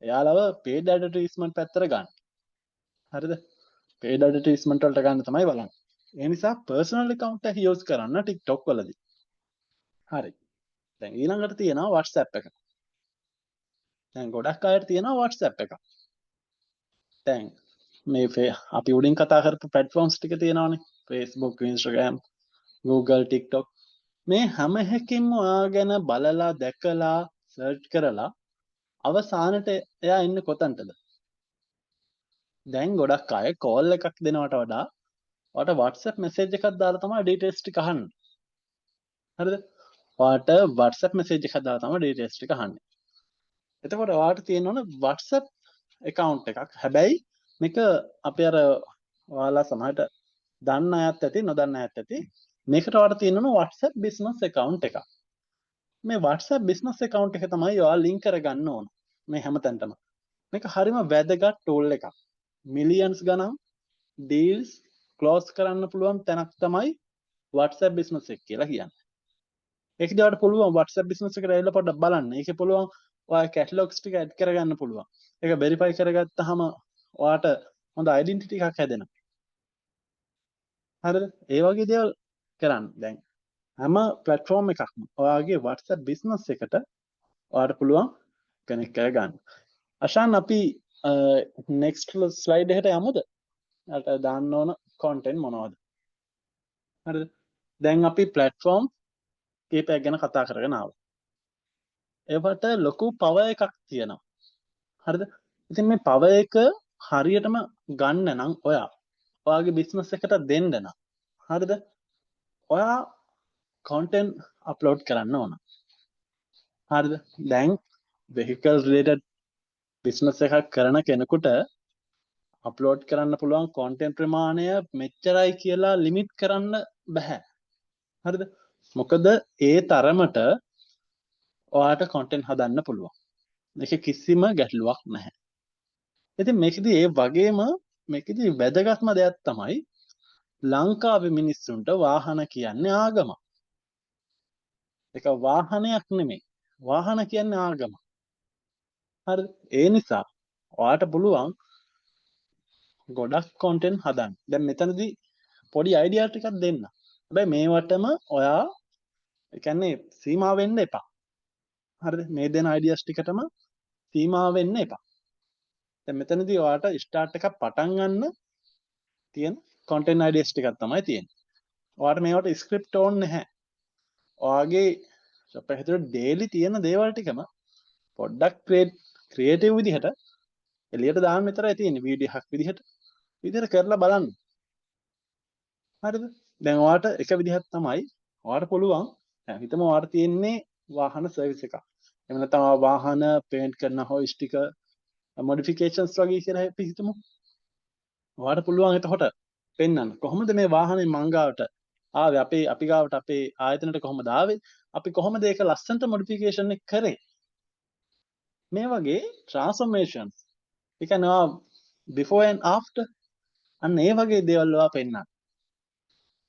එයාලව පේඩ් ඇඩ්වර්ටයිස්මන්ට් පැත්තට ගන්න. හරිද? පේඩ් ඇඩ්වර්ටයිස්මන්ට් වලට ගන්න තමයි බලන්නේ. ඒ නිසා පර්සනල් ඇකවුන්ට් එක යූස් කරන්න TikTok වලදී. හරි. දැන් ඊළඟට තියෙනවා WhatsApp එක. දැන් ගොඩක් අයට තියෙනවා WhatsApp එක. දැන් මේ අපි උඩින් කතා කරපු ප්ලැට්ෆෝම්ස් ටික තියෙනවානේ. Facebook, Instagram, Google, TikTok මේ හැම එකකින්ම ඔයා ගැන බලලා, දැකලා, සර්ච් කරලා අවසානට එයා එන්නේ කොතනටද? දැන් ගොඩක් අය කෝල් එකක් දෙනවට වඩා ඔයාට WhatsApp message එකක් දාලා තමයි ඩීටේල්ස් ටික අහන්නේ. හරිද? ඔයාට WhatsApp message එකක් දාලා තමයි ඩීටේල්ස් ටික අහන්නේ. එතකොට ඔයාට තියෙන්න ඕන WhatsApp account එකක්. හැබැයි මේක අපි අර ඔයාලා සමහරට දන්න අයත් ඇති, නොදන්න අයත් ඇති. මේකට ඔයාට තියෙන්න ඕන WhatsApp business account එකක්. මේ WhatsApp business account එක තමයි ඔයා link කරගන්න ඕන මේ හැමතැනටම. මේක හරිම වැදගත් ටූල් එකක්. මිලියන්ස් ගණන් ඩීල්ස් ක්ලෝස් කරන්න පුළුවන් තැනක් තමයි WhatsApp business එක කියලා කියන්නේ. ඒකදී ඔයාලට පුළුවන් WhatsApp business එකට ඇවිල්ලා පොඩ්ඩක් බලන්න. ඒකේ පුළුවන් ඔයා කැටලොග්ස් ටික ඇඩ් කරගන්න පුළුවන්. ඒක වෙරිෆයි කරගත්තාම ඔයාට හොඳ අයිඩෙන්ටිටි එකක් හැදෙනවා. හරිද? ඒ වගේ දේවල් කරන්න. දැන් හැම ප්ලැට්ෆෝම් එකක්ම ඔයාගේ WhatsApp business එකට ඔයාට පුළුවන් කනෙක්ට් කරගන්න. අශාන්, අපි නෙක්ස්ට් ස්ලයිඩ් එකට යමුද? ඔයාලට දාන්න ඕන කොන්ටෙන්ට් මොනවද? හරිද? දැන් අපි ප්ලැට්ෆෝම් කීපයක් ගැන කතා කරගෙන ආවා. ඒවට ලොකු පවර් එකක් තියෙනවා. හරිද? ඉතින් මේ පවර් එක හරියටම ගන්න නම්, ඔයා ඔයාගේ බිස්නස් එකට දෙන්න නම්, හරිද? ඔයා කොන්ටෙන්ට් අප්ලෝඩ් කරන්න ඕන. හරිද? දැන් වෙහිකල් රිලේටඩ් බිස්නස් එකක් කරන කෙනෙකුට අප්ලෝඩ් කරන්න පුළුවන් කොන්ටෙන්ට් ප්‍රමාණය මෙච්චරයි කියලා ලිමිට් කරන්න බැහැ. හරිද? මොකද ඒ තරමට ඔයාට කොන්ටෙන්ට් හදන්න පුළුවන්. මේක කිසිම ගැටලුවක් නැහැ. ඉතින් මේකෙදි ඒ වගේම මේකෙදි වැදගත්ම දෙයක් තමයි ලංකාවේ මිනිස්සුන්ට වාහන කියන්නේ ආගම. ඒක වාහනයක් නෙමෙයි. වාහන කියන්නේ ආගම. හරිද? ඒ නිසා ඔයාට පුළුවන් ගොඩක් කොන්ටෙන්ට් හදන්න. දැන් මෙතනදී පොඩි අයිඩියා ටිකක් දෙන්න. හැබැයි මේවටම ඔයා ඒ කියන්නේ සීමා වෙන්න එපා. හරිද? මේ දෙන අයිඩියාස් ටිකටම සීමා වෙන්න එපා. දැන් මෙතනදී ඔයාට ස්ටාර්ට් එකක් පටන් ගන්න තියෙන කොන්ටෙන්ට් අයිඩියාස් ටිකක් තමයි තියෙන්නේ. ඔයාට මේවට ස්ක්‍රිප්ට් ඕනේ නැහැ. ඔයාගේ ෂොප් එක ඇතුළේ ඩේලි තියෙන දේවල් ටිකම පොඩ්ඩක් ක්‍රියේටිව් විදිහට එළියට දාන්න විතරයි තියෙන්නේ. වීඩියෝ එකක් විදිහට විදිහට කරලා බලන්න. හරිද? දැන් ඔයාට එක විදිහක් තමයි ඔයාට පුළුවන්. දැන් හිතමු ඔයාට තියෙන්නේ වාහන සර්විස් එකක්. එහෙම නැත්නම් ඔයා වාහන පේන්ට් කරන හෝ ස්ටිකර් මොඩිෆිකේෂන්ස් වගේ කියලා අපි හිතමු. ඔයාට පුළුවන් එතකොට පෙන්වන්න කොහොමද මේ වාහනේ මං ගාවට ආවේ, අපේ අපි ගාවට, අපේ ආයතනයට කොහොමද ආවේ, අපි කොහොමද ඒක ලස්සනට මොඩිෆිකේෂන් එක කරේ, මේ වගේ ට්‍රාන්ස්ෆෝමේෂන්ස්. ඒ කියන්නේ ඔයා බිෆෝර් ඇන්ඩ් ආෆ්ටර් අන්න ඒ වගේ දේවල් ඔයා පෙන්වන්න.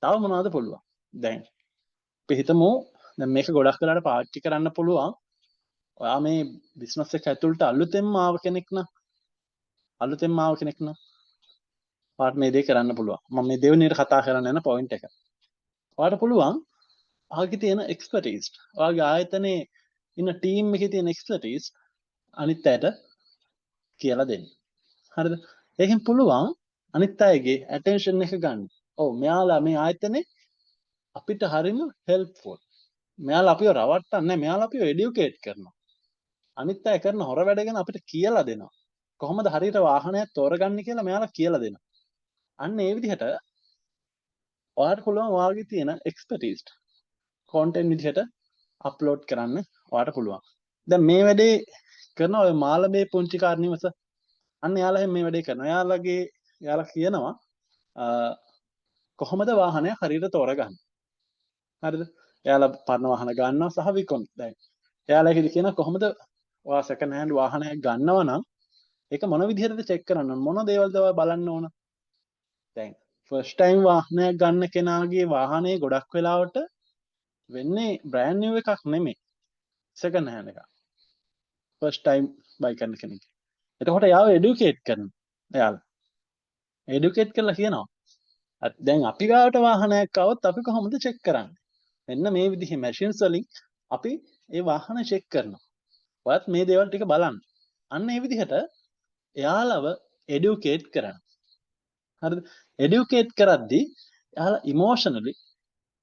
තව මොනවද පුළුවන්? දැන් අපි හිතමු, දැන් මේක ගොඩක් වෙලාවට පාවිච්චි කරන්න පුළුවන් ඔයා මේ බිස්නස් එක ඇතුළට අලුතෙන්ම ආව කෙනෙක් නම් ඔයාට මේ දේ කරන්න පුළුවන්. මම මේ දෙවෙනියට කතා කරන්න යන පොයින්ට් එක. ඔයාට පුළුවන් ඔයාගේ තියෙන එක්ස්පර්ටීස්, ඔයාගේ ආයතනයේ ඉන්න ටීම් එකේ තියෙන එක්ස්පර්ටීස් අනිත් අයට කියලා දෙන්න. හරිද? ඒකෙන් පුළුවන් අනිත් අයගේ ඇටෙන්ෂන් එක ගන්න. ඔව්, මෙයාලා මේ ආයතනේ අපිට හරිම හෙල්ප්ෆුල්. මෙයාලා අපිව රවට්ටන්නේ නැහැ. මෙයාලා අපිව එඩියුකේට් කරනවා. අනිත් අය කරන හොර වැඩ ගැන අපිට කියලා දෙනවා. කොහොමද හරියට වාහනයක් තෝරගන්නේ කියලා මෙයාලා කියලා දෙනවා. අන්න ඒ විදිහට ඔයාට පුළුවන් ඔයාගේ තියෙන එක්ස්පර්ටීස් කොන්ටෙන්ට් විදිහට අප්ලෝඩ් කරන්න ඔයාට පුළුවන්. දැන් මේ වැඩේ කරන ඔය මාළඹේ පුංචි කාර් නිවස, අන්න එයාලා එහෙම මේ වැඩේ කරනවා. එයාලා කියනවා කොහොමද වාහනය හරියට තෝරගන්නේ. හරිද? එයාලා පරණ වාහන ගන්නවා සහ විකුණනවා. දැන් එයාලා ඒකෙදි කියනවා කොහොමද ඔයා සෙකන්ඩ් හෑන්ඩ් වාහනයක් ගන්නවා නම් ඒක මොන විදිහටද චෙක් කරන්න ඕන, මොන දේවල්ද ඔයා බලන්න ඕන. දැන් ෆස්ට් ටයිම් වාහනයක් ගන්න කෙනාගේ වාහනේ ගොඩක් වෙලාවට වෙන්නේ බ්‍රෑන්ඩ් නිව් එකක් නෙමෙයි, සෙකන්ඩ් හෑන්ඩ් එකක් ෆස්ට් ටයිම් බයි කරන කෙනෙක්. එතකොට එයාව එඩියුකේට් කරනවා. එයාලා එඩියුකේට් කරලා කියනවා දැන් අපි ගාවට වාහනයක් ආවොත් අපි කොහොමද චෙක් කරන්නේ? මෙන්න මේ විදිහේ මැෂින්ස් වලින් අපි ඒ වාහන චෙක් කරනවා. ඔයත් මේ දේවල් ටික බලන්න. අන්න ඒ විදිහට එයාලව එඩියුකේට් කරන්න. හරිද? එඩියුකේට් කරද්දි එයාලා ඉමෝෂනලි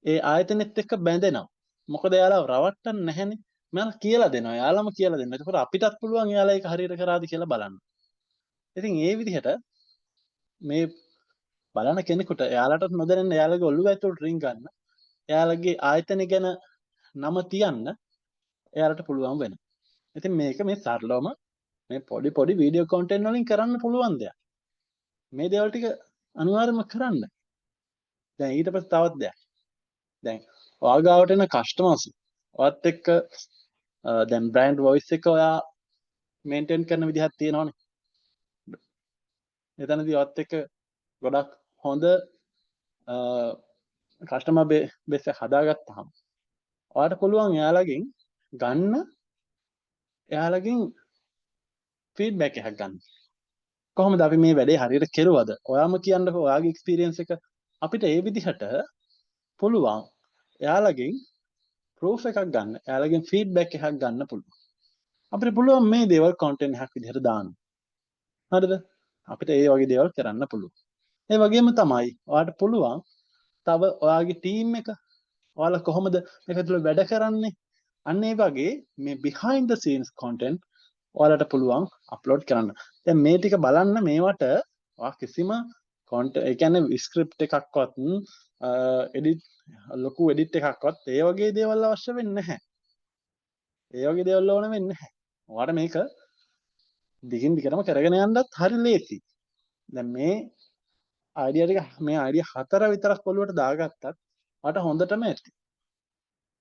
ඒ ආයතනෙත් එක්ක බැඳෙනවා. මොකද එයාලා රවට්ටන්නේ නැහැනේ. මෙයාලා කියලා දෙනවා. එයාලම කියලා දෙනවා. එතකොට අපිටත් පුළුවන් එයාලා ඒක හරියට කරාද කියලා බලන්න. ඉතින් ඒ විදිහට මේ බලන කෙනෙකුට එයාලටත් නොදැනෙන්න එයාලගේ ඔළුව ඇතුළට රිං ගන්න, එයාලගේ ආයතනය ගැන නම තියන්න එයාලට පුළුවන් වෙනවා. ඉතින් මේක මේ සරලවම මේ පොඩි පොඩි වීඩියෝ කොන්ටෙන්ට් වලින් කරන්න පුළුවන් දෙයක්. මේ දේවල් ටික අනිවාර්යයෙන්ම කරන්න. දැන් ඊට පස්සේ තවත් දෙයක්. දැන් ඔයා ගාවට එන කස්ටමර්ස් ඔයත් එක්ක දැන් බ්‍රෑන්ඩ් වොයිස් එක ඔයා මේන්ටේන් කරන විදිහක් තියෙනවනේ. එතනදී ඔයත් එක්ක ගොඩක් හොඳ කස්ටමර් බේස් එක හදාගත්තාම ඔයාට පුළුවන් එයාලගෙන් ගන්න, එයාලගෙන් ෆීඩ්බැක් එකක් ගන්න. කොහොමද අපි මේ වැඩේ හරියට කෙරුවද? ඔයාම කියන්නකෝ ඔයාගේ එක්ස්පීරියන්ස් එක. අපිට ඒ විදිහට පුළුවන් එයාලගෙන් ප්‍රූෆ් එකක් ගන්න, එයාලගෙන් ෆීඩ්බැක් එකක් ගන්න පුළුවන්. අපිට පුළුවන් මේ දේවල් කන්ටෙන්ට් එකක් විදිහට දාන්න. හරිද? අපිට ඒ වගේ දේවල් කරන්න පුළුවන්. ඒ වගේම තමයි ඔයාට පුළුවන් තව ඔයාගේ ටීම් එක, ඔයාලා කොහොමද මේක තුළ වැඩ කරන්නේ, අන්න ඒ වගේ මේ behind the scenes content ඔයාලට පුළුවන් අප්ලෝඩ් කරන්න. දැන් මේ ටික බලන්න, මේවට ඔයා කිසිම content, ඒ කියන්නේ ස්ක්‍රිප්ට් එකක්වත්, එඩිට්, ලොකු එඩිට් එකක්වත් ඒ වගේ දේවල් අවශ්‍ය වෙන්නේ නැහැ. ඒ වගේ දේවල් ඕන වෙන්නේ නැහැ. ඔයාට මේක දිගින් දිගටම කරගෙන යන්නත් හරි ලේසි. දැන් මේ අයිඩියා ටික, මේ අයිඩියා හතර විතරක් ඔළුවට දාගත්තත් ඔයාට හොඳටම ඇති.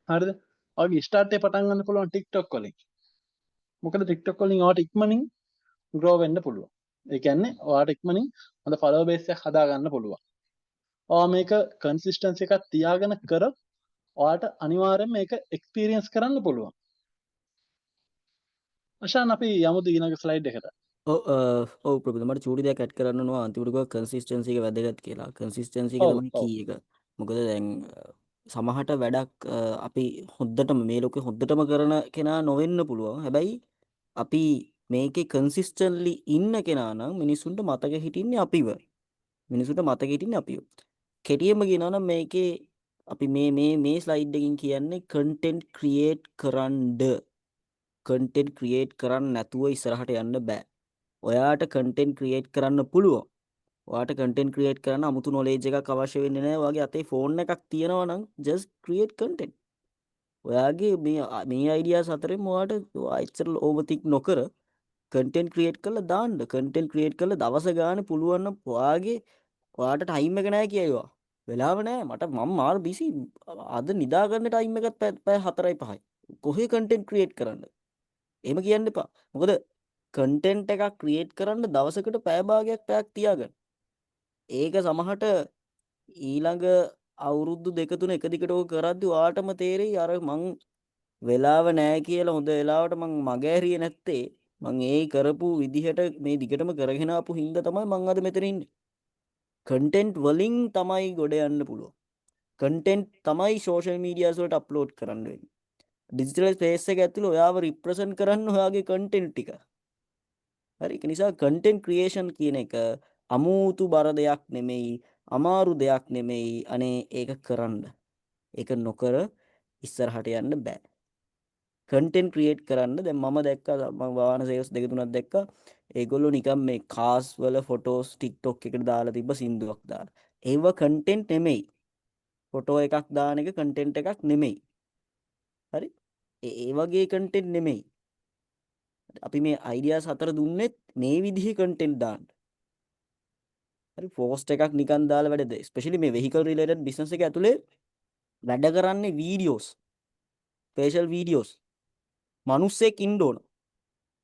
හරිද? ඔයාගේ ස්ටාර්ට් එක පටන් ගන්න පුළුවන් TikTok වලින්. මොකද TikTok වලින් ඔයාට ඉක්මනින් ග්‍රෝ වෙන්න පුළුවන්. ඒ කියන්නේ ඔයාට ඉක්මනින් හොඳ ෆලෝවර් බේස් එකක් හදා ගන්න පුළුවන්. ඔයා මේක කන්සිස්ටන්සි එකක් තියාගෙන කරොත් ඔයාට අනිවාර්යෙන්ම මේක එක්ස්පීරියන්ස් කරන්න පුළුවන්. අශාන්, අපි යමුද ඊළඟ ස්ලයිඩ් එකට? ඔව් ඔව් ප්‍රබුද, මට චූටි දෙයක් ඇඩ් කරන්න ඕනවා. අන්තිමට කිව්වා කන්සිස්ටන්සි එක වැදගත් කියලා. කන්සිස්ටන්සි එක තමයි කී එක. මොකද දැන් සමහරට වැඩක් අපි හොද්දටම මේ ලෝකේ හොද්දටම කරන කෙනා නොවෙන්න පුළුවන්. හැබැයි අපි මේකේ කන්සිස්ටන්ට්ලි ඉන්න කෙනා නම් මිනිස්සුන්ට මතක හිටින්නේ අපිව. මිනිස්සුන්ට මතක හිටින්නේ අපිව. කෙටියෙන්ම කියනවා නම් මේකේ අපි මේ මේ මේ ස්ලයිඩ් එකකින් කියන්නේ කන්ටෙන්ට් ක්‍රියේට් කරන්න. කන්ටෙන්ට් ක්‍රියේට් කරන්න නැතුව ඉස්සරහට යන්න බෑ. ඔයාට කන්ටෙන්ට් ක්‍රියේට් කරන්න පුළුවන්. ඔයාට කන්ටෙන්ට් ක්‍රියේට් කරන්න අමුතු නොලෙජ් එකක් අවශ්‍ය වෙන්නේ නැහැ. ඔයාගේ අතේ ෆෝන් එකක් තියෙනවා නම් just create content. ඔයාගේ මේ මේ අයිඩියාස් හතරෙන් ඔයාට, ඔයා එච්චර ඕවර්තින්ක් නොකර කන්ටෙන්ට් ක්‍රියේට් කරලා දාන්න. කන්ටෙන්ට් ක්‍රියේට් කරලා දවස ගානේ පුළුවන් නම්, ඔයාගේ ඔයාට ටයිම් එක නැහැ කියයිවා. වෙලාව නෑ මට, මම මාර බිසි, අද නිදා ගන්න ටයිම් එකත් පැය 4යි 5යි. කොහේ කන්ටෙන්ට් ක්‍රියේට් කරන්න? එහෙම කියන්න එපා. මොකද කන්ටෙන්ට් එකක් ක්‍රියේට් කරන්න දවසකට පැය භාගයක් පැයක් තියාගන්න. ඒක සමහරට ඊළඟ අවුරුදු දෙක තුන එක දිගට ඕක කරද්දි ඔයාටම තේරෙයි, අර මං වෙලාව නෑ කියලා හොඳ වෙලාවට මං මග ඇරියේ නැත්තේ, මං ඒ කරපු විදිහට මේ දිගටම කරගෙන ආපු හින්දා තමයි මං අද මෙතන ඉන්නේ. කන්ටෙන්ට් වලින් තමයි ගොඩ යන්න පුළුවන්. කන්ටෙන්ට් තමයි සෝෂල් මීඩියාස් වලට අප්ලෝඩ් කරන්න වෙන්නේ. ඩිජිටල් ස්පේස් එක ඇතුළේ ඔයාව රිප්‍රසන්ට් කරන්න ඔයාගේ කන්ටෙන්ට් ටික. හරි, ඒක නිසා කන්ටෙන්ට් ක්‍රියේෂන් කියන එක අමුතු බර දෙයක් නෙමෙයි, අමාරු දෙයක් නෙමෙයි. අනේ ඒක කරන්න. ඒක නොකර ඉස්සරහට යන්න බෑ. කන්ටෙන්ට් ක්‍රියේට් කරන්න. දැන් මම දැක්කා, මම වාහන සේල්ස් දෙක තුනක් දැක්කා. ඒගොල්ලෝ නිකන් මේ කාස් වල ෆොටෝස් TikTok එකට දාලා තිබ්බ සින්දුවක් දාලා. ඒව කන්ටෙන්ට් නෙමෙයි. ෆොටෝ එකක් දාන එක කන්ටෙන්ට් එකක් නෙමෙයි. හරි? ඒ ඒ වගේ කන්ටෙන්ට් නෙමෙයි. අපි මේ අයිඩියාස් හතර දුන්නෙත් මේ විදිහේ කන්ටෙන්ට් දාන්න. හරි, පෝස්ට් එකක් නිකන් දාලා වැඩද? ස්පෙෂලි මේ වෙහිකල් රිලේටඩ් බිස්නස් එක ඇතුලේ වැඩ කරන්නේ වීඩියෝස්. Facial videos. මිනිස්සෙක් ඉන්න ඕන.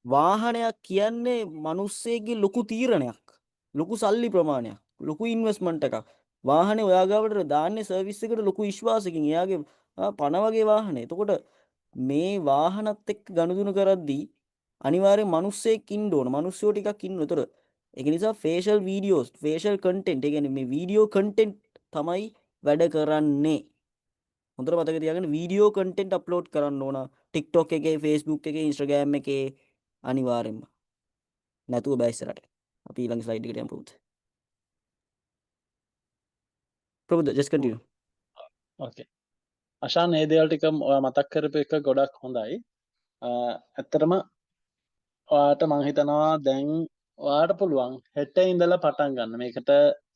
වාහනයක් කියන්නේ මිනිස්සෙක්ගේ ලොකු තීරණයක්. ලොකු සල්ලි ප්‍රමාණයක්. ලොකු ඉන්වෙස්ට්මන්ට් එකක්. වාහනේ ඔයා ගාවට දාන්නේ සර්විස් එකට ලොකු විශ්වාසකින්. එයාගේ පණ වගේ වාහනේ. එතකොට මේ වාහනත් එක්ක ගනුදෙනු කරද්දී අනිවාර්යෙන් මිනිස්සෙක් ඉන්න ඕන. මිනිස්සුયો ටිකක් ඉන්න ඕන. ඒතර ඒක නිසා ෆේෂල් වීඩියෝස්, ෆේෂල් කන්ටෙන්ට්, ඒ කියන්නේ මේ වීඩියෝ කන්ටෙන්ට් තමයි වැඩ කරන්නේ. හොඳට මතක තියාගන්න, වීඩියෝ කන්ටෙන්ට් අප්ලෝඩ් කරන්න ඕන TikTok එකේ, Facebook එකේ, Instagram එකේ අනිවාර්යෙන්ම. නැතුව බෑ ඉස්සරහට. අපි ඊළඟ ස්ලයිඩ් එකට යමු ප්‍රබුද්ධ. ප්‍රබුද්ධ, just continue. ඕකේ. අශාන්, මේ දේවල් ටික ඔයා මතක් කරපු එක ගොඩක් හොඳයි. ඇත්තටම ඔයාට මං හිතනවා දැන් ඔයාට පුළුවන් හෙට ඉඳලා පටන් ගන්න. මේකට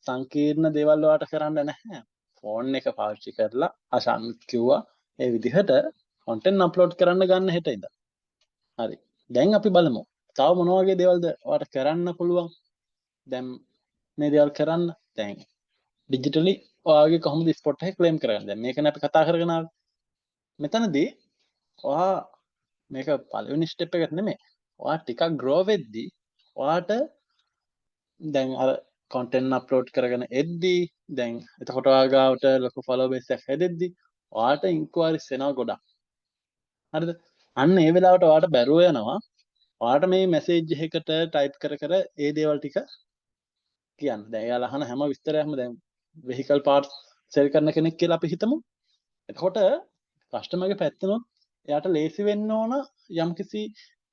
සංකීර්ණ දේවල් ඔයාට කරන්න නැහැ. ෆෝන් එක පාවිච්චි කරලා අශාන් කිව්වා ඒ විදිහට කොන්ටෙන්ට් අප්ලෝඩ් කරන්න ගන්න හෙට ඉඳලා. හරි. දැන් අපි බලමු. තව මොන වගේ දේවල්ද ඔයාට කරන්න පුළුවන්? දැන් මේ දේවල් කරන්න දැන් ඩිජිටලි ඔයාගේ කොහොමද ස්පොට් එක ක්ලේම් කරගන්නේ? දැන් මේකනේ අපි කතා කරගෙන ආවේ. මෙතනදී ඔයා මේක පළවෙනි ස්ටෙප් එකට නෙමෙයි. ඔයා ටිකක් ග්‍රෝ වෙද්දී ඔයාට දැන් අර කොන්ටෙන්ට් අප්ලෝඩ් කරගෙන එද්දී, දැන් එතකොට ඔයා ගාවට ලොකු ෆලෝ බේස් එකක් හැදෙද්දී ඔයාට ඉන්ක්වයරිස් එනවා ගොඩක්. හරිද? අන්න ඒ වෙලාවට ඔයාට බැරුව යනවා ඔයාට මේ මැසේජ් එකකට ටයිප් කර කර ඒ දේවල් ටික කියන්න. දැන් එයාලා අහන හැම විස්තරයක්ම, දැන් වෙහිකල් පාර්ට්ස් සෙල් කරන කෙනෙක් කියලා අපි හිතමු. එතකොට කස්ටමර්ගේ පැත්තෙනුත් එයාට ලේසි වෙන්න ඕන යම්කිසි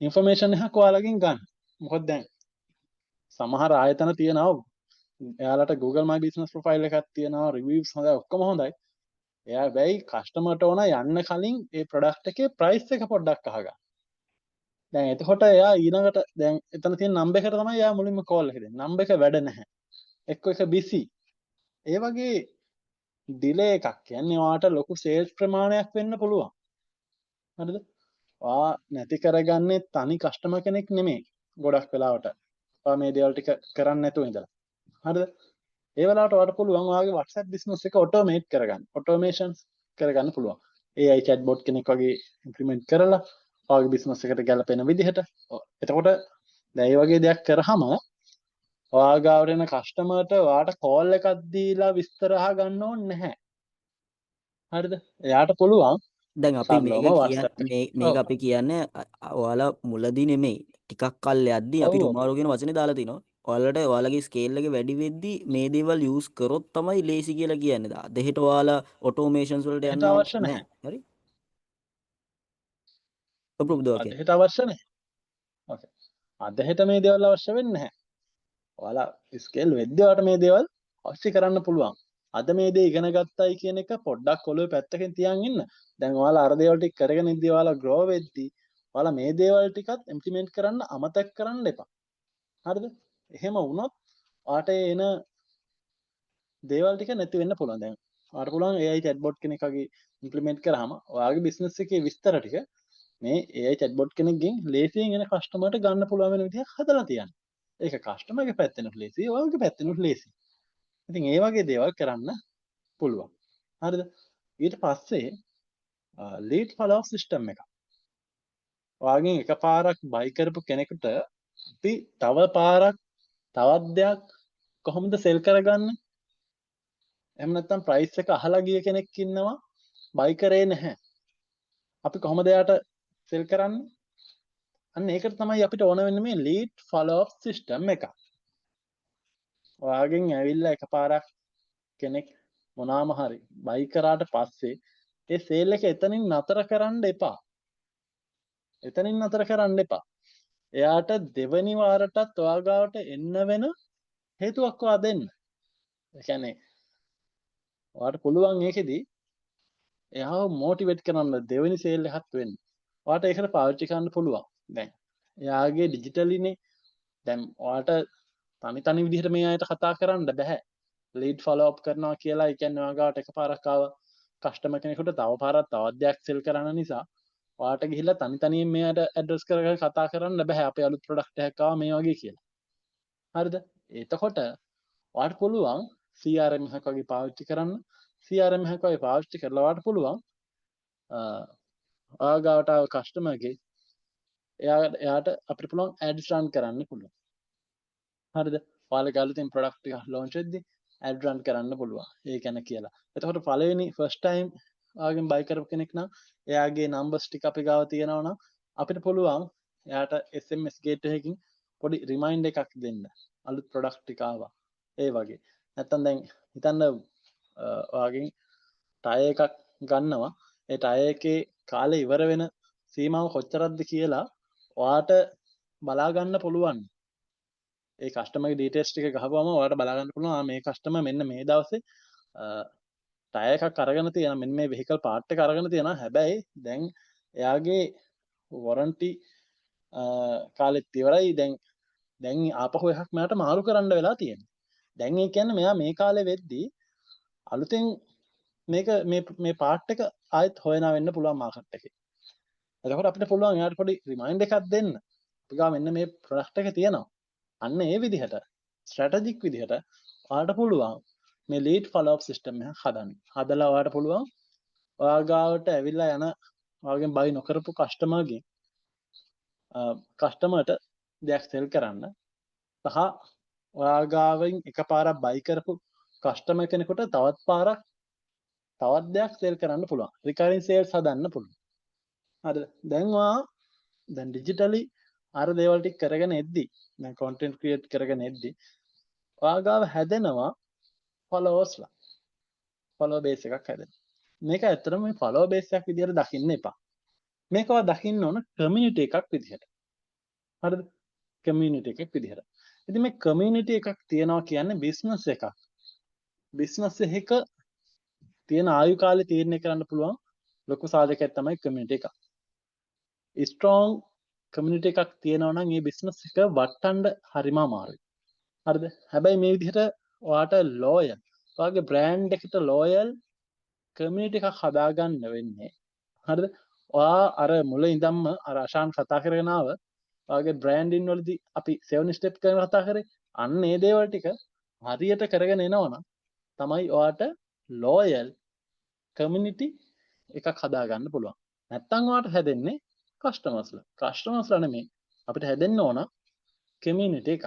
ඉන්ෆර්මේෂන් එකක් ඔයාලගෙන් ගන්න. මොකද දැන් සමහර ආයතන තියෙනවා, එයාලට Google My Business profile එකක් තියෙනවා, රිවිව්ස් හොඳයි, ඔක්කොම හොඳයි. එයා හැබැයි කස්ටමර්ට ඕන යන්න කලින් ඒ ප්‍රොඩක්ට් එකේ ප්‍රයිස් එක පොඩ්ඩක් අහගන්න. දැන් එතකොට එයා ඊළඟට දැන් එතන තියෙන නම්බර් එකට තමයි එයා මුලින්ම කෝල් එක දෙන්නේ. නම්බර් එක වැඩ නැහැ. එක්ක එක බිසි. ඒ වගේ ඩිලේ එකක් කියන්නේ ඔයාට ලොකු සේල්ස් ප්‍රමාණයක් වෙන්න පුළුවන්. හරිද? ඔයා නැති කරගන්නේ තනි කස්ටමර් කෙනෙක් නෙමෙයි ගොඩක් වෙලාවට. ඔයා මේ දේවල් ටික කරන්නේ නැතුව ඉඳලා. හරිද? ඒ වෙලාවට ඔයාට පුළුවන් ඔයාගේ WhatsApp business එක ඔටෝමේට් කරගන්න. ඔටෝමේෂන්ස් කරගන්න පුළුවන්. AI chatbot කෙනෙක් වගේ ඉම්ප්ලිමන්ට් කරලා ඔයාගේ බිස්නස් එකට ගැලපෙන විදිහට. එතකොට දැන් ඒ වගේ දෙයක් කරාම ඔයා ගාවට එන කස්ටමර්ට ඔයාට කෝල් එකක් දීලා විස්තර අහගන්න ඕනේ නැහැ. හරිද? එයාට පුළුවන් දැන් අපි මේක සරලවම කිය WhatsApp එක. මේ මේක අපි කියන්නේ ඔයාලා මුලදී නෙමෙයි, ටිකක් කල් යද්දී අපි ටුමාරෝ කියන වචනේ දාලා තිනවා. ඔයාලට ඔයාලගේ ස්කේල් එක වැඩි වෙද්දී මේ දේවල් යූස් කරොත් තමයි ලේසි කියලා කියන්නේ. අද හෙට ඔයාලා ඔටෝමේෂන්ස් වලට හෙට යන්න අවශ්‍ය නැහැ. නැහැ. හරි? අප්‍රූව්ද? අද ඕකේ. හෙට අවශ්‍ය නැහැ. ඕකේ. අද හෙට මේ දේවල් අවශ්‍ය වෙන්නේ නැහැ. ඔයාලා ස්කේල් වෙද්දී ඔයාලට මේ දේවල් අවශ්‍ය කරන්න පුළුවන්. අද මේ දේ ඉගෙන ගත්තයි කියන එක පොඩ්ඩක් ඔළුවේ පැත්තකින් තියන් ඉන්න. දැන් ඔයාලා අර දේවල් ටික කරගෙන ඉද්දී, ඔයාලා ග්‍රෝ වෙද්දී, ඔයාලා මේ දේවල් ටිකත් ඉම්ප්ලිමන්ට් කරන්න අමතක කරන්න එපා. හරිද? එහෙම වුණොත් ඔයාට එන දේවල් ටික නැති වෙන්න පුළුවන්. දැන් ඔයාට පුළුවන් AI chatbot කෙනෙක් වගේ ඉම්ප්ලිමන්ට් කරාම ඔයාගේ බිස්නස් එකේ විස්තර ටික මේ AI chatbot කෙනෙක්ගෙන් ලේසියෙන් එන කස්ටමර්ට ගන්න පුළුවන් වෙන විදිහක් හදලා තියන්න. ඒක කස්ටමර්ගේ පැත්තෙනුත් ලේසි, ඔයාගේ පැත්තෙනුත් ලේසි. ඉතින් ඒ වගේ දේවල් කරන්න පුළුවන්. හරිද? ඊට පස්සේ ලීඩ් ෆලෝ අප් සිස්ටම් එක. ඔයාගෙන් එකපාරක් බයි කරපු කෙනෙකුට අපි තව පාරක් තවත් දෙයක් කොහොමද සෙල් කරගන්නේ? එහෙම නැත්නම් ප්‍රයිස් එක අහලා ගිය කෙනෙක් ඉන්නවා, බයි කරේ නැහැ. අපි කොහොමද එයාට සෙල් කරන්නේ? අන්න ඒකට තමයි අපිට ඕන වෙන්නේ මේ ලීඩ් ෆලෝ අප් සිස්ටම් එක. ඔයාගෙන් ඇවිල්ලා එකපාරක් කෙනෙක් මොනාම හරි බයි කරාට පස්සේ ඒ සේල් එක එතනින් නතර කරන්න එපා. එතනින් නතර කරන්න එපා. එයාට දෙවනි වාරටත් ඔයා ගාවට එන්න වෙන හේතුවක් ඔයා දෙන්න. ඒ කියන්නේ ඔයාට පුළුවන් ඒකෙදි එයාව මොටිවේට් කරන්න දෙවෙනි සේල් එකත් වෙන්න. ඔයාට ඒකට පාවිච්චි කරන්න පුළුවන්. දැන් එයාගේ ඩිජිටලිනේ. දැන් ඔයාට තනි තනි විදිහට මේ අයට කතා කරන්න බැහැ. ලීඩ් ෆලෝ අප් කරනවා කියලා ඒ කියන්නේ ඔයා ගාවට එකපාරක් ආව කස්ටමර් කෙනෙකුට තව පාරක් තවත් දෙයක් සෙල් කරන්න නිසා ඔයාට ගිහිල්ලා තනි තනියෙන් මෙයාට ඇඩ්‍රස් කර කර කතා කරන්න බැහැ, අපේ අලුත් ප්‍රොඩක්ට් එකක් ආවා මේ වගේ කියලා. හරිද? එතකොට ඔයාට පුළුවන් CRM එකක් වගේ පාවිච්චි කරන්න. CRM එකක් වගේ පාවිච්චි කරලා ඔයාට පුළුවන් ඔයා ගාවට ආව කස්ටමර්ගේ එයාට අපිට පුළුවන් ඇඩ්ස් රන් කරන්න පුළුවන්. හරිද? ඔයාලගේ අලුතින් ප්‍රොඩක්ට් එකක් ලොන්ච් වෙද්දි ඇඩ් රන් කරන්න පුළුවන් ඒ ගැන කියලා. එතකොට පළවෙනි ෆස්ට් ටයිම් ඔයාගෙන් බයි කරපු කෙනෙක් නම් එයාගේ නම්බර්ස් ටික අපි ගාව තියෙනවා නම් අපිට පුළුවන් එයාට SMS gate එකකින් පොඩි රිමයින්ඩ් එකක් දෙන්න. අලුත් ප්‍රොඩක්ට් ටික ආවා. ඒ වගේ. නැත්තම් දැන් හිතන්න ඔයාගෙන් ටයර් එකක් ගන්නවා. ඒ ටයර් එකේ කාලේ ඉවර වෙන සීමාව කොච්චරක්ද කියලා ඔයාට බලා ගන්න පුළුවන්. ඒ කස්ටමර්ගේ ඩීටේල්ස් ටික ගහපුවම ඔයාට බලා ගන්න පුළුවන් මේ කස්ටමර් මෙන්න මේ දවසේ ටයර් එකක් අරගෙන තියෙනවා, මෙන්න මේ වෙහිකල් පාර්ට් එක අරගෙන තියෙනවා. හැබැයි දැන් එයාගේ වොරන්ටි කාලෙත් ඉවරයි. දැන් දැන් ආපහු එකක් මෙයාට මාරු කරන්න වෙලා තියෙනවා. දැන් ඒ කියන්නේ මෙයා මේ කාලේ වෙද්දී අලුතෙන් මේක මේ මේ පාර්ට් එක ආයෙත් හොයනා වෙන්න පුළුවන් මාකට් එකේ. එතකොට අපිට පුළුවන් එයාට පොඩි රිමයින්ඩ් එකක් දෙන්න. අපි ගාව මෙන්න මේ ප්‍රොඩක්ට් එක තියෙනවා. අන්න ඒ විදිහට ස්ට්‍රැටජික් විදිහට ඔයාලට පුළුවන් මේ ලීඩ් ෆලෝ අප් සිස්ටම් එකක් හදන්න. හදලා ඔයාලට පුළුවන් ඔයා ගාවට ඇවිල්ලා යන ඔයාගෙන් බයි නොකරපු කස්ටමර්ගෙන් කස්ටමර්ට දෙයක් සෙල් කරන්න සහ ඔයා ගාවින් එකපාරක් බයි කරපු කස්ටමර් කෙනෙකුට තවත් පාරක් තවත් දෙයක් සෙල් කරන්න පුළුවන්. රිකරින් සේල්ස් හදන්න පුළුවන්. හරිද? දැන් ඔයා දැන් ඩිජිටලි අර දේවල් ටික කරගෙන එද්දි, දැන් කොන්ටෙන්ට් ක්‍රියේට් කරගෙන එද්දි ඔයා ගාව හැදෙනවා ෆලෝවර්ස්ලා. ෆලෝ බේස් එකක් හැදෙනවා. මේක ඇත්තටම මේ ෆලෝවර් බේස් එකක් විදිහට දකින්න එපා. මේක ඔයා දකින්න ඕන කමියුනිටි එකක් විදිහට. හරිද? කමියුනිටි එකක් විදිහට. ඉතින් මේ කමියුනිටි එකක් තියනවා කියන්නේ බිස්නස් එකක්. බිස්නස් එකක තියෙන ආයු කාලය තීරණය කරන්න පුළුවන් ලොකු සාධකයක් තමයි කමියුනිටි එක. ස්ට්‍රෝං කමියුනිටි එකක් තියෙනවා නම් ඒ බිස්නස් එක වට්ටන්න හරිම අමාරුයි. හරිද? හැබැයි මේ විදිහට ඔයාට ලෝයල්, ඔයාගේ බ්‍රෑන්ඩ් එකට ලෝයල් කමියුනිටි එකක් හදාගන්න වෙන්නේ. හරිද? ඔයා අර මුල ඉඳන්ම අර අශාන් කතා කරගෙන ආව ඔයාගේ බ්‍රෑන්ඩින් වලදී අපි 7 ස්ටෙප් කරන කතා කරේ. අන්න ඒ දේවල් ටික හරියට කරගෙන එනවනම් තමයි ඔයාට ලෝයල් කමියුනිටි එකක් හදාගන්න පුළුවන්. නැත්තම් ඔයාට හැදෙන්නේ කස්ටමර්ස්ලා. කස්ටමර්ස්ලා නෙමෙයි, අපිට හැදෙන්න ඕන කමියුනිටි එකක්.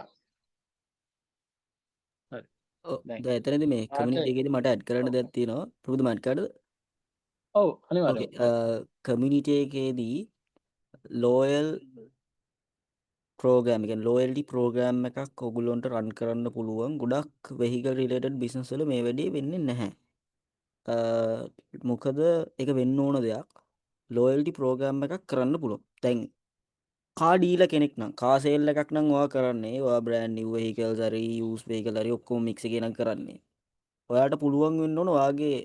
හරි. ඔව්. දැන් දැන් එතනදී මේ ඔයාට කමියුනිටි එකේදී මට ඇඩ් කරන්න දෙයක් තියෙනවා. ප්‍රබුදු, මම ඇඩ් කරාද? ඔව්. ඕකේ. අනිවාර්යයෙන්ම. කමියුනිටි එකේදී ලෝයල් ප්‍රෝග්‍රෑම්, ඒ කියන්නේ ලෝයල්ටි ප්‍රෝග්‍රෑම් එකක් ඔයගොල්ලන්ට රන් කරන්න පුළුවන්. ගොඩක් වෙහිකල් රිලේටඩ් බිස්නස් වල මේ වැඩේ වෙන්නේ නැහැ. මොකද ඒක වෙන්න ඕන දෙයක්. ලෝයල්ටි ප්‍රෝග්‍රෑම් එකක් කරන්න පුළුවන්. දැන් කා ඩීලර් කෙනෙක් නම්, කා සේල් එකක් නම් ඔයා කරන්නේ, ඔයා බ්‍රෑන්ඩ් නිව් වෙහිකල්ස් හරි යූස් වෙහිකල් හරි ඔක්කොම මික්ස් එකේ නම් කරන්නේ. ඔයාට පුළුවන් වෙන්න ඕන ඔයාගේ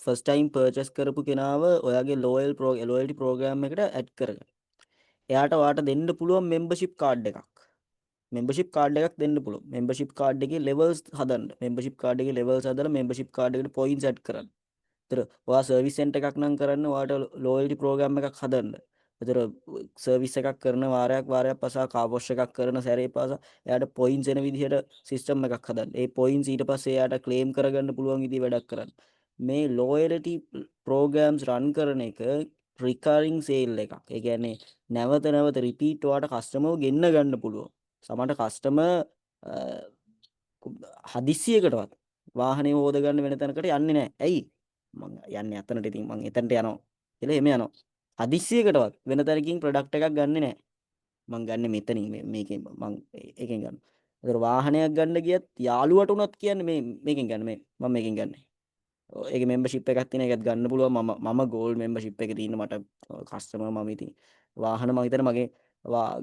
ෆස්ට් ටයිම් පර්චේස් කරපු කෙනාව ඔයාගේ ලෝයල්ටි ප්‍රෝග්‍රෑම් එකට ඇඩ් කරගන්න. එයාට ඔයාට දෙන්න පුළුවන් මෙම්බර්ෂිප් කාඩ් එකක්. මෙම්බර්ෂිප් කාඩ් එකක් දෙන්න පුළුවන්. මෙම්බර්ෂිප් කාඩ් එකේ ලෙවල්ස් හදන්න. මෙම්බර්ෂිප් කාඩ් එකේ ලෙවල්ස් හදලා මෙම්බර්ෂිප් කාඩ් එකට පොයින්ට්ස් ඇඩ් කරන්න. ඒතර ඔයා සර්විස් සෙන්ටර් එකක් නම් කරන්න, ඔයාට ලෝයල්ටි ප්‍රෝග්‍රෑම් එකක් හදන්න. ඒතර සර්විස් එකක් කරන වාරයක් වාරයක් පාසා, කාර් වොෂ් එකක් කරන සැරේ පාසා එයාට පොයින්ට්ස් එන විදිහට සිස්ටම් එකක් හදන්න. ඒ පොයින්ට්ස් ඊට පස්සේ එයාට ක්ලේම් කරගන්න පුළුවන් විදිහ වැඩක් කරන්න. මේ ලෝයල්ටි ප්‍රෝග්‍රෑම්ස් රන් කරන එක රිකරින් සේල් එකක්. ඒ කියන්නේ නැවත නැවත රිපීට් ඔයාට කස්ටමර්ව ගෙන්න ගන්න පුළුවන්. සමහරට කස්ටමර් හදිස්සියකටවත් වාහනේ හෝද ගන්න වෙන තැනකට යන්නේ නැහැ. ඇයි? මං යන්නේ අතනට, ඉතින් මං එතනට යනවා කියලා එහෙම යනවා. හදිස්සියකටවත් වෙන තැනකින් ප්‍රොඩක්ට් එකක් ගන්නෙ නැහැ. මං ගන්නෙ මෙතනින්, මේකෙන්, මං ඒකෙන් ගන්නවා. ඒතර වාහනයක් ගන්න ගියත් යාළුවට උනත් කියන්නේ මේ මේකෙන් ගන්න, මේ මම මේකෙන් ගන්නෙ. ඒකේ මෙම්බර්ෂිප් එකක් තියෙන එකත් ගන්න පුළුවන්. මම මම ගෝල්ඩ් මෙම්බර්ෂිප් එක තියෙන මට කස්ටමර්. මම ඉතින් වාහන, මං හිතන්නේ මගේ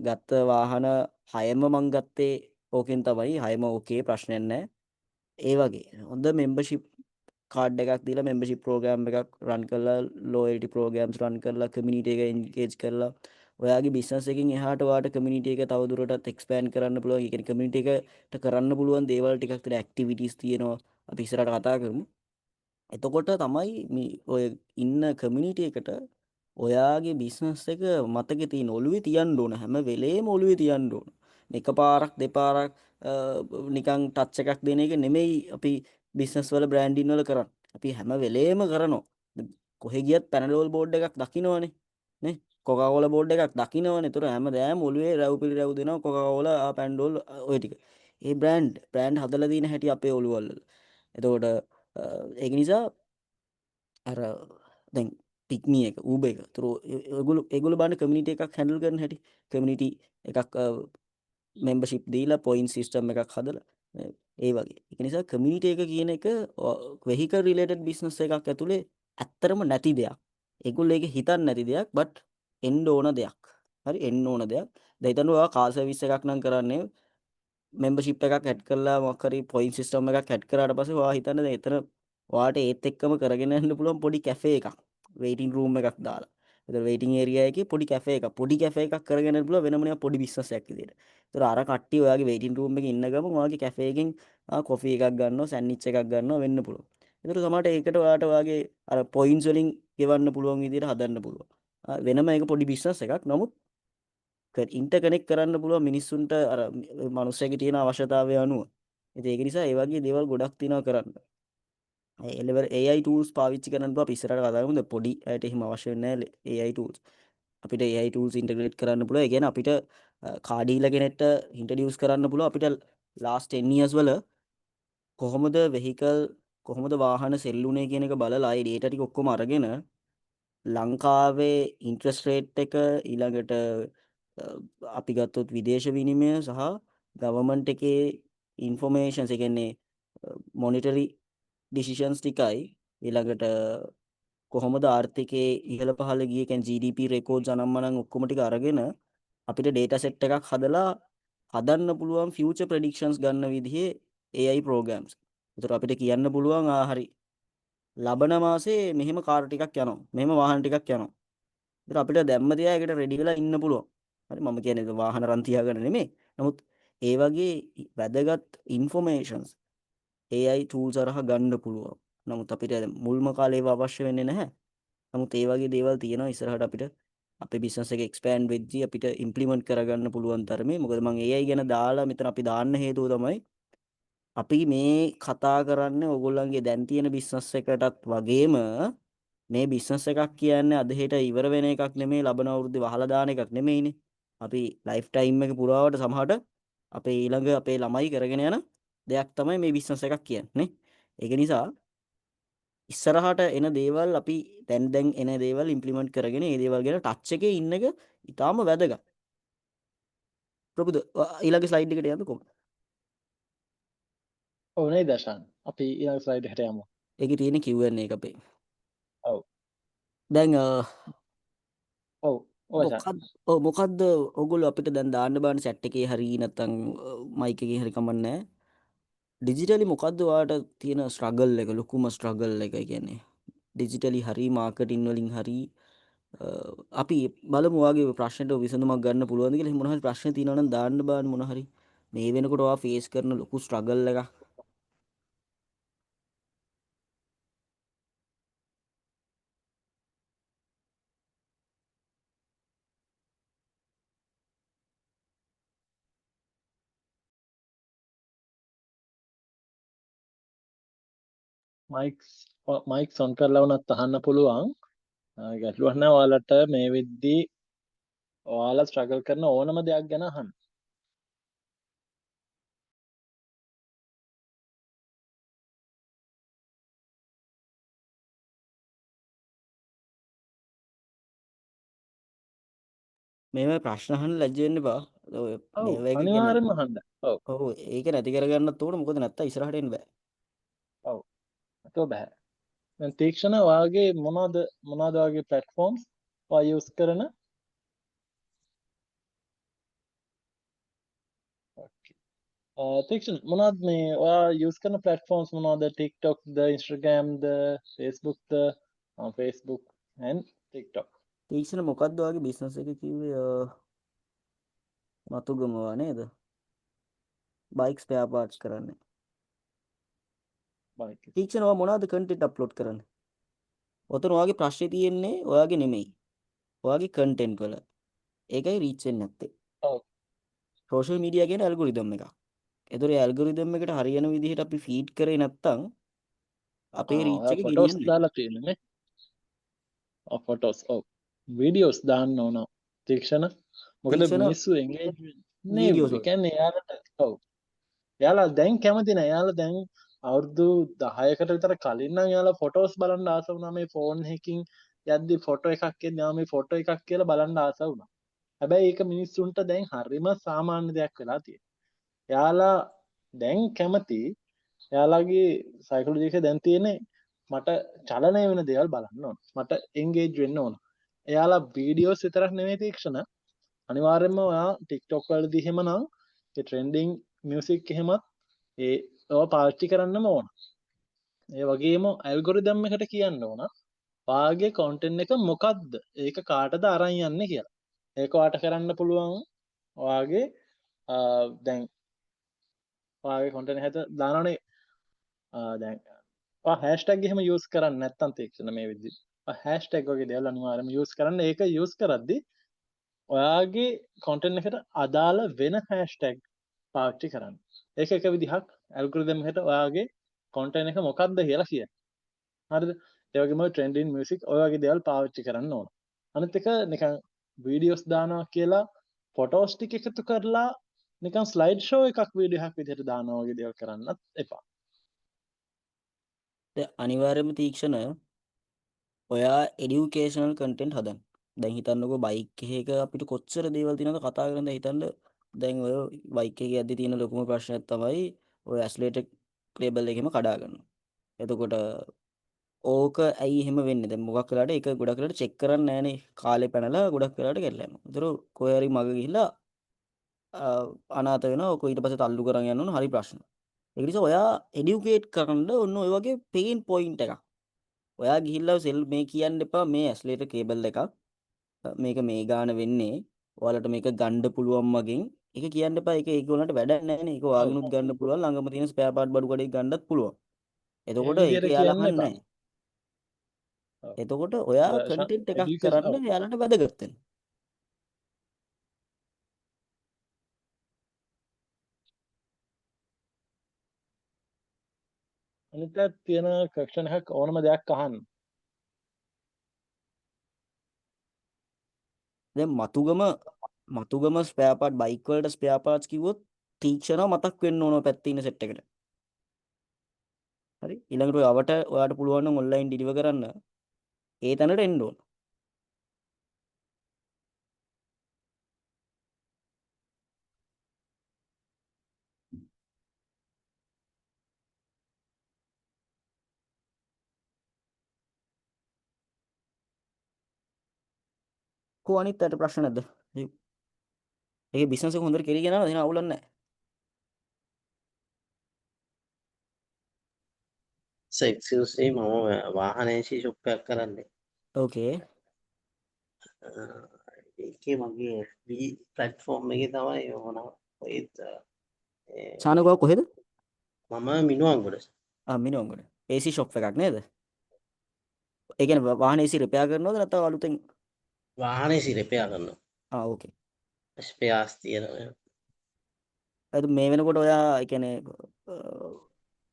ගත්ත වාහන හයම මං ගත්තේ ඕකෙන් තමයි. හයම ඕකේ, ප්‍රශ්නයක් නැහැ. ඒ වගේ හොඳ මෙම්බර්ෂිප් කාඩ් එකක් දීලා, මෙම්බර්ෂිප් ප්‍රෝග්‍රෑම් එකක් රන් කරලා, ලෝයල්ටි ප්‍රෝග්‍රෑම්ස් රන් කරලා, කමියුනිටි එක එන්ගේජ් කරලා, ඔයාගේ බිස්නස් එකෙන් එහාට ඔයාට කමියුනිටි එක තවදුරටත් එක්ස්පෑන්ඩ් කරන්න පුළුවන්. ඒ කියන්නේ කමියුනිටි එකට කරන්න පුළුවන් දේවල් ටිකක් තියෙන ඇක්ටිවිටීස් තියෙනවා. අපි ඉස්සරහට කතා කරමු. එතකොට තමයි මේ ඔය ඉන්න කමියුනිටි එකට ඔයාගේ බිස්නස් එක මතකේ තියෙන, ඔළුවේ තියන්න ඕන, හැම වෙලේම ඔළුවේ තියන්න ඕන. එකපාරක් දෙපාරක් නිකන් ටච් එකක් දෙන එක නෙමෙයි අපි බිස්නස් වල බ්‍රෑන්ඩින් වල කරන්නේ. අපි හැම වෙලේම කරනවා. කොහෙ ගියත් පැනඩෝල් බෝඩ් එකක් දකින්නවනේ නේ. කොකාකෝලා බෝඩ් එකක් දකින්නවනේ. ඒතර හැමදාම ඔළුවේ රැව් පිළි රැව් දෙනවා කොකාකෝලා, ආ පැනඩෝල්, ඔය ටික. ඒ බ්‍රෑන්ඩ් බ්‍රෑන්ඩ් හදලා තියෙන හැටි අපේ ඔළුවල් වල. එතකොට ඒක නිසා අර දැන් පික්මි එක, Uber එක. ඒතර ඒගොල්ලෝ ඒගොල්ලෝ බලන්න කමියුනිටි එකක් හැන්ඩල් කරන හැටි. කමියුනිටි එකක් මෙම්බර්ෂිප් දීලා, පොයින්ට් සිස්ටම් එකක් හදලා, ඒ වගේ. ඒක නිසා කමියුනිටි එක කියන එක වෙහිකල් රිලේටඩ් බිස්නස් එකක් ඇතුලේ ඇත්තරම නැති දෙයක්. ඒගොල්ලෝ ඒක හිතන්නේ නැති දෙයක්, බට් එන්න ඕන දෙයක්. හරි, එන්න ඕන දෙයක්. දැන් හිතන්න ඔයා කාර් සර්විස් එකක් නම් කරන්නේ, මෙම්බර්ෂිප් එකක් ඇඩ් කරලා මොකක් හරි පොයින්ට් සිස්ටම් එකක් ඇඩ් කරාට පස්සේ ඔයා හිතන්න දැන් එතන ඔයාට ඒත් එක්කම කරගෙන යන්න පුළුවන් පොඩි කැෆේ එකක්, වෙයිටින් රූම් එකක් දාලා. එතන වෙයිටින් ඒරියා එකේ පොඩි කැෆේ එකක්, පොඩි කැෆේ එකක් කරගෙන යන්න පුළුවන් වෙනම නිකන් පොඩි බිස්නස් එකක් විදියට. ඒතර අර කට්ටිය ඔයාගේ වෙයිටින් රූම් එකේ ඉන්න ගමන් ඔයාගේ කැෆේ එකෙන් කොෆි එකක් ගන්නවා, සෑන්ඩ්විච් එකක් ගන්නවා වෙන්න පුළුවන්. ඒතර සමහරට ඒකට ඔයාට ඔයාගේ අර පොයින්ට්ස් වලින් ගෙවන්න පුළුවන් විදියට හදන්න පුළුවන්. වෙනම ඒක පොඩි බිස්නස් එකක්. නමුත් ඉන්ටර්කනෙක්ට් කරන්න පුළුවන් මිනිස්සුන්ට අර මනුස්සයාගේ තියෙන අවශ්‍යතාවය අනුව. ඉතින් ඒක නිසා ඒ වගේ දේවල් ගොඩක් තියෙනවා කරන්න. ඒ ලෙවල් AI tools පාවිච්චි කරන්න පුළුවන්. අපි ඉස්සරහට කතා කරමු. දැන් පොඩි අයට එහෙම අවශ්‍ය වෙන්නේ නැහැ AI tools. අපිට AI tools integrate කරන්න පුළුවන්. ඒ කියන්නේ අපිට කාර් ඩීලර් කෙනෙක්ට ඉන්ට්‍රොඩියුස් කරන්න පුළුවන් අපිට ලාස්ට් 10 years වල කොහොමද වෙහිකල්, කොහොමද වාහන සෙල් වුනේ කියන එක බලලා, ඒ ඩේටා ටික ඔක්කොම අරගෙන, ලංකාවේ ඉන්ට්‍රස්ට් රේට් එක, ඊළඟට අපි ගත්තොත් විදේශ විනිමය සහ ගවර්න්මන්ට් එකේ ඉන්ෆර්මේෂන්ස්, ඒ කියන්නේ මොනිටරි ඩිසිෂන්ස් ටිකයි, ඊළඟට කොහොමද ආර්ථිකයේ ඉහළ පහළ ගියේ, කියන්නේ GDP records අනම්මනම් ඔක්කොම ටික අරගෙන අපිට ඩේටා සෙට් එකක් හදලා හදන්න පුළුවන් ෆියුචර් ප්‍රෙඩික්ෂන්ස් ගන්න විදිහේ AI programs. ඒතර අපිට කියන්න පුළුවන් ආ හරි ලබන මාසේ මෙහෙම කාර් ටිකක් යනවා, මෙහෙම වාහන ටිකක් යනවා. ඒතර අපිට දැම්ම තියා ඒකට රෙඩි වෙලා ඉන්න පුළුවන්. හරි, මම කියන්නේ වාහන රන් තියාගන්න නෙමෙයි. නමුත් ඒ වගේ වැදගත් ඉන්ෆෝමේෂන්ස් AI tools හරහා ගන්න පුළුවන්. නමුත් අපිට මුල්ම කාලේ ඒවා අවශ්‍ය වෙන්නේ නැහැ. නමුත් ඒ වගේ දේවල් තියෙනවා ඉස්සරහට අපිට අපේ බිස්නස් එක එක්ස්පෑන්ඩ් වෙද්දී අපිට ඉම්ප්ලිමන්ට් කරගන්න පුළුවන් තරමේ. මොකද මං AI ගැන දාලා මෙතන අපි දාන්න හේතුව තමයි අපි මේ කතා කරන්නේ ඕගොල්ලන්ගේ දැන් තියෙන බිස්නස් එකටත් වගේම මේ බිස්නස් එකක් කියන්නේ අද හෙට ඉවර වෙන එකක් නෙමෙයි, ලබන අවුරුද්දේ වහලා දාන එකක් නෙමෙයිනේ. අපි ලයිෆ් ටයිම් එක පුරාවට සමහරට අපේ ඊළඟ අපේ ළමයි කරගෙන යන දෙයක් තමයි මේ බිස්නස් එකක් කියන්නේ නේ. ඒක නිසා ඉස්සරහට එන දේවල් අපි දැන් දැන් එන දේවල් ඉම්ප්ලිමන්ට් කරගෙන ඒ දේවල් ගැන ටච් එකේ ඉන්න එක ඉතාම වැදගත්. ප්‍රබුද, ඊළඟ ස්ලයිඩ් එකට යන්න කොහොමද? ඔව් නේද දශාන්? අපි ඊළඟ ස්ලයිඩ් එකට යමු. ඒකේ තියෙන Q&A එක අපේ. ඔව්. දැන් ඔව් ඔව් මොකක්ද, ඔව් මොකද්ද ඔයගොල්ලෝ අපිට දැන් දාන්න බලන්න චැට් එකේ හරි නැත්නම් මයික් එකේ හරි කමක් නැහැ. ඩිජිටලි මොකද්ද ඔයාලට තියෙන ස්ට්‍රගල් එක, ලොකුම ස්ට්‍රගල් එක? ඒ කියන්නේ ඩිජිටලි හරි මාකටිං වලින් හරි අපි බලමු ඔයාගේ ප්‍රශ්නෙට විසඳුමක් ගන්න පුළුවන්ද කියලා. එහෙම මොන හරි ප්‍රශ්න තියෙනවා නම් දාන්න බලන්න මොන හරි. මේ වෙනකොට ඔයා ෆේස් කරන ලොකු ස්ට්‍රගල් එකක්. මයික්ස් මයික්ස් ඔන් කරලා වුණත් අහන්න පුළුවන්. ගැටලුවක් නෑ ඔයාලට මේ වෙද්දී ඔයාලා ස්ට්‍රගල් කරන ඕනම දෙයක් ගැන අහන්න. මේව ප්‍රශ්න අහන්න ලැජ්ජ වෙන්න එපා. ඔය ඔව් මේව එක කියන්නේ අනිවාර්යෙන්ම අහන්න. ඔව්. ඔව් ඒක නැති කරගන්නත් ඕන, මොකද නැත්තම් ඉස්සරහට එන්න බෑ. ඔව්. නැතුව බෑ. දැන් තීක්ෂණ ඔයාගේ මොනවද මොනවද ඔයාගේ ප්ලැට්ෆෝම්ස් ඔයා යූස් කරන? ඕකේ. තීක්ෂණ මොනවද මේ ඔයා යූස් කරන ප්ලැට්ෆෝම්ස් මොනවද? TikTok the, Instagram the, Facebook the? Facebook and TikTok. තීක්ෂණ මොකද්ද ඔයාගේ බිස්නස් එක කිව්වේ? මතුගමවා නේද? බයික් ස්පෙයාර් පාර්ට්ස් කරන්නේ. බයික්. තීක්ෂණ ඔයා මොනවද කන්ටෙන්ට් අප්ලෝඩ් කරන්නේ? ඔතන ඔයාගේ ප්‍රශ්නේ තියෙන්නේ ඔයාගේ නෙමෙයි. ඔයාගේ කන්ටෙන්ට් වල. ඒකයි රීච් වෙන්නේ නැත්තේ. ඔව්. සෝෂල් මීඩියා කියන්නේ ඇල්ගොරිතම් එකක්. ඒතර ඒ ඇල්ගොරිතම් එකට හරියන විදිහට අපි ෆීඩ් කරේ නැත්තම් අපේ රීච් ඔයා එක ෆොටෝස් ගෙනියන්නේ නැහැ. දාලා තියෙන්නේ නේ? ඔව් ෆොටෝස්. ඔව්. වීඩියෝස් දාන්න ඕන තීක්ෂණ. මොකද තීක්ෂණ මිනිස්සු එන්ගේජ් වෙන්නේ වීඩියෝස් ඒ වල. කියන්නේ එයාලට ඔව්. එයාලා දැන් කැමති නෑ. එයාලා දැන් අවුරුදු 10කට විතර කලින් නම් එයාලා ෆොටෝස් බලන්න ආස වුණා. මේ ෆෝන් එකකින් යද්දි ෆොටෝ එකක් එන්නේ මේ ෆොටෝ එකක් කියලා බලන්න ආස වුණා. හැබැයි ඒක මිනිස්සුන්ට දැන් හරිම සාමාන්‍ය දෙයක් වෙලා තියෙනවා. එයාලා දැන් කැමති එයාලගේ සයිකොලොජි එක දැන් තියෙන්නේ මට චලනය වෙන දේවල් බලන්න ඕන, මට එන්ගේජ් වෙන්න ඕන. එයාලා වීඩියෝස් විතරක් නෙමෙයි තීක්ෂණ, අනිවාර්යයෙන්ම ඔයා TikTok වලදී එහෙමනම් ඒ ට්‍රෙන්ඩින් මියුසික් එහෙමත් ඒ ඔයා පාවිච්චි කරන්නම ඕන. ඒ වගේම ඇල්ගොරිතම් එකට කියන්න ඕන ඔයාගේ කන්ටෙන්ට් එක මොකද්ද, ඒක කාටද අරන් යන්නේ කියලා. ඒක ඔයාට කරන්න පුළුවන් ඔයාගේ දැන් ඔයාගේ කන්ටෙන්ට් එක දානවනේ. දැන් ඔයා හැෂ්ටැග් එහෙම යූස් කරන්නේ නැත්නම් තීක්ෂණ මේ විදිහට ඔයා හැෂ්ටැග් වගේ දේවල් අනිවාර්යයෙන්ම යූස් කරන්න. ඒක යූස් කරද්දි ඔයාගේ කන්ටෙන්ට් එකට අදාළ වෙන හැෂ්ටැග් පාවිච්චි කරන්න. ඒක එක විදිහක් ඇල්ගොරිතම් එකට ඔයාගේ කන්ටෙන්ට් එක මොකක්ද කියලා කියන්න. හරිද? ඒ වගේම ට්‍රෙන්ඩින් මියුසික් ඔය වගේ දේවල් පාවිච්චි කරන්න ඕන. අනිත් එක නිකන් වීඩියෝස් දානවා කියලා ෆොටෝස් ටික එකතු කරලා නිකන් ස්ලයිඩ් ෂෝ එකක් වීඩියෝ එකක් විදිහට දානවා වගේ දේවල් කරන්නත් එපා. දැන් අනිවාර්යයෙන්ම තීක්ෂණ ඔයා එඩියුකේෂනල් කන්ටෙන්ට් හදන්න. දැන් හිතන්නකෝ බයික් එකක අපිට කොච්චර දේවල් තියෙනවද කතා කරන්න. දැන් හිතන්න දැන් ඔය බයික් එකේ යද්දි තියෙන ලොකුම ප්‍රශ්නයක් තමයි ඔය ඇක්සලරේටර් කේබල් එකෙම කඩා ගන්නවා. එතකොට ඕක ඇයි එහෙම වෙන්නේ? දැන් මොකක් වෙලාවට ඒක ගොඩක් වෙලාවට චෙක් කරන්නේ නෑනේ. කාලේ පැනලා ගොඩක් වෙලාවට කැඩලා යනවා. ඒතර කොහේ හරි මග ගිහිල්ලා අනාථ වෙනවා. ඔක ඊට පස්සේ තල්ලු කරන් යන්න ඕන හරි ප්‍රශ්න. ඒක නිසා ඔයා එඩියුකේට් කරන්න ඔන්න ඔය වගේ පේන් පොයින්ට් එකක්. ඔයා ගිහිල්ලා සෙල් මේ කියන්න එපා මේ ඇස්ලේටර් කේබල් එකක්. මේක මේ ගාන වෙන්නේ. ඔයාලට මේක ගන්න පුළුවන් මගෙන්. ඒක කියන්න එපා. ඒක ඒගොල්ලන්ට වැඩක් නෑනේ. ඒක ඔව් ඔයාගෙනුත් ගන්න පුළුවන්. ළඟම තියෙන ස්පෙයාර් පාර්ට් බඩු කඩේ ගන්නත් පුළුවන්. ඒ එතකොට ඒක විදියට එයාලා කියන්න අහන්නේ එපා. නෑ. ඔව්. එතකොට ඔයා අර කන්ටෙන්ට් එකක් එඩියුකේෂන් කරන්න ඔව්. එයාලට වැදගත් වෙනවා. අනිත් අයත් තියෙන ක්වෙස්චන් එකක් ඕනම දෙයක් අහන්න. දැන් මතුගම මතුගම ස්පෙයාර් පාර්ට් බයික් වලට ස්පෙයාර් පාර්ට්ස් කිව්වොත් තීක්ෂණව මතක් වෙන්න ඕන ඔය පැත්තේ ඉන්න සෙට් එකට. හරි, ඊළඟට ඔය අවට ඔයාට පුළුවන් නම් ඔන්ලයින් ඩිලිවර් කරන්න ඒ තැනට එන්න ඕන. කො අනිත් අයට ප්‍රශ්න නැද්ද? ඒකේ බිස්නස් එක හොඳට කෙරීගෙන යනවා, එහෙනම් අවුලක් නැහැ. සර් එක්ස්කියුස් මී, මම වාහන AC shop එකක් කරන්නේ. ඕකේ. ඒකේ මගේ FB platform එකේ තමයි ඕන ඔයත් සානුකව කොහෙද? මම මිනුවන්ගොඩ. ආ, මිනුවන්ගොඩ. AC shop එකක් නේද? ඒ කියන්නේ වාහන AC repair කරනවද නැත්නම් අලුතෙන්? වාහන AC repair කරනවා. ආ, ඕකේ. ස්පෙයාර්ස් තියෙනවා. අද මේ වෙනකොට ඔයා ඒ කියන්නේ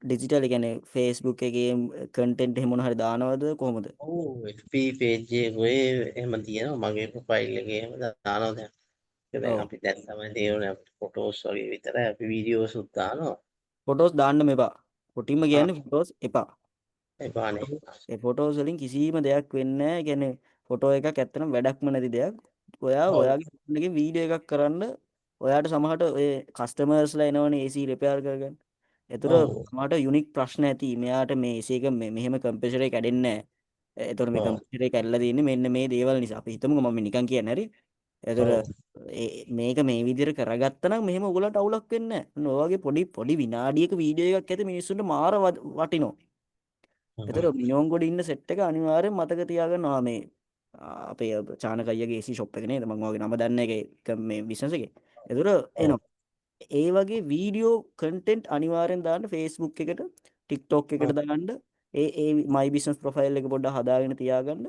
ඩිජිටල් ඒ කියන්නේ Facebook එකේ කන්ටෙන්ට් එහෙම මොන හරි දානවද කොහොමද? ඔව්, FB page එකේ එහෙම තියෙනවා, මගේ ප්‍රොෆයිල් එකේ එහෙම දානවා දැන්. ඒක දැන් ඔව්. අපි දැන් තමයි තේරුනේ අපිට ෆොටෝස් වගේ විතරයි, අපි වීඩියෝස් උත් දානවා. ෆොටෝස් දාන්නම එපා. කොටින්ම ආ කියන්නේ ෆොටෝස් එපා. එපානේ. ඒ ෆොටෝස් වලින් කිසිම දෙයක් වෙන්නේ නැහැ. ඒ කියන්නේ ෆොටෝ එකක් ඇත්තටම වැඩක්ම නැති දෙයක්. ඔයා ඔව්. ඔයාගේ ෆෝන් එකේ වීඩියෝ එකක් කරන්න ඔයාට සමහරට ඔය කස්ටමර්ස්ලා එනවනේ AC repair කරගන්න. ඒතර ඔව්. සමහරට යුනික් ප්‍රශ්න ඇති. මෙයාට මේ AC එක මෙහෙම කම්ප්‍රෙසර් එක කැඩෙන්නේ නැහැ. ඒතර මේ ඔව්. කම්ප්‍රෙසර් එක කැඩලා තියෙන්නේ මෙන්න මේ දේවල් නිසා. අපි හිතමුකෝ මම නිකන් කියන්නේ හරි. ඒතර ඔව්. මේක මේ විදිහට කරගත්තා නම් මෙහෙම ඔයගොල්ලන්ට අවුලක් වෙන්නේ නැහැ. ඔන්න ඔය වගේ පොඩි පොඩි විනාඩියක වීඩියෝ එකක් ඇති මිනිස්සුන්ට මාර වටිනවා. ඒතර මිනිොන්ගොඩ ඉන්න සෙට් එක අනිවාර්යෙන් මතක තියාගන්න. ආ, මේ අපේ චානක අයියාගේ AC shop එක නේද? මං ඔයාගේ නම දන්නේ ඒකේ මේ බිස්නස් එකේ. ඒතර එනවා. ඒ වගේ වීඩියෝ කන්ටෙන්ට් අනිවාර්යෙන් දාන්න Facebook එකට, TikTok එකට දාන්න. ඒ ඒ my business profile එක පොඩ්ඩක් හදාගෙන තියාගන්න.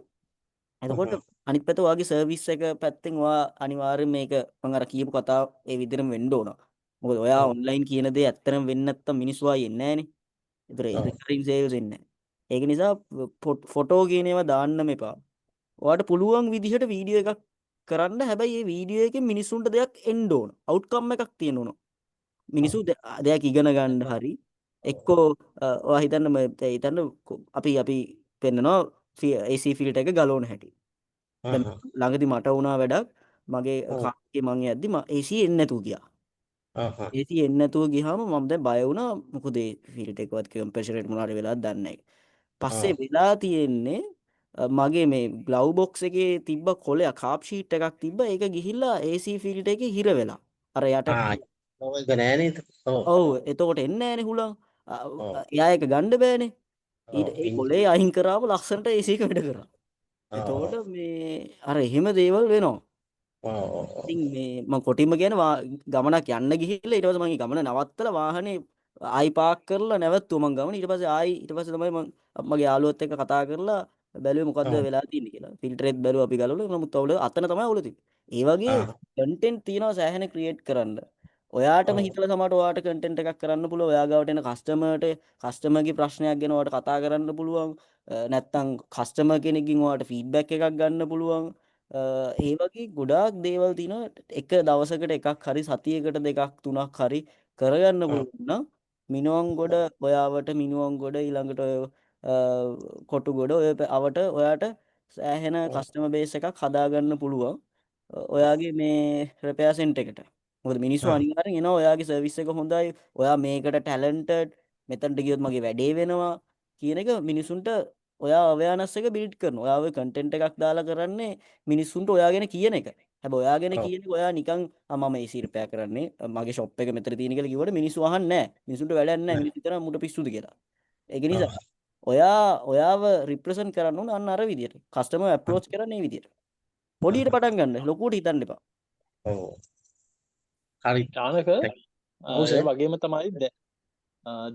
එතකොට අනිත් පැත්ත ඔයාගේ සර්විස් එක පැත්තෙන් ඔයා අනිවාර්යෙන් මේක මං අර කියපු කතාව ඒ විදිහටම වෙන්න ඕන. මොකද ඔයා ඔන්ලයින් කියන දේ ඇත්තටම වෙන්නේ නැත්තම් මිනිස්සු ආයේ එන්නේ නැහනේ. ඒතර ඒ රිකරින් සේල්ස් එන්නේ නැහැ. ඒක නිසා ෆොටෝ කියන ඒවා දාන්නම එපා. ඔයාට පුළුවන් විදිහට වීඩියෝ එකක් කරන්න. හැබැයි මේ වීඩියෝ එකෙන් මිනිස්සුන්ට දෙයක් එන්න ඕන. අවුට්කම් එකක් තියෙන්න ඕන. මිනිස්සු දෙයක් ඉගෙන ගන්න හරි. එක්කෝ ඔයා හිතන්න මේ හිතන්න අපි අපි පෙන්නනවා AC filter එක ගලවන හැටි. දැන් ළඟදි මට වුණා වැඩක්. මගේ කාර් එකේ මං යද්දි AC එන්නේ නැතුව ගියා. AC එන්නේ නැතුව ගියාම මම දැන් බය වුණා. මොකද ඒ ෆිල්ටර් එකවත් කම්ප්‍රෙසර් එකට මොනවා හරි වෙලාද දන්නේ නැහැ. පස්සේ වෙලා තියෙන්නේ මගේ මේ ග්ලව් බොක්ස් එකේ තිබ්බ කොලයක් කාප් ෂීට් එකක් තිබ්බ. ඒක ගිහිල්ලා AC filter එකේ හිර වෙලා. අර යට ආ, ඔව්, ඒක නෑ නේද? ඔව්. ඔව්, එතකොට එන්නේ නෑනේ හුලං. ඔව්. එයා ඒක ගන්න බෑනේ. ඊට ඔව්, ඒ කොලේ අයින් කරාම ලස්සනට AC එක වැඩ කරා. එතකොට මේ අර එහෙම දේවල් වෙනවා. ඔව්, ඔව්, ඔව්. ඉතින් මේ මං කොටින්ම කියන්නේ ගමනක් යන්න ගිහිල්ලා ඊට පස්සේ මං ඒ ගමන නවත්තලා වාහනේ ආයි පාක් කරලා නැවතුවා මං ගමන. ඊට පස්සේ ආයි ඊට පස්සේ තමයි මං මගේ යාළුවොත් එක්ක කතා කරලා බැලුවේ මොකද්ද වෙලා තියෙන්නේ කියලා. ෆිල්ටරේත් බැලුවා අපි ගලවලා. නමුත් අවුල අතන තමයි අවුල තියෙන්නේ. ඒ වගේ කන්ටෙන්ට් තියෙනවා සෑහෙන ක්‍රියේට් කරන්න. ඔයාටම හිතලා සමහරට ඔයාට කන්ටෙන්ට් එකක් කරන්න පුළුවන්. ඔයා ගාවට එන කස්ටමර්ගේ ප්‍රශ්නයක් ගැන ඔයාට කතා කරන්න පුළුවන්. නැත්තම් කස්ටමර් කෙනෙක්ගෙන් ඔයාට ෆීඩ්බැක් එකක් ගන්න පුළුවන්. ඒ වගේ ගොඩාක් දේවල් තියෙනවා. එක දවසකට එකක් හරි සතියකට දෙකක් තුනක් හරි කරගන්න පුළුවන් නම් මිනුවන්ගොඩ ඔයාවට මිනුවන්ගොඩ ඊළඟට ඔය කොටුගොඩ ඔය අවට ඔයාට සෑහෙන කස්ටමර් බේස් එකක් හදාගන්න පුළුවන්. ඔයාගේ මේ රිපෙයාර් සෙන්ටර් එකට. මොකද මිනිස්සු අනිවාර්යෙන් එනවා ඔයාගේ සර්විස් එක හොඳයි, ඔයා මේකට ටැලන්ටඩ්, මෙතනට ගියොත් මගේ වැඩේ වෙනවා කියන එක මිනිසුන්ට ඔයා අවෙයාර්නස් එක බිල්ඩ් කරනවා. ඔයා ඔය කන්ටෙන්ට් එකක් දාලා කරන්නේ මිනිස්සුන්ට ඔයා ගැන කියන එක. හැබැයි ඔයා ගැන කියන එක ඔයා නිකන් මම AC repair කරන්නේ, මගේ ෂොප් එක මෙතන තියෙන කියලා කිව්වට මිනිස්සු අහන්නේ නැහැ. මිනිස්සුන්ට වැඩක් නැහැ. මිනිස්සු හිතනවා මුට පිස්සුද කියලා. ඒක නිසා ඔයා ඔයාව රිප්‍රසන්ට් කරන්න ඕන අන්න අර විදියට. කස්ටමර් ඇප්‍රෝච් කරන්න මේ විදියට. පොඩියට පටන් ගන්න. ලොකුවට හිතන්න එපා. ඔව්. හරි. චානක, ඔව් ඒ සර්. වගේම තමයි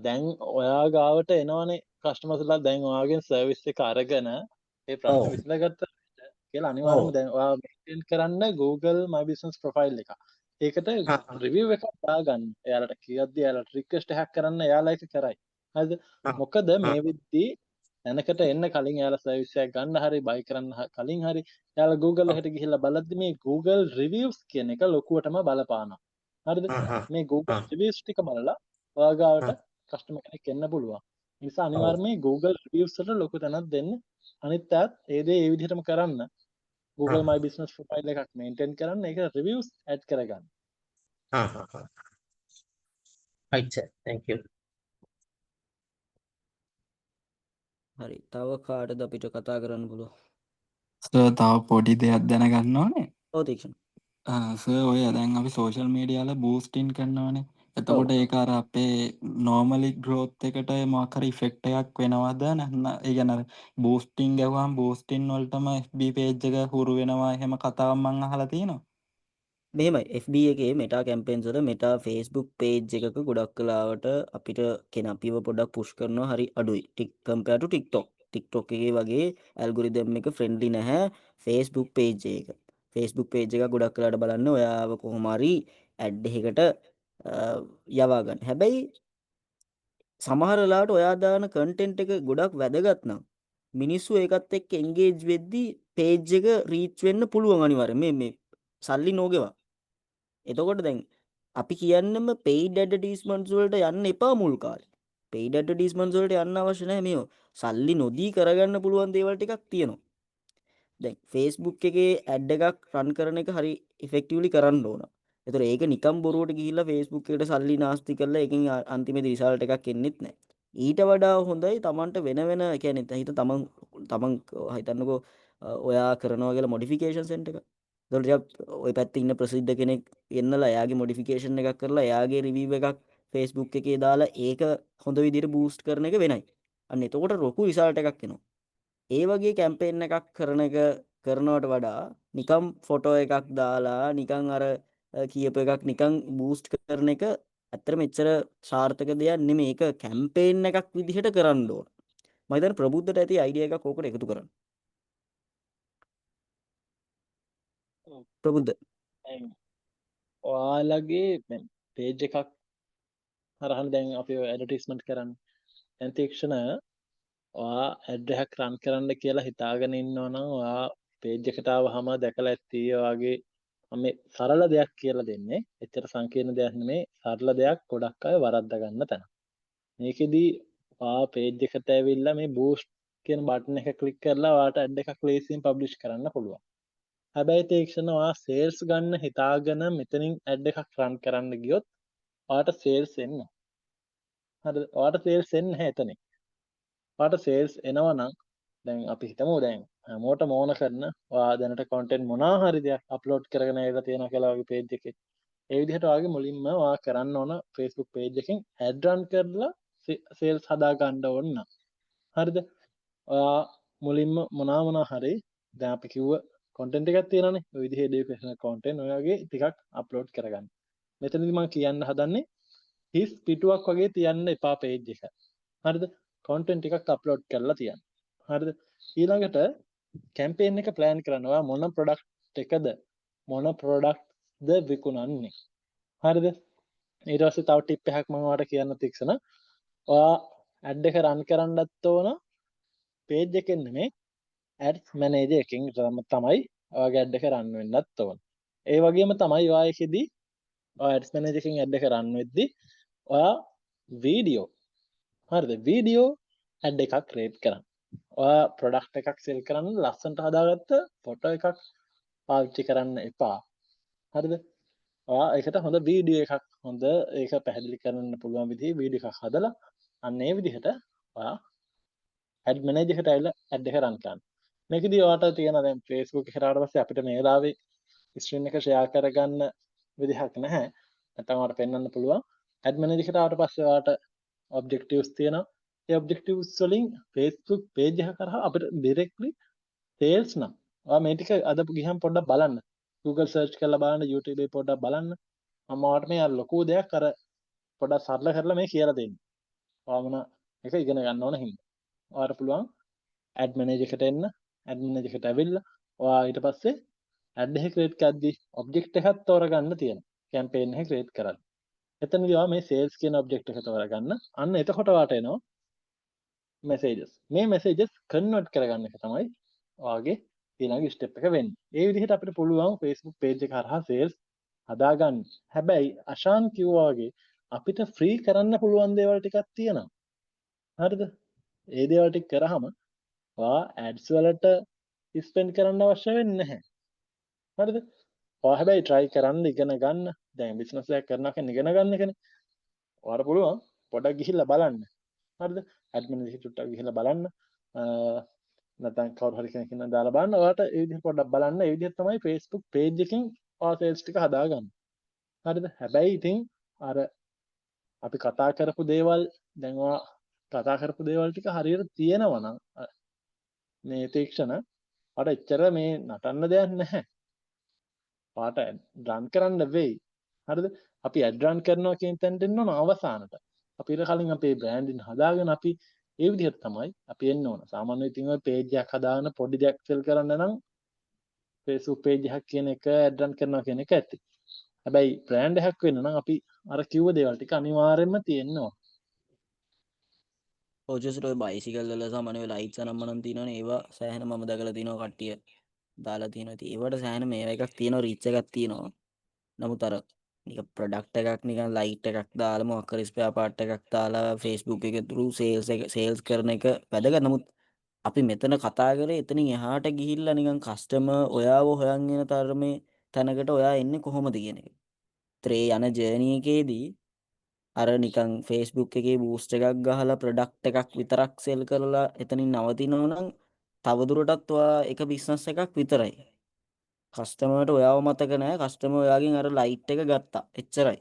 දැන් ඔයා ගාවට එනවනේ කස්ටමර්ස්ලා, දැන් ඔයාගෙන් සර්විස් එක අරගෙන ඒ ප්‍රශ්න විසඳගත්ත කියලා අනිවාර්යයෙන්ම දැන් ඔයා මේන්ටේන් කරන්න Google My Business profile එක. ඒකට රිවිව් එකක් දාගන්න. එයාලට කියද්දි එයාලට රික්වෙස්ට් එකක් කරන්න, එයාලා ඒක කරයි. හරිද? මොකද මේ වෙද්දි දැනකට එන්න කලින් එයාලා සර්විස් එකක් ගන්න හරි බයි කරන්න කලින් හරි එයාලා Google එකට ගිහිල්ලා බලද්දි මේ Google reviews කියන එක ලොකුවටම බලපානවා. හරිද? මේ Google reviews ටික බලලා ඔයා ගාවට කස්ටමර් කෙනෙක් එන්න පුළුවන්. ඒ නිසා අනිවාර්යයෙන්ම Google reviews වලට ලොකු තැනක් දෙන්න. අනිත් අයත් ඒ දේ ඒ විදිහටම කරන්න. Google My Business profile එකක් මේන්ටේන් කරන්න, ඒක reviews add කරගන්න. හා හා හා. Right sir, thank you. හරි. තව කාටද අපිට කතා කරන්න පුළුවන්? සර්, තව පොඩි දෙයක් දැනගන්න ඕනේ. ඔව් තීක්ෂණ. සර්, ඔය දැන් අපි සෝෂල් මීඩියා වල බූස්ටින් කරනවනේ. එතකොට ඒක අර අපේ නෝමලි ග්‍රෝත් එකට මොකක් හරි ඉෆෙක්ට් එකක් වෙනවද නැත්නම්, ඒ කියන්නේ අර බූස්ටින් ගැහුවාම බූස්ටින් වලටම FB page එක හුරු වෙනවා එහෙම කතාවක් මං අහලා තියෙනවා. මෙහෙමයි, FB එකේ මෙටා කැම්පේන්ස් වල මෙටා Facebook page එකක ගොඩක් වෙලාවට අපිට කියන අපිව පොඩ්ඩක් පුෂ් කරනවා හරි අඩුයි. කම්පෙයාර් ටු TikTok. TikTok එකේ වගේ ඇල්ගොරිතම් එක ෆ්‍රෙන්ඩ්ලි නැහැ Facebook page එක. Facebook page එකක් ගොඩක් වෙලාවට බලන්න ඔයාව කොහොම හරි ඇඩ් එකකට යවා ගන්න. හැබැයි සමහර වෙලාවට ඔයා දාන කන්ටෙන්ට් එක ගොඩක් වැදගත් නම් මිනිස්සු ඒකත් එක්ක එන්ගේජ් වෙද්දි පේජ් එක රීච් වෙන්න පුළුවන් අනිවාර්යෙන්. මේ මේ සල්ලි නොගෙවා. එතකොට දැන් අපි කියන්නෙම පෙයිඩ් ඇඩ්වර්ටයිස්මන්ට්ස් වලට යන්න එපා මුල් කාලේ. පෙයිඩ් ඇඩ්වර්ටයිස්මන්ට්ස් වලට යන්න අවශ්‍ය නැහැ. මේ සල්ලි නොදී කරගන්න පුළුවන් දේවල් ටිකක් තියෙනවා. දැන් Facebook එකේ ඇඩ් එකක් රන් කරන එක හරි ඉෆෙක්ටිව්ලි කරන්න ඕන. ඒතර ඒක නිකම් බොරුවට ගිහිල්ලා Facebook එකට සල්ලි නාස්ති කරලා ඒකෙන් අන්තිමේදී රිසල්ට් එකක් එන්නෙත් නැහැ. ඊට වඩා හොඳයි තමන්ට වෙන වෙන, ඒ කියන්නේ හිත තමන් තමන් හිතන්නකෝ ඔයා කරනවා කියලා මොඩිෆිකේෂන් සෙන්ටර් එක. ඒතකොට ටිකක් ඔය පැත්තේ ඉන්න ප්‍රසිද්ධ කෙනෙක් එන්නලා එයාගේ මොඩිෆිකේෂන් එකක් කරලා එයාගේ රිවිව් එකක් Facebook එකේ දාලා ඒක හොඳ විදිහට බූස්ට් කරන එක වෙනයි. අන්න එතකොට ලොකු රිසල්ට් එකක් එනවා. ඒ වගේ කැම්පේන් එකක් කරන එක කරනවට වඩා නිකම් ෆොටෝ එකක් දාලා නිකන් අර කියපු එකක් නිකන් බූස්ට් කරන එක ඇත්තටම එච්චර සාර්ථක දෙයක් නෙමෙයි. ඒක කැම්පේන් එකක් විදිහට කරන්න ඕන. මම හිතන්නේ ප්‍රබුද්ධට ඇති අයිඩියා එකක් ඕකට එකතු කරන්න. ප්‍රබුද්ධ. දැන් ඔයාලගේ දැන් පේජ් එකක් හරහානේ දැන් අපි ඔය ඇඩ්වර්ටයිස්මන්ට් කරන්නේ. දැන් තීක්ෂණ, ඔයා ඇඩ් එකක් රන් කරන්න කියලා හිතාගෙන ඉන්නවා නම් ඔයා පේජ් එකට ආවහම දැකලා ඇති ඔයාගේ, මම මේ සරල දෙයක් කියලා දෙන්නේ. එච්චර සංකීර්ණ දෙයක් නෙමෙයි. සරල දෙයක්, ගොඩක් අය වරද්ද ගන්න තැන. මේකෙදි ඔයා පේජ් එකට ඇවිල්ලා මේ බූස්ට් කියන බටන් එක ක්ලික් කරලා ඔයාට ඇඩ් එකක් ලේසියෙන් පබ්ලිෂ් කරන්න පුළුවන්. හැබැයි තීක්ෂණ, ඔයා සේල්ස් ගන්න හිතාගෙන මෙතනින් ඇඩ් එකක් රන් කරන්න ගියොත් ඔයාට සේල්ස් එන්නේ නැහැ. හරිද? ඔයාට සේල්ස් එන්නේ නැහැ එතනින්. ඔයාට සේල්ස් එනවා නම් දැන් අපි හිතමු දැන් හැමෝටම ඕන කරන ඔයා දැනට කන්ටෙන්ට් මොනවා හරි දෙයක් අප්ලෝඩ් කරගෙන ඇවිල්ලා තියෙනවා කියලා ඔයාගේ පේජ් එකේ. ඒ විදිහට ඔයාගේ මුලින්ම ඔයා කරන්න ඕන Facebook page එකෙන් ඇඩ් රන් කරලා සේල්ස් හදා ගන්න ඕන නම්. හරිද? ඔයා මුලින්ම මොනවා මොනවා හරි දැන් අපි කිව්ව කන්ටෙන්ට් එකක් තියෙනවානේ. ඔය විදිහේ එඩියුකේෂනල් කන්ටෙන්ට් ඔය වගේ ටිකක් අප්ලෝඩ් කරගන්න. මෙතනදි මම කියන්න හදන්නේ හිස් පිටුවක් වගේ තියන්න එපා පේජ් එක. හරිද? කන්ටෙන්ට් ටිකක් අප්ලෝඩ් කරලා තියන්න. හරිද? ඊළඟට කැම්පේන් එක ප්ලෑන් කරන්න. ඔයා මොන ප්‍රොඩක්ට් එකද, මොන ප්‍රොඩක්ට්ද විකුණන්නේ. හරිද? ඊට පස්සේ තව ටිප් එකක් මම ඔයාලට කියන්න තීක්ෂණ. ඔයා ඇඩ් එක රන් කරන්නත් ඕන පේජ් එකෙන් නෙමෙයි, ඇඩ්ස් මැනේජර් එකෙන් තමයි ඔයාගේ ඇඩ් එක රන් වෙන්නත් ඕන. ඒ වගේම තමයි ඔයා ඒකෙදි ඔයා ඇඩ්ස් මැනේජර් එකෙන් ඇඩ් එක රන් වෙද්දි ඔයා වීඩියෝ, හරිද, වීඩියෝ ඇඩ් එකක් ක්‍රියේට් කරන්න. ඔයා ප්‍රොඩක්ට් එකක් සෙල් කරන්න ලස්සනට හදාගත්ත ෆොටෝ එකක් පාවිච්චි කරන්න එපා. හරිද? ඔයා ඒකට හොඳ වීඩියෝ එකක්, හොඳ ඒක පැහැදිලි කරන්න පුළුවන් විදිහේ වීඩියෝ එකක් හදලා අන්න ඒ විදිහට ඔයා ඇඩ් මැනේජර් එකට ඇවිල්ලා ඇඩ් එක රන් කරන්න. මේකෙදී ඔයාට තියෙන දැන් Facebook එකට ආවට පස්සේ අපිට මේ වෙලාවේ ස්ක්‍රීන් එක ෂෙයා කරගන්න විදිහක් නැහැ. නැත්නම් ඔයාලට පෙන්වන්න පුළුවන්. ඇඩ් මැනේජර් එකට ආවට පස්සේ ඔයාට ඔබ්ජෙක්ටිව්ස් තියෙනවා. ඒ ඔබ්ජෙක්ටිව්ස් වලින් Facebook page එක කරා අපිට ඩිරෙක්ට්ලි සේල්ස් නම් ඔයා මේ ටික අද ගිහම පොඩ්ඩක් බලන්න. Google search කරලා බලන්න, YouTube එකේ පොඩ්ඩක් බලන්න. මම ඔයාලට මේ අර ලොකු දෙයක් අර පොඩ්ඩක් සරල කරලා මේ කියලා දෙන්න. ඔයා මොන එක ඉගෙන ගන්න ඕන හින්දා. ඔයාලට පුළුවන් ඇඩ් මැනේජර් එකට එන්න. ඇඩ් මැනේජර් එකට ඇවිල්ලා ඔයා ඊට පස්සේ ඇඩ් එක ක්‍රියේට් කරද්දී ඔබ්ජෙක්ට් එකක් තෝරගන්න තියෙනවා. කැම්පේන් එක ක්‍රියේට් කරන්න. එතනදී ඔයා මේ සේල්ස් කියන ඔබ්ජෙක්ට් එක තෝරගන්න. අන්න එතකොට ඔයාට එනවා මැසේජස්. මේ මැසේජස් කන්වර්ට් කරගන්න එක තමයි ඔයාගේ ඊළඟ ස්ටෙප් එක වෙන්නේ. ඒ විදිහට අපිට පුළුවන් Facebook page එක හරහා සේල්ස් හදාගන්න. හැබැයි අශාන් කිව්වා වගේ අපිට ෆ්‍රී කරන්න පුළුවන් දේවල් ටිකක් තියෙනවා. හරිද? ඒ දේවල් ටික කරාම ඔයා ඇඩ්ස් වලට ස්පෙන්ඩ් කරන්න අවශ්‍ය වෙන්නේ නැහැ. හරිද? ඔයා හැබැයි try කරන්න ඉගෙන ගන්න. දැන් බිස්නස් එකක් කරනවා කියන්නේ ඉගෙන ගන්න එකනේ. ඔයාට පුළුවන් පොඩක් ගිහිල්ලා බලන්න. හරිද? ඇඩ්මින් එකට චුට්ටක් ගිහිල්ලා බලන්න. නැත්නම් කවුරු හරි කෙනෙක් ඉන්නවා දාලා බලන්න. ඔයාට ඒ විදිහට පොඩ්ඩක් බලන්න. ඒ විදිහට තමයි Facebook page එකෙන් ඔයා සේල්ස් ටික හදාගන්න. හරිද? හැබැයි ඉතින් අර අපි කතා කරපු දේවල් දැන් ඔයා කතා කරපු දේවල් ටික හරියට තියෙනවා නම් මේ තීක්ෂණ ඔයාට එච්චර මේ නටන්න දෙයක් නැහැ. ඔයාට රන් කරන්න වෙයි. හරිද? අපි ඇඩ් රන් කරනවා කියන තැනට එන්න ඕන අවසානට. අපි ඊට කලින් අපේ බ්‍රෑන්ඩින් හදාගෙන අපි ඒ විදිහට තමයි අපි එන්න ඕන. සාමාන්‍ය ඉතින් ඔය පේජ් එකක් හදාගෙන පොඩි දෙයක් සෙල් කරන්න නම් Facebook page එකක් කියන එක ඇඩ් රන් කරනවා කියන එක ඇති. හැබැයි බ්‍රෑන්ඩ් එකක් වෙන්න නම් අපි අර කිව්ව දේවල් ටික අනිවාර්යයෙන්ම තියෙන්න ඕන. ඔව් ජොසර්, ඔය බයිසිකල් වල සාමාන්‍ය ඔය ලයිට්ස් අනම්මනම් තියෙනවනේ, ඒවා සෑහෙන මම දැකලා තියෙනවා කට්ටිය දාලා තියෙනවා. ඉතින් ඒවට සෑහෙන මේවා එකක් තියෙනවා, රීච් එකක් තියෙනවා. නමුත් අර නිකන් ප්‍රොඩක්ට් එකක් නිකන් ලයිට් එකක් දාලා මොකක් හරි ස්පෙයාර් පාර්ට් එකක් දාලා Facebook එකේ through sales එක සේල්ස් කරන එක වැදගත්. නමුත් අපි මෙතන කතා කරේ එතනින් එහාට ගිහිල්ලා නිකන් කස්ටමර් ඔයාව හොයන් එන තරමේ තැනකට ඔයා එන්නේ කොහොමද කියන එක. ඒතර ඒ යන ජර්නි එකේදී අර නිකන් Facebook එකේ බූස්ට් එකක් ගහලා ප්‍රොඩක්ට් එකක් විතරක් සෙල් කරලා එතනින් නවතිනවා නම් තවදුරටත් ඔයා එක බිස්නස් එකක් විතරයි. කස්ටමර්ට ඔයාව මතක නෑ, කස්ටමර් ඔයාගෙන් අර ලයිට් එක ගත්තා. එච්චරයි.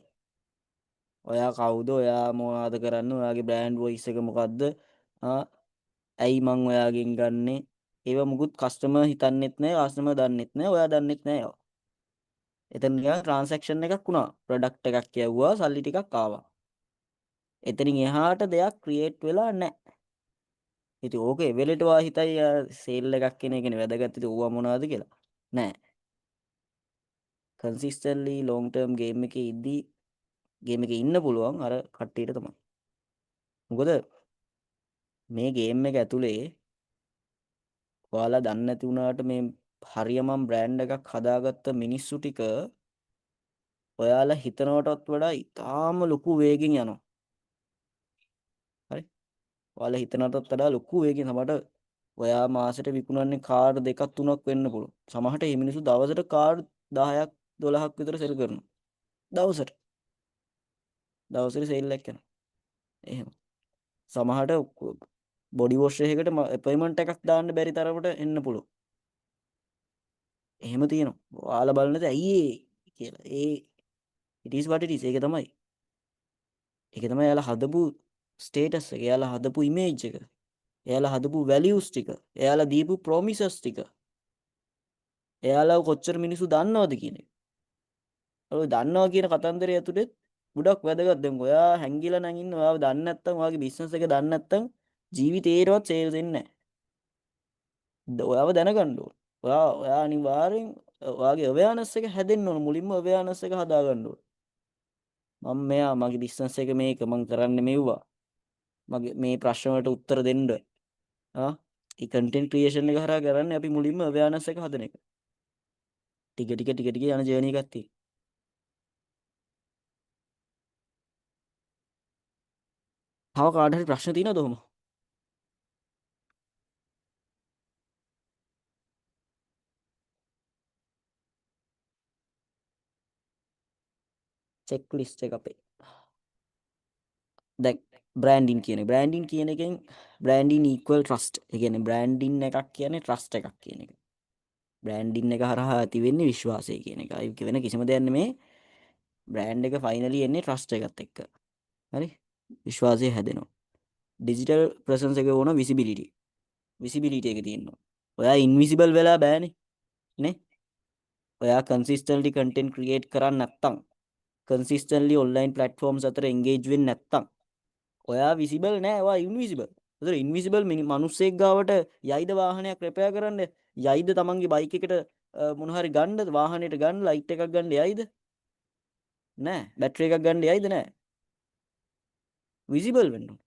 ඔයා කවුද? ඔයා මොනවද කරන්නේ? ඔයාගේ බ්‍රෑන්ඩ් වොයිස් එක මොකද්ද? ඇයි මං ඔයාගෙන් ගන්නෙ? ඒවා මුකුත් කස්ටමර් හිතන්නෙත් නෑ, කස්ටමර් දන්නෙත් නෑ, ඔයා දන්නෙත් නෑ ඒවා. එතන නිකන් ට්‍රාන්සැක්ෂන් එකක් වුණා. ප්‍රොඩක්ට් එකක් යවුවා, සල්ලි ටිකක් ආවා. එතනින් එහාට දෙයක් ක්‍රියේට් වෙලා නැහැ. ඉතින් ඕක එවෙලට ඔයා හිතයි සේල් එකක් කෙන එකනේ වැදගත්. ඉතින් ඕවා මොනවද කියලා. නෑ. කන්සිස්ටන්ට්ලි ලොන්ග් ටර්ම් ගේම් එකේ ඉද්දි ගේම් එකේ ඉන්න පුළුවන් අර කට්ටියට තමයි. මොකද මේ ගේම් එක ඇතුලේ ඔයාලා දන්නේ නැති වුණාට මේ හරියමම් බ්‍රෑන්ඩ් එකක් හදාගත්ත මිනිස්සු ටික ඔයාලා හිතනවටත් වඩා ඉතාම ලොකු වේගෙන් යනවා. හරි? ඔයාලා හිතනටත් වඩා ලොකු වේගෙන් සමහරට ඔයා මාසෙට විකුණන්නේ කාර් දෙකක් තුනක් වෙන්න පුළුවන්. සමහරට මේ මිනිස්සු දවසට කාර් 10ක් 12ක් විතර සෙල් කරනවා. දවසට. දවසට සේල් එකක් යනවා. එහෙම. සමහරට බොඩි වොෂ් එකකට ඇපොයින්ට්මන්ට් එකක් දාන්න බැරි තරමට එන්න පුළුවන්. එහෙම තියෙනවා. ඔයාලා බලන්නද ඇයි ඒ කියලා. ඒ it is what it is. ඒක තමයි. ඒක තමයි එයාලා හදපු ස්ටේටස් එක. එයාලා හදපු ඉමේජ් එක. එයාලා හදපු වැලියුස් ටික. එයාලා දීපු ප්‍රොමිසස් ටික. එයාලා කොච්චර මිනිස්සු දන්නවද කියන එක. ඔය දන්නවා කියන කතන්දරය ඇතුලේ ගොඩක් වැදගත්. දැන් ඔයා හැංගිලා නම් ඉන්න ඔයාව දන්නේ නැත්නම් ඔයාගේ බිස්නස් එක දන්නේ නැත්නම් ජීවිතේටවත් සේල්ස් එන්නේ නැහැ. ඔයාව දැනගන්න ඕන. ඔයා ඔයා අනිවාර්යෙන් ඔයාගේ අවෙයානස් එක හැදෙන්න ඕන. මුලින්ම අවෙයානස් එක හදාගන්න ඕන. මම මෙයා මගේ බිස්නස් එක මේක මං කරන්නේ මෙව්වා. මගේ මේ ප්‍රශ්න වලට උත්තර දෙන්න. ඒ කන්ටෙන්ට් ක්‍රියේෂන් එක හරහා කරන්නේ අපි මුලින්ම අවෙයානස් එක හදන එක. ටික ටික ටික ටික යන ජර්නි එකක් තියෙනවා. තව කාට හරි ප්‍රශ්න තියෙනවද ඔහොම? චෙක් ලිස්ට් එක අපේ. දැන් බ්‍රෑන්ඩින් කියන එක. බ්‍රෑන්ඩින් කියන එකෙන් බ්‍රෑන්ඩින් ඉක්වල් ට්‍රස්ට්. ඒ කියන්නේ බ්‍රෑන්ඩින් එකක් කියන්නේ ට්‍රස්ට් එකක් කියන එක. බ්‍රෑන්ඩින් එක හරහා ඇති වෙන්නේ විශ්වාසය කියන එක. ඒක වෙන කිසිම දෙයක් නෙමේ. බ්‍රෑන්ඩ් එක ෆයිනලි එන්නේ ට්‍රස්ට් එකත් එක්ක. හරි? විශ්වාසය හැදෙනවා. ඩිජිටල් ප්‍රසන්ස් එක ඕන විසිබිලිටි. විසිබිලිටි එක තියෙනවා. ඔයා ඉන්විසිබල් වෙලා බෑනේ. නේ? ඔයා කන්සිස්ටන්ට්ලි කන්ටෙන්ට් ක්‍රියේට් කරන්නේ නැත්තම්, කන්සිස්ටන්ට්ලි ඔන්ලයින් ප්ලැට්ෆෝම්ස් අතර එන්ගේජ් වෙන්නේ නැත්තම් ඔයා විසිබල් නෑ, ඔයා ඉන්විසිබල්. ඒතර ඉන්විසිබල් මිනිස්සෙක් ගාවට යයිද වාහනයක් රිපෙයාර් කරන්න? යයිද තමන්ගේ බයික් එකට මොන හරි ගන්නද? වාහනේට ගන්න ලයිට් එකක් ගන්න යයිද? නෑ. බැටරි එකක් ගන්න යයිද? නෑ. විසිබල් වෙන්න ඕන.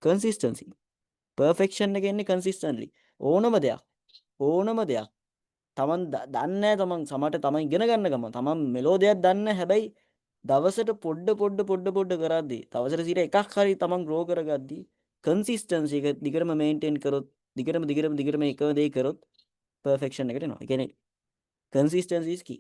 කන්සිස්ටන්සි. පර්ෆෙක්ෂන් එක එන්නේ කන්සිස්ටන්ට්ලි. ඕනම දෙයක් ඕනම දෙයක් තමන් දන්නේ නෑ, තමන් සමහරට තමන් ඉගෙන ගන්න ගමන් තමන් මෙලෝ දෙයක් දන්නේ නෑ. හැබැයි දවසට පොඩ පොඩ පොඩ පොඩ කරද්දී, දවසට සිට එකක් හරි තමන් ග්‍රෝ කරගද්දී, කන්සිස්ටන්සි එක දිගටම මේන්ටේන් කරොත්, දිගටම දිගටම දිගටම එකම දේ කරොත් පර්ෆෙක්ෂන් එකට එනවා. ඒ කියන්නේ කන්සිස්ටන්සි is key.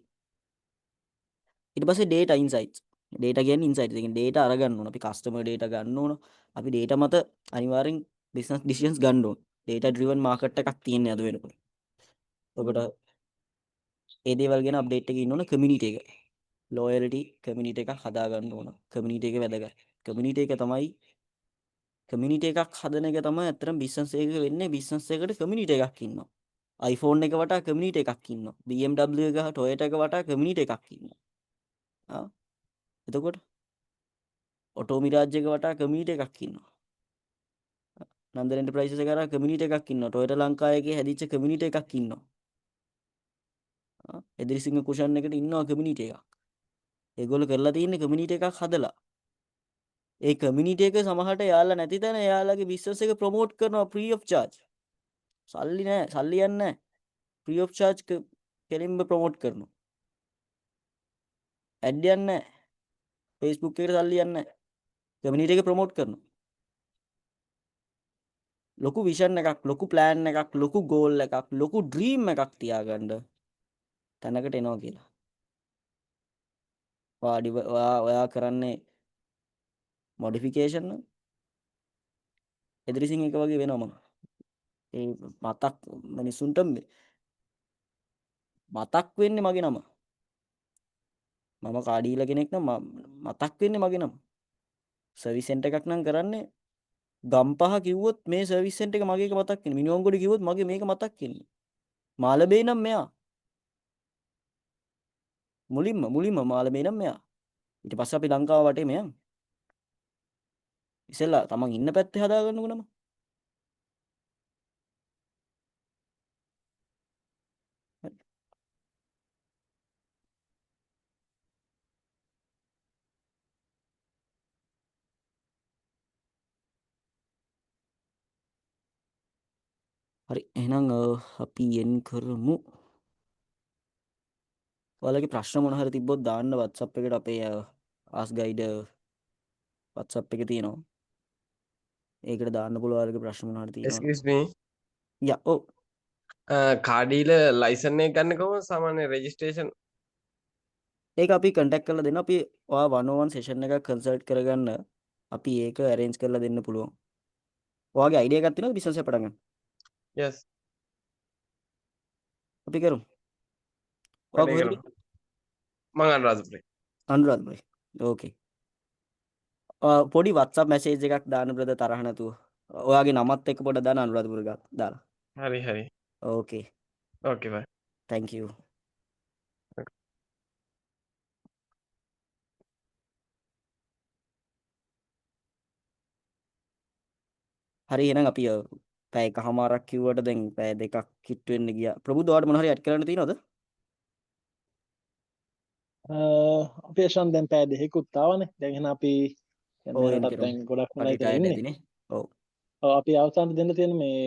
ඊට පස්සේ data insights. Data කියන්නේ ඉන්සයිට්ස්. ඒ කියන්නේ data අරගන්න ඕන. අපි කස්ටමර් data ගන්න ඕන. අපි data මත අනිවාර්යෙන් බිස්නස් ඩිසිෂන්ස් ගන්න ඕන. Data driven market එකක් තියෙන්නේ අද වෙනකොට. ඔබට ඒ දේවල් ගැන අප්ඩේට් එකේ ඉන්න ඕන. කමියුනිටි එක. ලොයල්ටි කමියුනිටි එකක් හදා ගන්න ඕන. කමියුනිටි එක වැදගත්. කමියුනිටි එක තමයි, කමියුනිටි එකක් හදන එක තමයි ඇත්තටම බිස්නස් එකක වෙන්නේ. බිස්නස් එකකට කමියුනිටි එකක් ඉන්නවා. iPhone එක වටා කමියුනිටි එකක් ඉන්නවා. BMW එක, Toyota එක වටා කමියුනිටි එකක් ඉන්නවා. ආ එතකොට ඔටෝ මිරාජ් එක වටා කමියුනිටි එකක් ඉන්නවා. නන්දන එන්ටර්ප්‍රයිසස් එක කරා කමියුනිටි එකක් ඉන්නවා. ටොයෝටා ලංකා එකේ හැදිච්ච කමියුනිටි එකක් ඉන්නවා. එදිරිසිංහ කුෂන් එකට ඉන්නවා කමියුනිටි එකක්. ඒගොල්ලෝ කරලා තියෙන්නේ කමියුනිටි එකක් හදලා. ඒ කමියුනිටි එක සමහරට එයාලා නැති තැන එයාලගේ බිස්නස් එක ප්‍රොමෝට් කරනවා ෆ්‍රී ඔෆ් චාර්ජ්. සල්ලි නෑ, සල්ලි යන්නේ නෑ. ෆ්‍රී ඔෆ් චාර්ජ් කෙලින්ම ප්‍රොමෝට් කරනවා. ඇඩ් යන්නේ නෑ. Facebook එකට සල්ලි යන්නේ නෑ. කමියුනිටි එක ප්‍රොමෝට් කරනවා. ලොකු විෂන් එකක්, ලොකු ප්ලෑන් එකක්, ලොකු ගෝල් එකක්, ලොකු ඩ්‍රීම් එකක් තියාගන්න තැනකට එනවා කියලා. ඔයා ඔයා කරන්නේ මොඩිෆිකේෂන් නම් එදිරිසිංහ එක වගේ වෙනවා මම. ඒ මතක් මිනිසුන්ට මතක් වෙන්නේ මගේ නම. මම කාඩ් ඩීලර් කෙනෙක් නම් මතක් වෙන්නේ මගේ නම. සර්විස් සෙන්ටර් එකක් නම් කරන්නේ ගම්පහ කිව්වොත් මේ සර්විස් සෙන්ටර් එක මගේ එක මතක් වෙන්නේ. මිනුවන්ගොඩ කිව්වොත් මගේ මේක මතක් වෙන්නේ. මාළඹේ නම් මෙයා. මුලින්ම මුලින්ම මාළඹේ නම් මෙයා. ඊට පස්සේ අපි ලංකාව වටේ මෙයන්. ඉස්සෙල්ලා තමන් ඉන්න පැත්තේ හදාගන්නකො නම. හරි, එහෙනම් අපි එන් කරමු. ඔයාලගේ ප්‍රශ්න මොන හරි තිබ්බොත් දාන්න WhatsApp එකට. අපේ ආස් ගයිඩ් WhatsApp එක තියෙනවා. ඒකට දාන්න පුළුවන් ඔයාලගේ ප්‍රශ්න මොන හරි තියෙනවා. Excuse me. යා, ඔව්. කාර් ඩීලර් ලයිසන් එක ගන්න කොහොමද සාමාන්‍ය රෙජිස්ට්‍රේෂන්? ඒක අපි කන්ටැක්ට් කරලා දෙන්න. අපි ඔයා 101 සෙෂන් එකක් කන්සල්ට් කරගන්න. අපි ඒක ඇරේන්ජ් කරලා දෙන්න පුළුවන්. ඔයාගේ අයිඩියා එකක් තියෙනවද බිස්නස් එක පටන් ගන්න? Yes. අපි කරමු. ඔයා වැඩේ කොහෙද? කරමු. මං අනුරාධපුරේ. අනුරාධපුරේ. ඕකේ. පොඩි WhatsApp message එකක් දාන්න බ්‍රදර්, තරහ නැතුව. ඔයාගේ නමත් එක්ක පොඩ්ඩක් දාන්න අනුරාධපුර දාලා. හරි හරි. ඕකේ. ඕකේ, බයි. Thank you. හරි, එහෙනම් අපි පැය එකහමාරක් කිව්වට දැන් පැය දෙකක් කිට්ටු වෙන්න ගියා. ප්‍රබුද්ධ, ඔයාලට මොන හරි ඇඩ් කරන්න තියෙනවද? අපි අශාන් දැන් පැය දෙකකුත් ආවනේ. දැන් එහෙනම් අපි දැන් ඔව්, මේ එන්න රටත් කරමු. දැන් ගොඩක් වෙලා කට්ටිය ඉතින් ටයර්ඩ් ඉන්නේ. ඇතිනේ. ඔව්. ඔව්, අපි අවසානට දෙන්න තියෙන මේ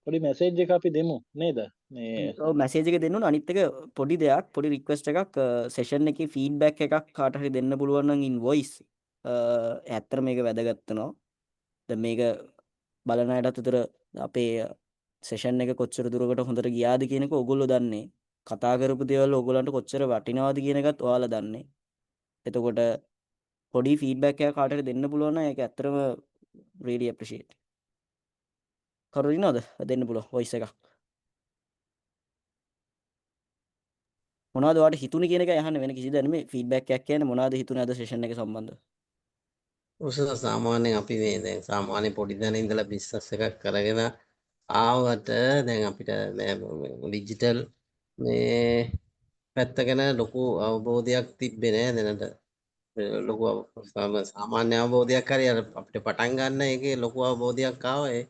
පොඩි මැසේජ් එක අපි දෙමු නේද? මේ ඔව්, මැසේජ් එක දෙන්න ඕන. අනිත් එක පොඩි දෙයක්, පොඩි රික්වෙස්ට් එකක්, සෙෂන් එකේ ෆීඩ්බැක් එකක් කාට හරි දෙන්න පුළුවන් නම් ඉන් වොයිස්, ඇත්තට මේක වැදගත් වෙනවා. දැන් මේක බලන අයටත් උතර අපේ සෙෂන් එක කොච්චර දුරකට හොඳට ගියාද කියන එක ඔයගොල්ලෝ දන්නේ. කතා කරපු දේවල් ඔයගොල්ලන්ට කොච්චර වටිනවද කියන එකත් ඔයාලා දන්නේ. එතකොට පොඩි ෆීඩ්බැක් එකක් කාට හරි දෙන්න පුළුවන් නම් ඒක ඇත්තටම really appreciate. කවුරු ඉන්නවද දෙන්න පුළුවන් වොයිස් එකක්? මොනවද ඔයාලට හිතුනේ කියන එක අහන්න වෙන කිසි දෙයක් නෙමෙයි. ෆීඩ්බැක් එකක් කියන්නේ මොනවද හිතුනේ අද සෙෂන් එක සම්බන්ධව? උස සාමාන්‍යයෙන් අපි මේ දැන් සාමාන්‍ය පොඩි තැන ඉඳලා බිස්නස් එකක් කරගෙන ආවට දැන් අපිට මේ ඩිජිටල් මේ පැත්ත ගැන ලොකු අවබෝධයක් තිබ්බේ නෑ දැනට. ලොකු සාමාන්‍ය අවබෝධයක් හරි අර අපිට පටන් ගන්න ඒකේ ලොකු අවබෝධයක් ආවා.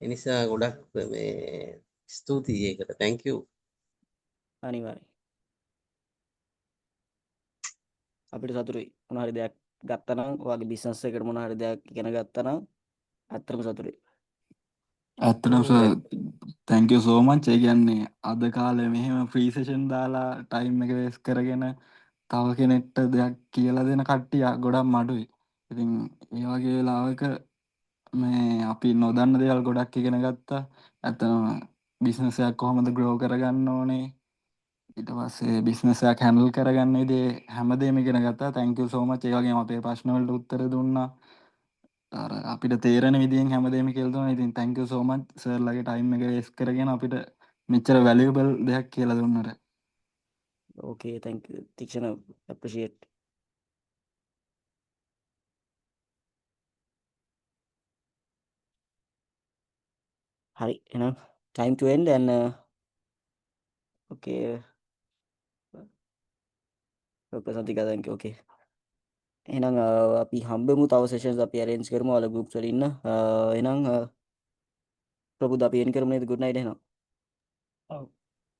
ඒ නිසා ගොඩක් මේ ස්තුතියි ඒකට. Thank you. අනිවාර්යයෙන්. අපිට සතුටුයි. මොන හරි දෙයක් ගත්තා නම් ඔයාගේ බිස්නස් එකට මොන හරි දෙයක් ඉගෙන ගත්තා නම් ඇත්තටම සතුටුයි. ඇත්තටම sir, thank you so much. ඒ කියන්නේ අද කාලේ මෙහෙම ෆ්‍රී සෙෂන් දාලා ටයිම් එක වේස්ට් කරගෙන තව කෙනෙක්ට දෙයක් කියලා දෙන කට්ටිය ගොඩක් මඩුයි. ඉතින් ඒ වගේ වෙලාවක මේ අපි නොදන්න දේවල් ගොඩක් ඉගෙන ගත්තා. ඇත්තටම බිස්නස් එකක් කොහොමද ග්‍රෝ කරගන්න ඕනේ, ඊට පස්සේ බිස්නස් එකක් හැන්ඩල් කරගන්න විදිහ හැමදේම ඉගෙන ගත්තා. Thank you so much. ඒ වගේම අපේ ප්‍රශ්න වලට උත්තර දුන්නා. අර අපිට තේරෙන විදිහෙන් හැමදේම කියලා දුන්නා. ඉතින් thank you so much sir ලගේ ටයිම් එක වේස්ට් කරගෙන අපිට මෙච්චර වැලියබල් දෙයක් කියලා දුන්නට. Okay, thank you Theekshana, appreciate. හරි, එහෙනම් time to end and okay, okay Santhika, thank you. Okay, එහෙනම් අපි හම්බෙමු. තව සෙෂන්ස් අපි ඇරේන්ජ් කරමු ඔයාලා ගෲප්ස් වල ඉන්න. එහෙනම් ප්‍රබුද අපි එන් කරමු නේද? ගුඩ් නයිට් එහෙනම්. ඔව්.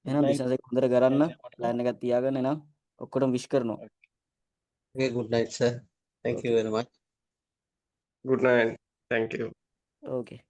එහෙනම් බිස්නස් එක හොඳට කරන්න ප්ලෑන් එකක් තියාගන්න. එහෙනම් ඔක්කොටම විශ් කරනවා. Okay, good night sir. Thank you Okay. very much. Good night. Thank you. Okay.